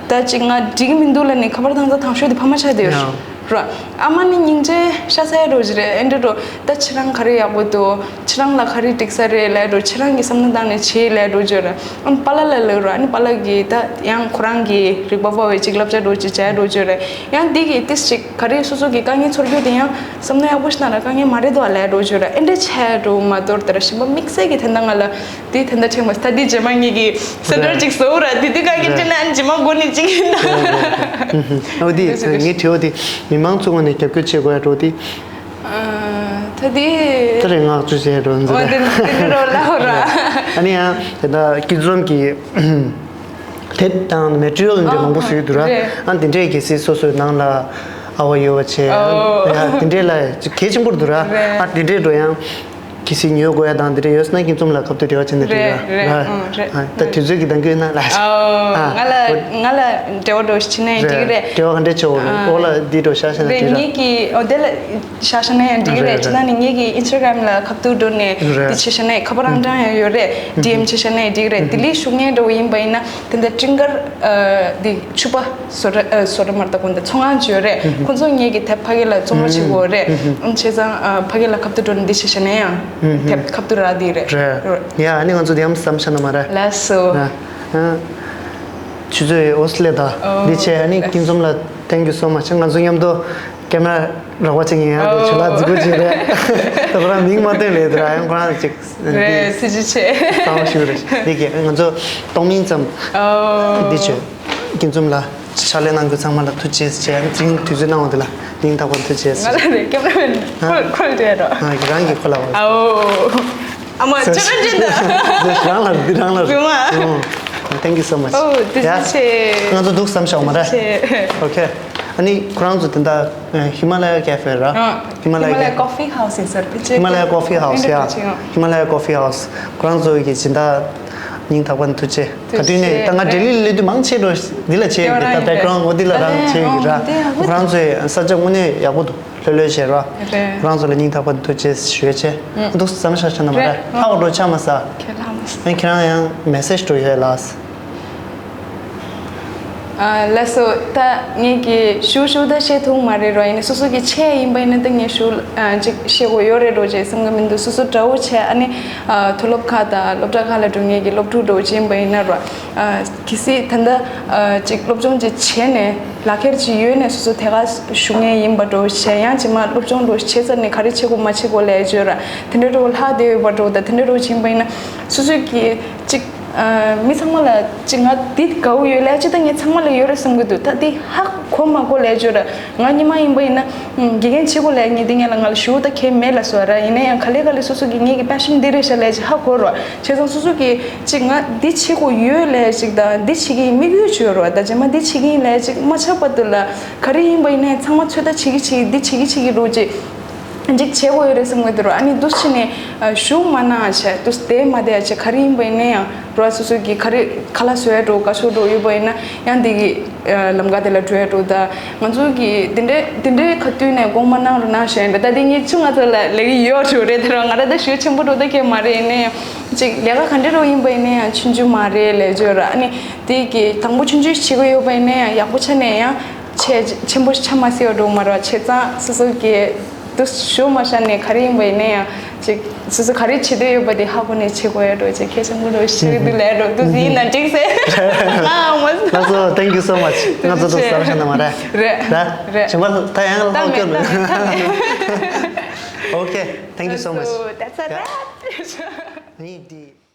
ད་ཅིག་ང་འགྲིག་གི་མི་འདུག་ལབ་ནས་ཁ་པར་བཏང་ས་དང་ཤོས་དེ་ཕ་མ་ཆགས་བསྡད་ཡོད་ར། ཨ་མ་ནི་སྙིང་རྗེ་ཤ་ཚ་འདྲ་བོ་ཞིག་རེད། ཨེ་འདྲ་འདྲ་བོ་ད་ཁྱེད་རང་ག་རེ་ཡག་པོ་འདུག་ཁྱེད་རང་ལ་ག་རེ་འགྲིག་ས་རེད་ལབ་འགྲོ། ཁྱེད་རང་གི་བསམ་བློ་བཏང་ནས་བྱེད་ལབ་འགྲོ་བརྗོད་ར། ཨ་ནི་པཱ་ལགས་ལ་ལབ་ར། ཨ་ནི་པཱ་ལགས་ཀྱིས་ད་ཡང་ཁོ་རང་གི་རིག་པ་དཔའ་བའི་ཅིག་བསླབ་བྱ་འདྲ་བོ་ཅིག་བྱས་འགྲོ་བརྗོད་ར། ཡང་འདི་གི་ཏོག་ཙམ་ཅིག་ག་རེ་སོ་སོ་གི་དཀའ་ངལ་ཚོར་རྒྱུ་དེ་ཡང་བསམ་བློ་ཡག་པོ་ཞིག་བཏང་ན་དཀའ་ངལ་མ་རེད་འདུག་ལབ་འགྲོ་བརྗོད་ར། ཨེ་འདྲ་བྱས་འགྲོ་མ་གཏོགས་ད་ར་གཞན་པ་དམིགས་བསལ་གྱི་དེ་འདྲ་ང་ལ་དེ་དེ་འདྲ་ཆགས་མ་སོང་། ད་འདི་རྗེས་མ་ངེད་ཀྱིས་གསལ་བསྒྲགས་ཅིག་བཟོ་ར། དེ་དུས་དཀའ་ངལ་འཕྲད་ན་ཨ་ནི་རྗེས་མ་མགོ་ནས་ཅིག་ཡིན་ད། འོ་དེ་ངའི་དྲི་བ་དེ་མི་མང་ཚོའི་ངོས་ནས་རྒྱབ་སྐྱོར་བྱེད་དགོས་ཡ་འདྲ་བོ་དེ། ད་དེ་ད་རེས་ངག་བཅུ་བྱས་འགྲོ་འཛིན་འོ་དེ་དེ་འདྲ་ལབ་ར། ཨ་ནི་ཡང་དེ་འདྲ་སྐྱིད་འཛོམས་ཀྱི་དེབ་དང་མེ་ཊི་རི་ཡལ་འདྲ་མང་པོ་བཟོས་འདུག་ར། རེད། ཨ་དེ་འདྲས་གལ་སྲིད་སོ་སོའི་ནང་ལ་ཨ་བ་ཡོད་པ་བྱས། ཨོ། ཡ་དེ་འདྲས་ལ་གལ་ཆེན་པོ་འདུག་ར། རེད། ཨ་དེ་འདྲས་འགྲོ་ཡང་གལ་སྲིད་ཉོ་དགོས་ཡ་དང་དེ་འདྲས་ཡོད་ན་སྐྱིད་འཛོམས་ལ་ཁ་ཐུག་འབྲེལ་བ་བྱས་ནས་འགྲིག་ར། རེད་རེད། ཨ་ཨང་རེད། ཨ་ད་དུས་ཚོད་ཀྱི་འདང་རྒྱུ་ཡོད་ན་ལ། ཨོ། ཨ་ང་ལ་ཨོ་ང་ལ་འབྲེལ་བ་འགྲོ་བྱས་ནས་འགྲིག་གི་རེད། འབྲེལ་བ་ག་འདྲས་བྱེད་དགོས་རེད། ཨ་ཨོ་ལ་འདི་འགྲོ་ཤ་ཤ་ན་རེད། འགྲིག་ར། ངེད་ཀྱི་ཨོ་དེ་ལ་ཤ་ཤ་ན་ཡང་འགྲིག་གི་རེད། རེད་ཅི་ན་ནི་ངེད་ཀྱི་ཨིན་སི་ཊ་གྷ་རམ་ལ་ཁ་ཐུག་འགྲོ་ནས་རེད། འདི་བྱེད་ཤ་ན་ཁ་པར་ཨང་གྲངས་ཡང་ཡོད་རེད། ཨུ་ཧུ། ཌི་ཨེམ་བྱེད་ཤ་ན་ཡང་འགྲིག་གི་རེད། ཨུ་ཧུ། དེ་ལས་ཤུགས་ངན་འདྲ་བོ་ཡིན་པ་ཡིན་ན་དེ་འདྲ་སྤྲིན་དཀར་འདི་ཕྱུ་པ་བཟོ་གྲྭ་བཟོ་གྲྭ་མ་རེད་ད་དགོན་སྡེ་ཚོང་ཁང་ཅིག་ཡོད་རེད། ཨུ་ཧུ། ཁོང་ཚོ་ངེད་ཀྱི་དེབ་ཕ་གི་ལ་བཙོང་བ་བྱེད་དགོས་རེད། ཨུ་ཧུ། བྱས་ཙང་ཕ་གི་ལ་ཁ་ཐུག་འགྲོ་ནས་འདི་བྱེད་ཤ་ན་ཡང་ཨུ་ཧུ། དེབ་ཁ་ཐུག་རག་འདི་རེད། རེད། ཡ་ཨ་ནི་ང་ཚོ་དེ་ཡང་བསམ་ཤ་ན་མ་རེད། ལགས་སོ། ཆུ་ཚོད་འོ་སི་ལེ་ད་འདི་བྱས་ཨ་ནི་སྐྱིད་འཛོམས་ལ་thank you so much། ང་ཚོ་མཉམ་དུ་ཀེ་མ་ར་རོགས་པ་ཅིག་ཡིན་ཡ་དེ་ཆུ་ལ་རྫིག་པོ་ཅིག་རེད། ད་ཁོ་རང་མིང་མ་བཏོན་ལེ་དེ་ར་ཡང་ཁོ་རང་ཅིག་རེད། སྲིད་ཇུས་ཆེ། གཙང་མ་ཞིག་རེད། འདི་གས་ང་ཚོ་གཏོང་མིན་ཙམ་འདི་བྱོས། སྐྱིད་འཛོམས་ལ་ཕྱག་ལས་གནང་རྒྱུ་ཚང་མ་ལ་ཐུགས་རྗེ་ཆེ། དེ་རིང་དུས་ཚོད་གནང་བ་དེ་ལ་སྙིང་ཐག་པ་ནས་ཐུགས་རྗེ་ཆེ། ང་ལ་རེད་ཀེ་མ་ར་མེན་ཧ། ཁོལ་ཁོལ་དེ་རོ། ང་གི་རང་གི་ཁོ་ལ་བ། ཨའོ། ཨ་མ་ཆོ་ཆོ་ཅན་ད། རང་ལ་འདི་རང་ལ་རེད། ཨོ། Thank you so much། ཨོ་དེ་ཡ། ཆེ། ང་ཚོ་འདུག་བསམ་ཤོག་མ་ར། ཆེ། Okay། ཨ་ནི་ཁོ་རང་ཚོ་དེ་འདྲ་ཧི་མ་ལ་ཡ་ཀེ་ཧྥེ་ར། ཨ། ཧི་མ་ལ་ཡ་ཀེ་ཧྥེ། ཧི་མ་ལ་ཡ་ཀོ་ཧྥི་ཧའུ་སི་ཡིན་ས་རེད། ཕལ་ཆེར་ཧི་མ་ལ་ཡ་ཀོ་ཧྥི་ཧའུ་སི་ཡ། ཨིན་ཌི་ཡ་ཧི་མ་ལ་ཡ་ཀོ་ཧྥི་ཧའུ་སི། ཁོ་རང་ཚོ་གི་སྦྱིན་བདག་སྙིང་ཐག་པ་ནས་ཐུགས་རྗེ། ག་དུས་ནས་ད་ང་ལྡི་ལི་སླེབས་དུས་མང་ཆེ་འགྲོ་འདི་ལ་ཆེ་གི་ད་background་འོ་འདི་ལ་རང་ཆེ་གི་ར། ཁོ་རང་ཚོའི་ས་ཆ་དངོས་གནས་ཡག་པོ་འདུག་ལྷོད་ལྷོད་བྱས་ར། རང་ཚོ་ལ་སྙིང་ཐག་པ་ནས་ཐུགས་རྗེ་ཞུ་ཡས་བྱས། འདུག་བསམ་ཤ་ཤ་ན་མ་ར། ཧ་གོ་འགྲོ་ཆ་མ་ས། ཁྱེད་ལྷག་མ་ས། ཨེ་ཁྱེད་རང་ཡང་message་འགྲོ་ཡོད་ལགས། ལགས་སོ། ད་ངས་ཀྱི་ཞུ་ཞུ་ད་བཤད་ཐུབ་མ་རེད་ར། ཡིན་ན་སོ་སོ་གི་ཆེད་ཡིན་པ་ཡིན་ན་ད་ངས་ཞུ་ཅིག་བཤད་དགོས་ཡོད་རེད་འགྲོ་ཅེས་བསམ་གི་མི་འདུག་སོ་སོ་དགྲ་བོ་བྱས་ཨ་ནི་མཐོ་སློབ་ཁག་དང་སློབ་གྲྭ་ཁག་ལ་འགྲོ་མཁན་གྱི་སློབ་ཕྲུག་འགྲོ་ཅིག་ཡིན་པ་ཡིན་ན་ར། གལ་སྲིད་ད་ལྟ་ཅིག་སློབ་སྦྱོང་ཅིག་བྱས་ནས་ལག་ཁྱེར་ཅིག་ཡོད་ནས་སོ་སོ་དེ་ག་ཞུགས་མཁན་ཡིན་པ་འགྲོ་བྱས་ཡང་ཅིག་མ་སློབ་སྦྱོང་འགྲོ་བྱས་ཚར་ནས་ག་རེ་བྱེད་དགོས་མ་བྱེད་དགོས་ལས་བརྗོད་ར་དེ་འདྲ་འགྲོ་ལྷག་བསྡད་ཡོད་པ་འགྲོ་ད་དེ་འདྲ་འགྲོ་ཅིག་ཡིན་པ་ཡིན་ན་སོ་སོ་གི་ཅིག་མི་ཚང་མ་ལ་ཅིག་ང་འདི་དགའ་བོ་ཡོད་ལས་ཅི་ད་ངས་ཚང་མ་ལ་ཡོད་རེད་བསམ་གི་འདུག་ད་འདི་ཧ་གོ་མ་གོ་ལས་བརྗོད་ར། ང་ཉི་མ་ཡིན་པ་ཡིན་ན་དགེ་རྒན་བྱེད་དགོས་ལས་ངས་འདི་ངས་ལ་ང་ལ་ཞུ་ད་ཁྱེད་མེད་ལ་སོ་ར། ཡིན་ན་ཡང་ག་ལེ་ག་ལེ་སོ་སོ་གི་ངེད་ཀྱི་passion་འདི་རེད་ཤ་ལས་ཅི་ཧ་གོ་ར། བྱས་ཙང་སོ་སོ་གི་ཅིག་ང་འདི་བྱེད་དགོས་ཡོད་ལས་ཅིག་ད་འདི་བྱེད་ཀྱི་དམིགས་ཡུལ་ཅིག་ཡོད་ར། ད་རྗེས་མ་འདི་བྱེད་ཀྱི་ཡིན་ལས་ཅིག་མ་ཆག་པ་དུ་ལ་ག་རེ་ཡིན་པ་ཡིན་ན་ཡང་ཚང་མ་ཚོད་ལྟ་བྱེད་ཀྱི་བྱེད་ཀྱི་འདི་བྱེད་ཀྱི་བྱེད་ཀྱི་རོ་ཅིག་འཇིག་བྱེད་དགོས་ཡོད་རེད་བསམ་གི་འདུག་ར། ཨ་ནི་འདུག་ཕྱིན་ནས་ཞུ་མ་གནང་བྱས་འདུག་བསྡད་མ་བསྡད་བྱས་ག་རེ་ཡིན་པ་ཡིན་ན་ཡང་རོ་སོ་སོ་གི་ག་རེ་ཁ་ལག་བཟོ་ཡ་འགྲོ་དགའ་ཤོས་འགྲོ་ཡོད་པ་ཡིན་ན་ཡང་འདི་གི་ལམ་ཁ་དེ་ལ་འགྲོ་ཡ་འགྲོ། ད་ང་ཚོ་གི་འདི་འདྲའི་འདི་འདྲའི་ཁ་ཐུག་ནས་དགོངས་མ་གནང་རོགས་གནང་ཞེས་འདྲ། ད་འདི་ངས་ཆུ་ང་ཚོ་ལ་ལས་ཀྱི་ཡོད་འགྲོ་རེད་དེ་རོ། ང་ར་ད་ཞུ་ཆེན་པོ་འགྲོ་ད་གས་མ་རེད། ཡིན་ན་ཡང་ཅིག་ལས་ཀ་ག་འདྲ་རོ་ཡིན་པ་ཡིན་ན་ཡང་ཆུང་ཆུང་མ་རེད་ལས་བརྗོད་ར། ཨ་ནི་དེ་གི་དང་པོ་ཆུང་ཆུང་ཞིག་བྱེད་དགོས་ཡོད་པ་ཡིན་ན་ཡང་ཡག་པོ་ཆ་ནས་ཡང་ཆེ་ཆེན་པོ་ཆ་མ་སྲིད་པ་འགྲོ་མ་ར། བྱས་ཙང་སོ་སོ་གི་ དུ་ཞུ་མ་ཤ་ནས་ག་རེ་ཡིན་པ་ཡིན་ན་ཡང་ཅིག་སོ་སོ་ག་རེ་བྱེད་འདོད་ཡོད་པ་དེ་ཧ་གོ་ནས་བྱེད་དགོས་ཡ་འགྲོ་ཅིག་ཁེ་ཆང་ཀུ་རུ་ཤི་རི་དུ་ལས་འགྲོ་དུ་ཟིན་ན་འགྲིག་སེ་ང་མ། ལགས་སོ། Thank you so much. ང་ཚོ་དུ་ཟ་བ་ཤ་ན་མ་རེད། རེད་ད་རེད། ཞིང་པ་ད་ཡང་ལ་ཧོ་ཀྱོ་ནས། Okay, thank you so much. That's a wrap. ནི་དེ།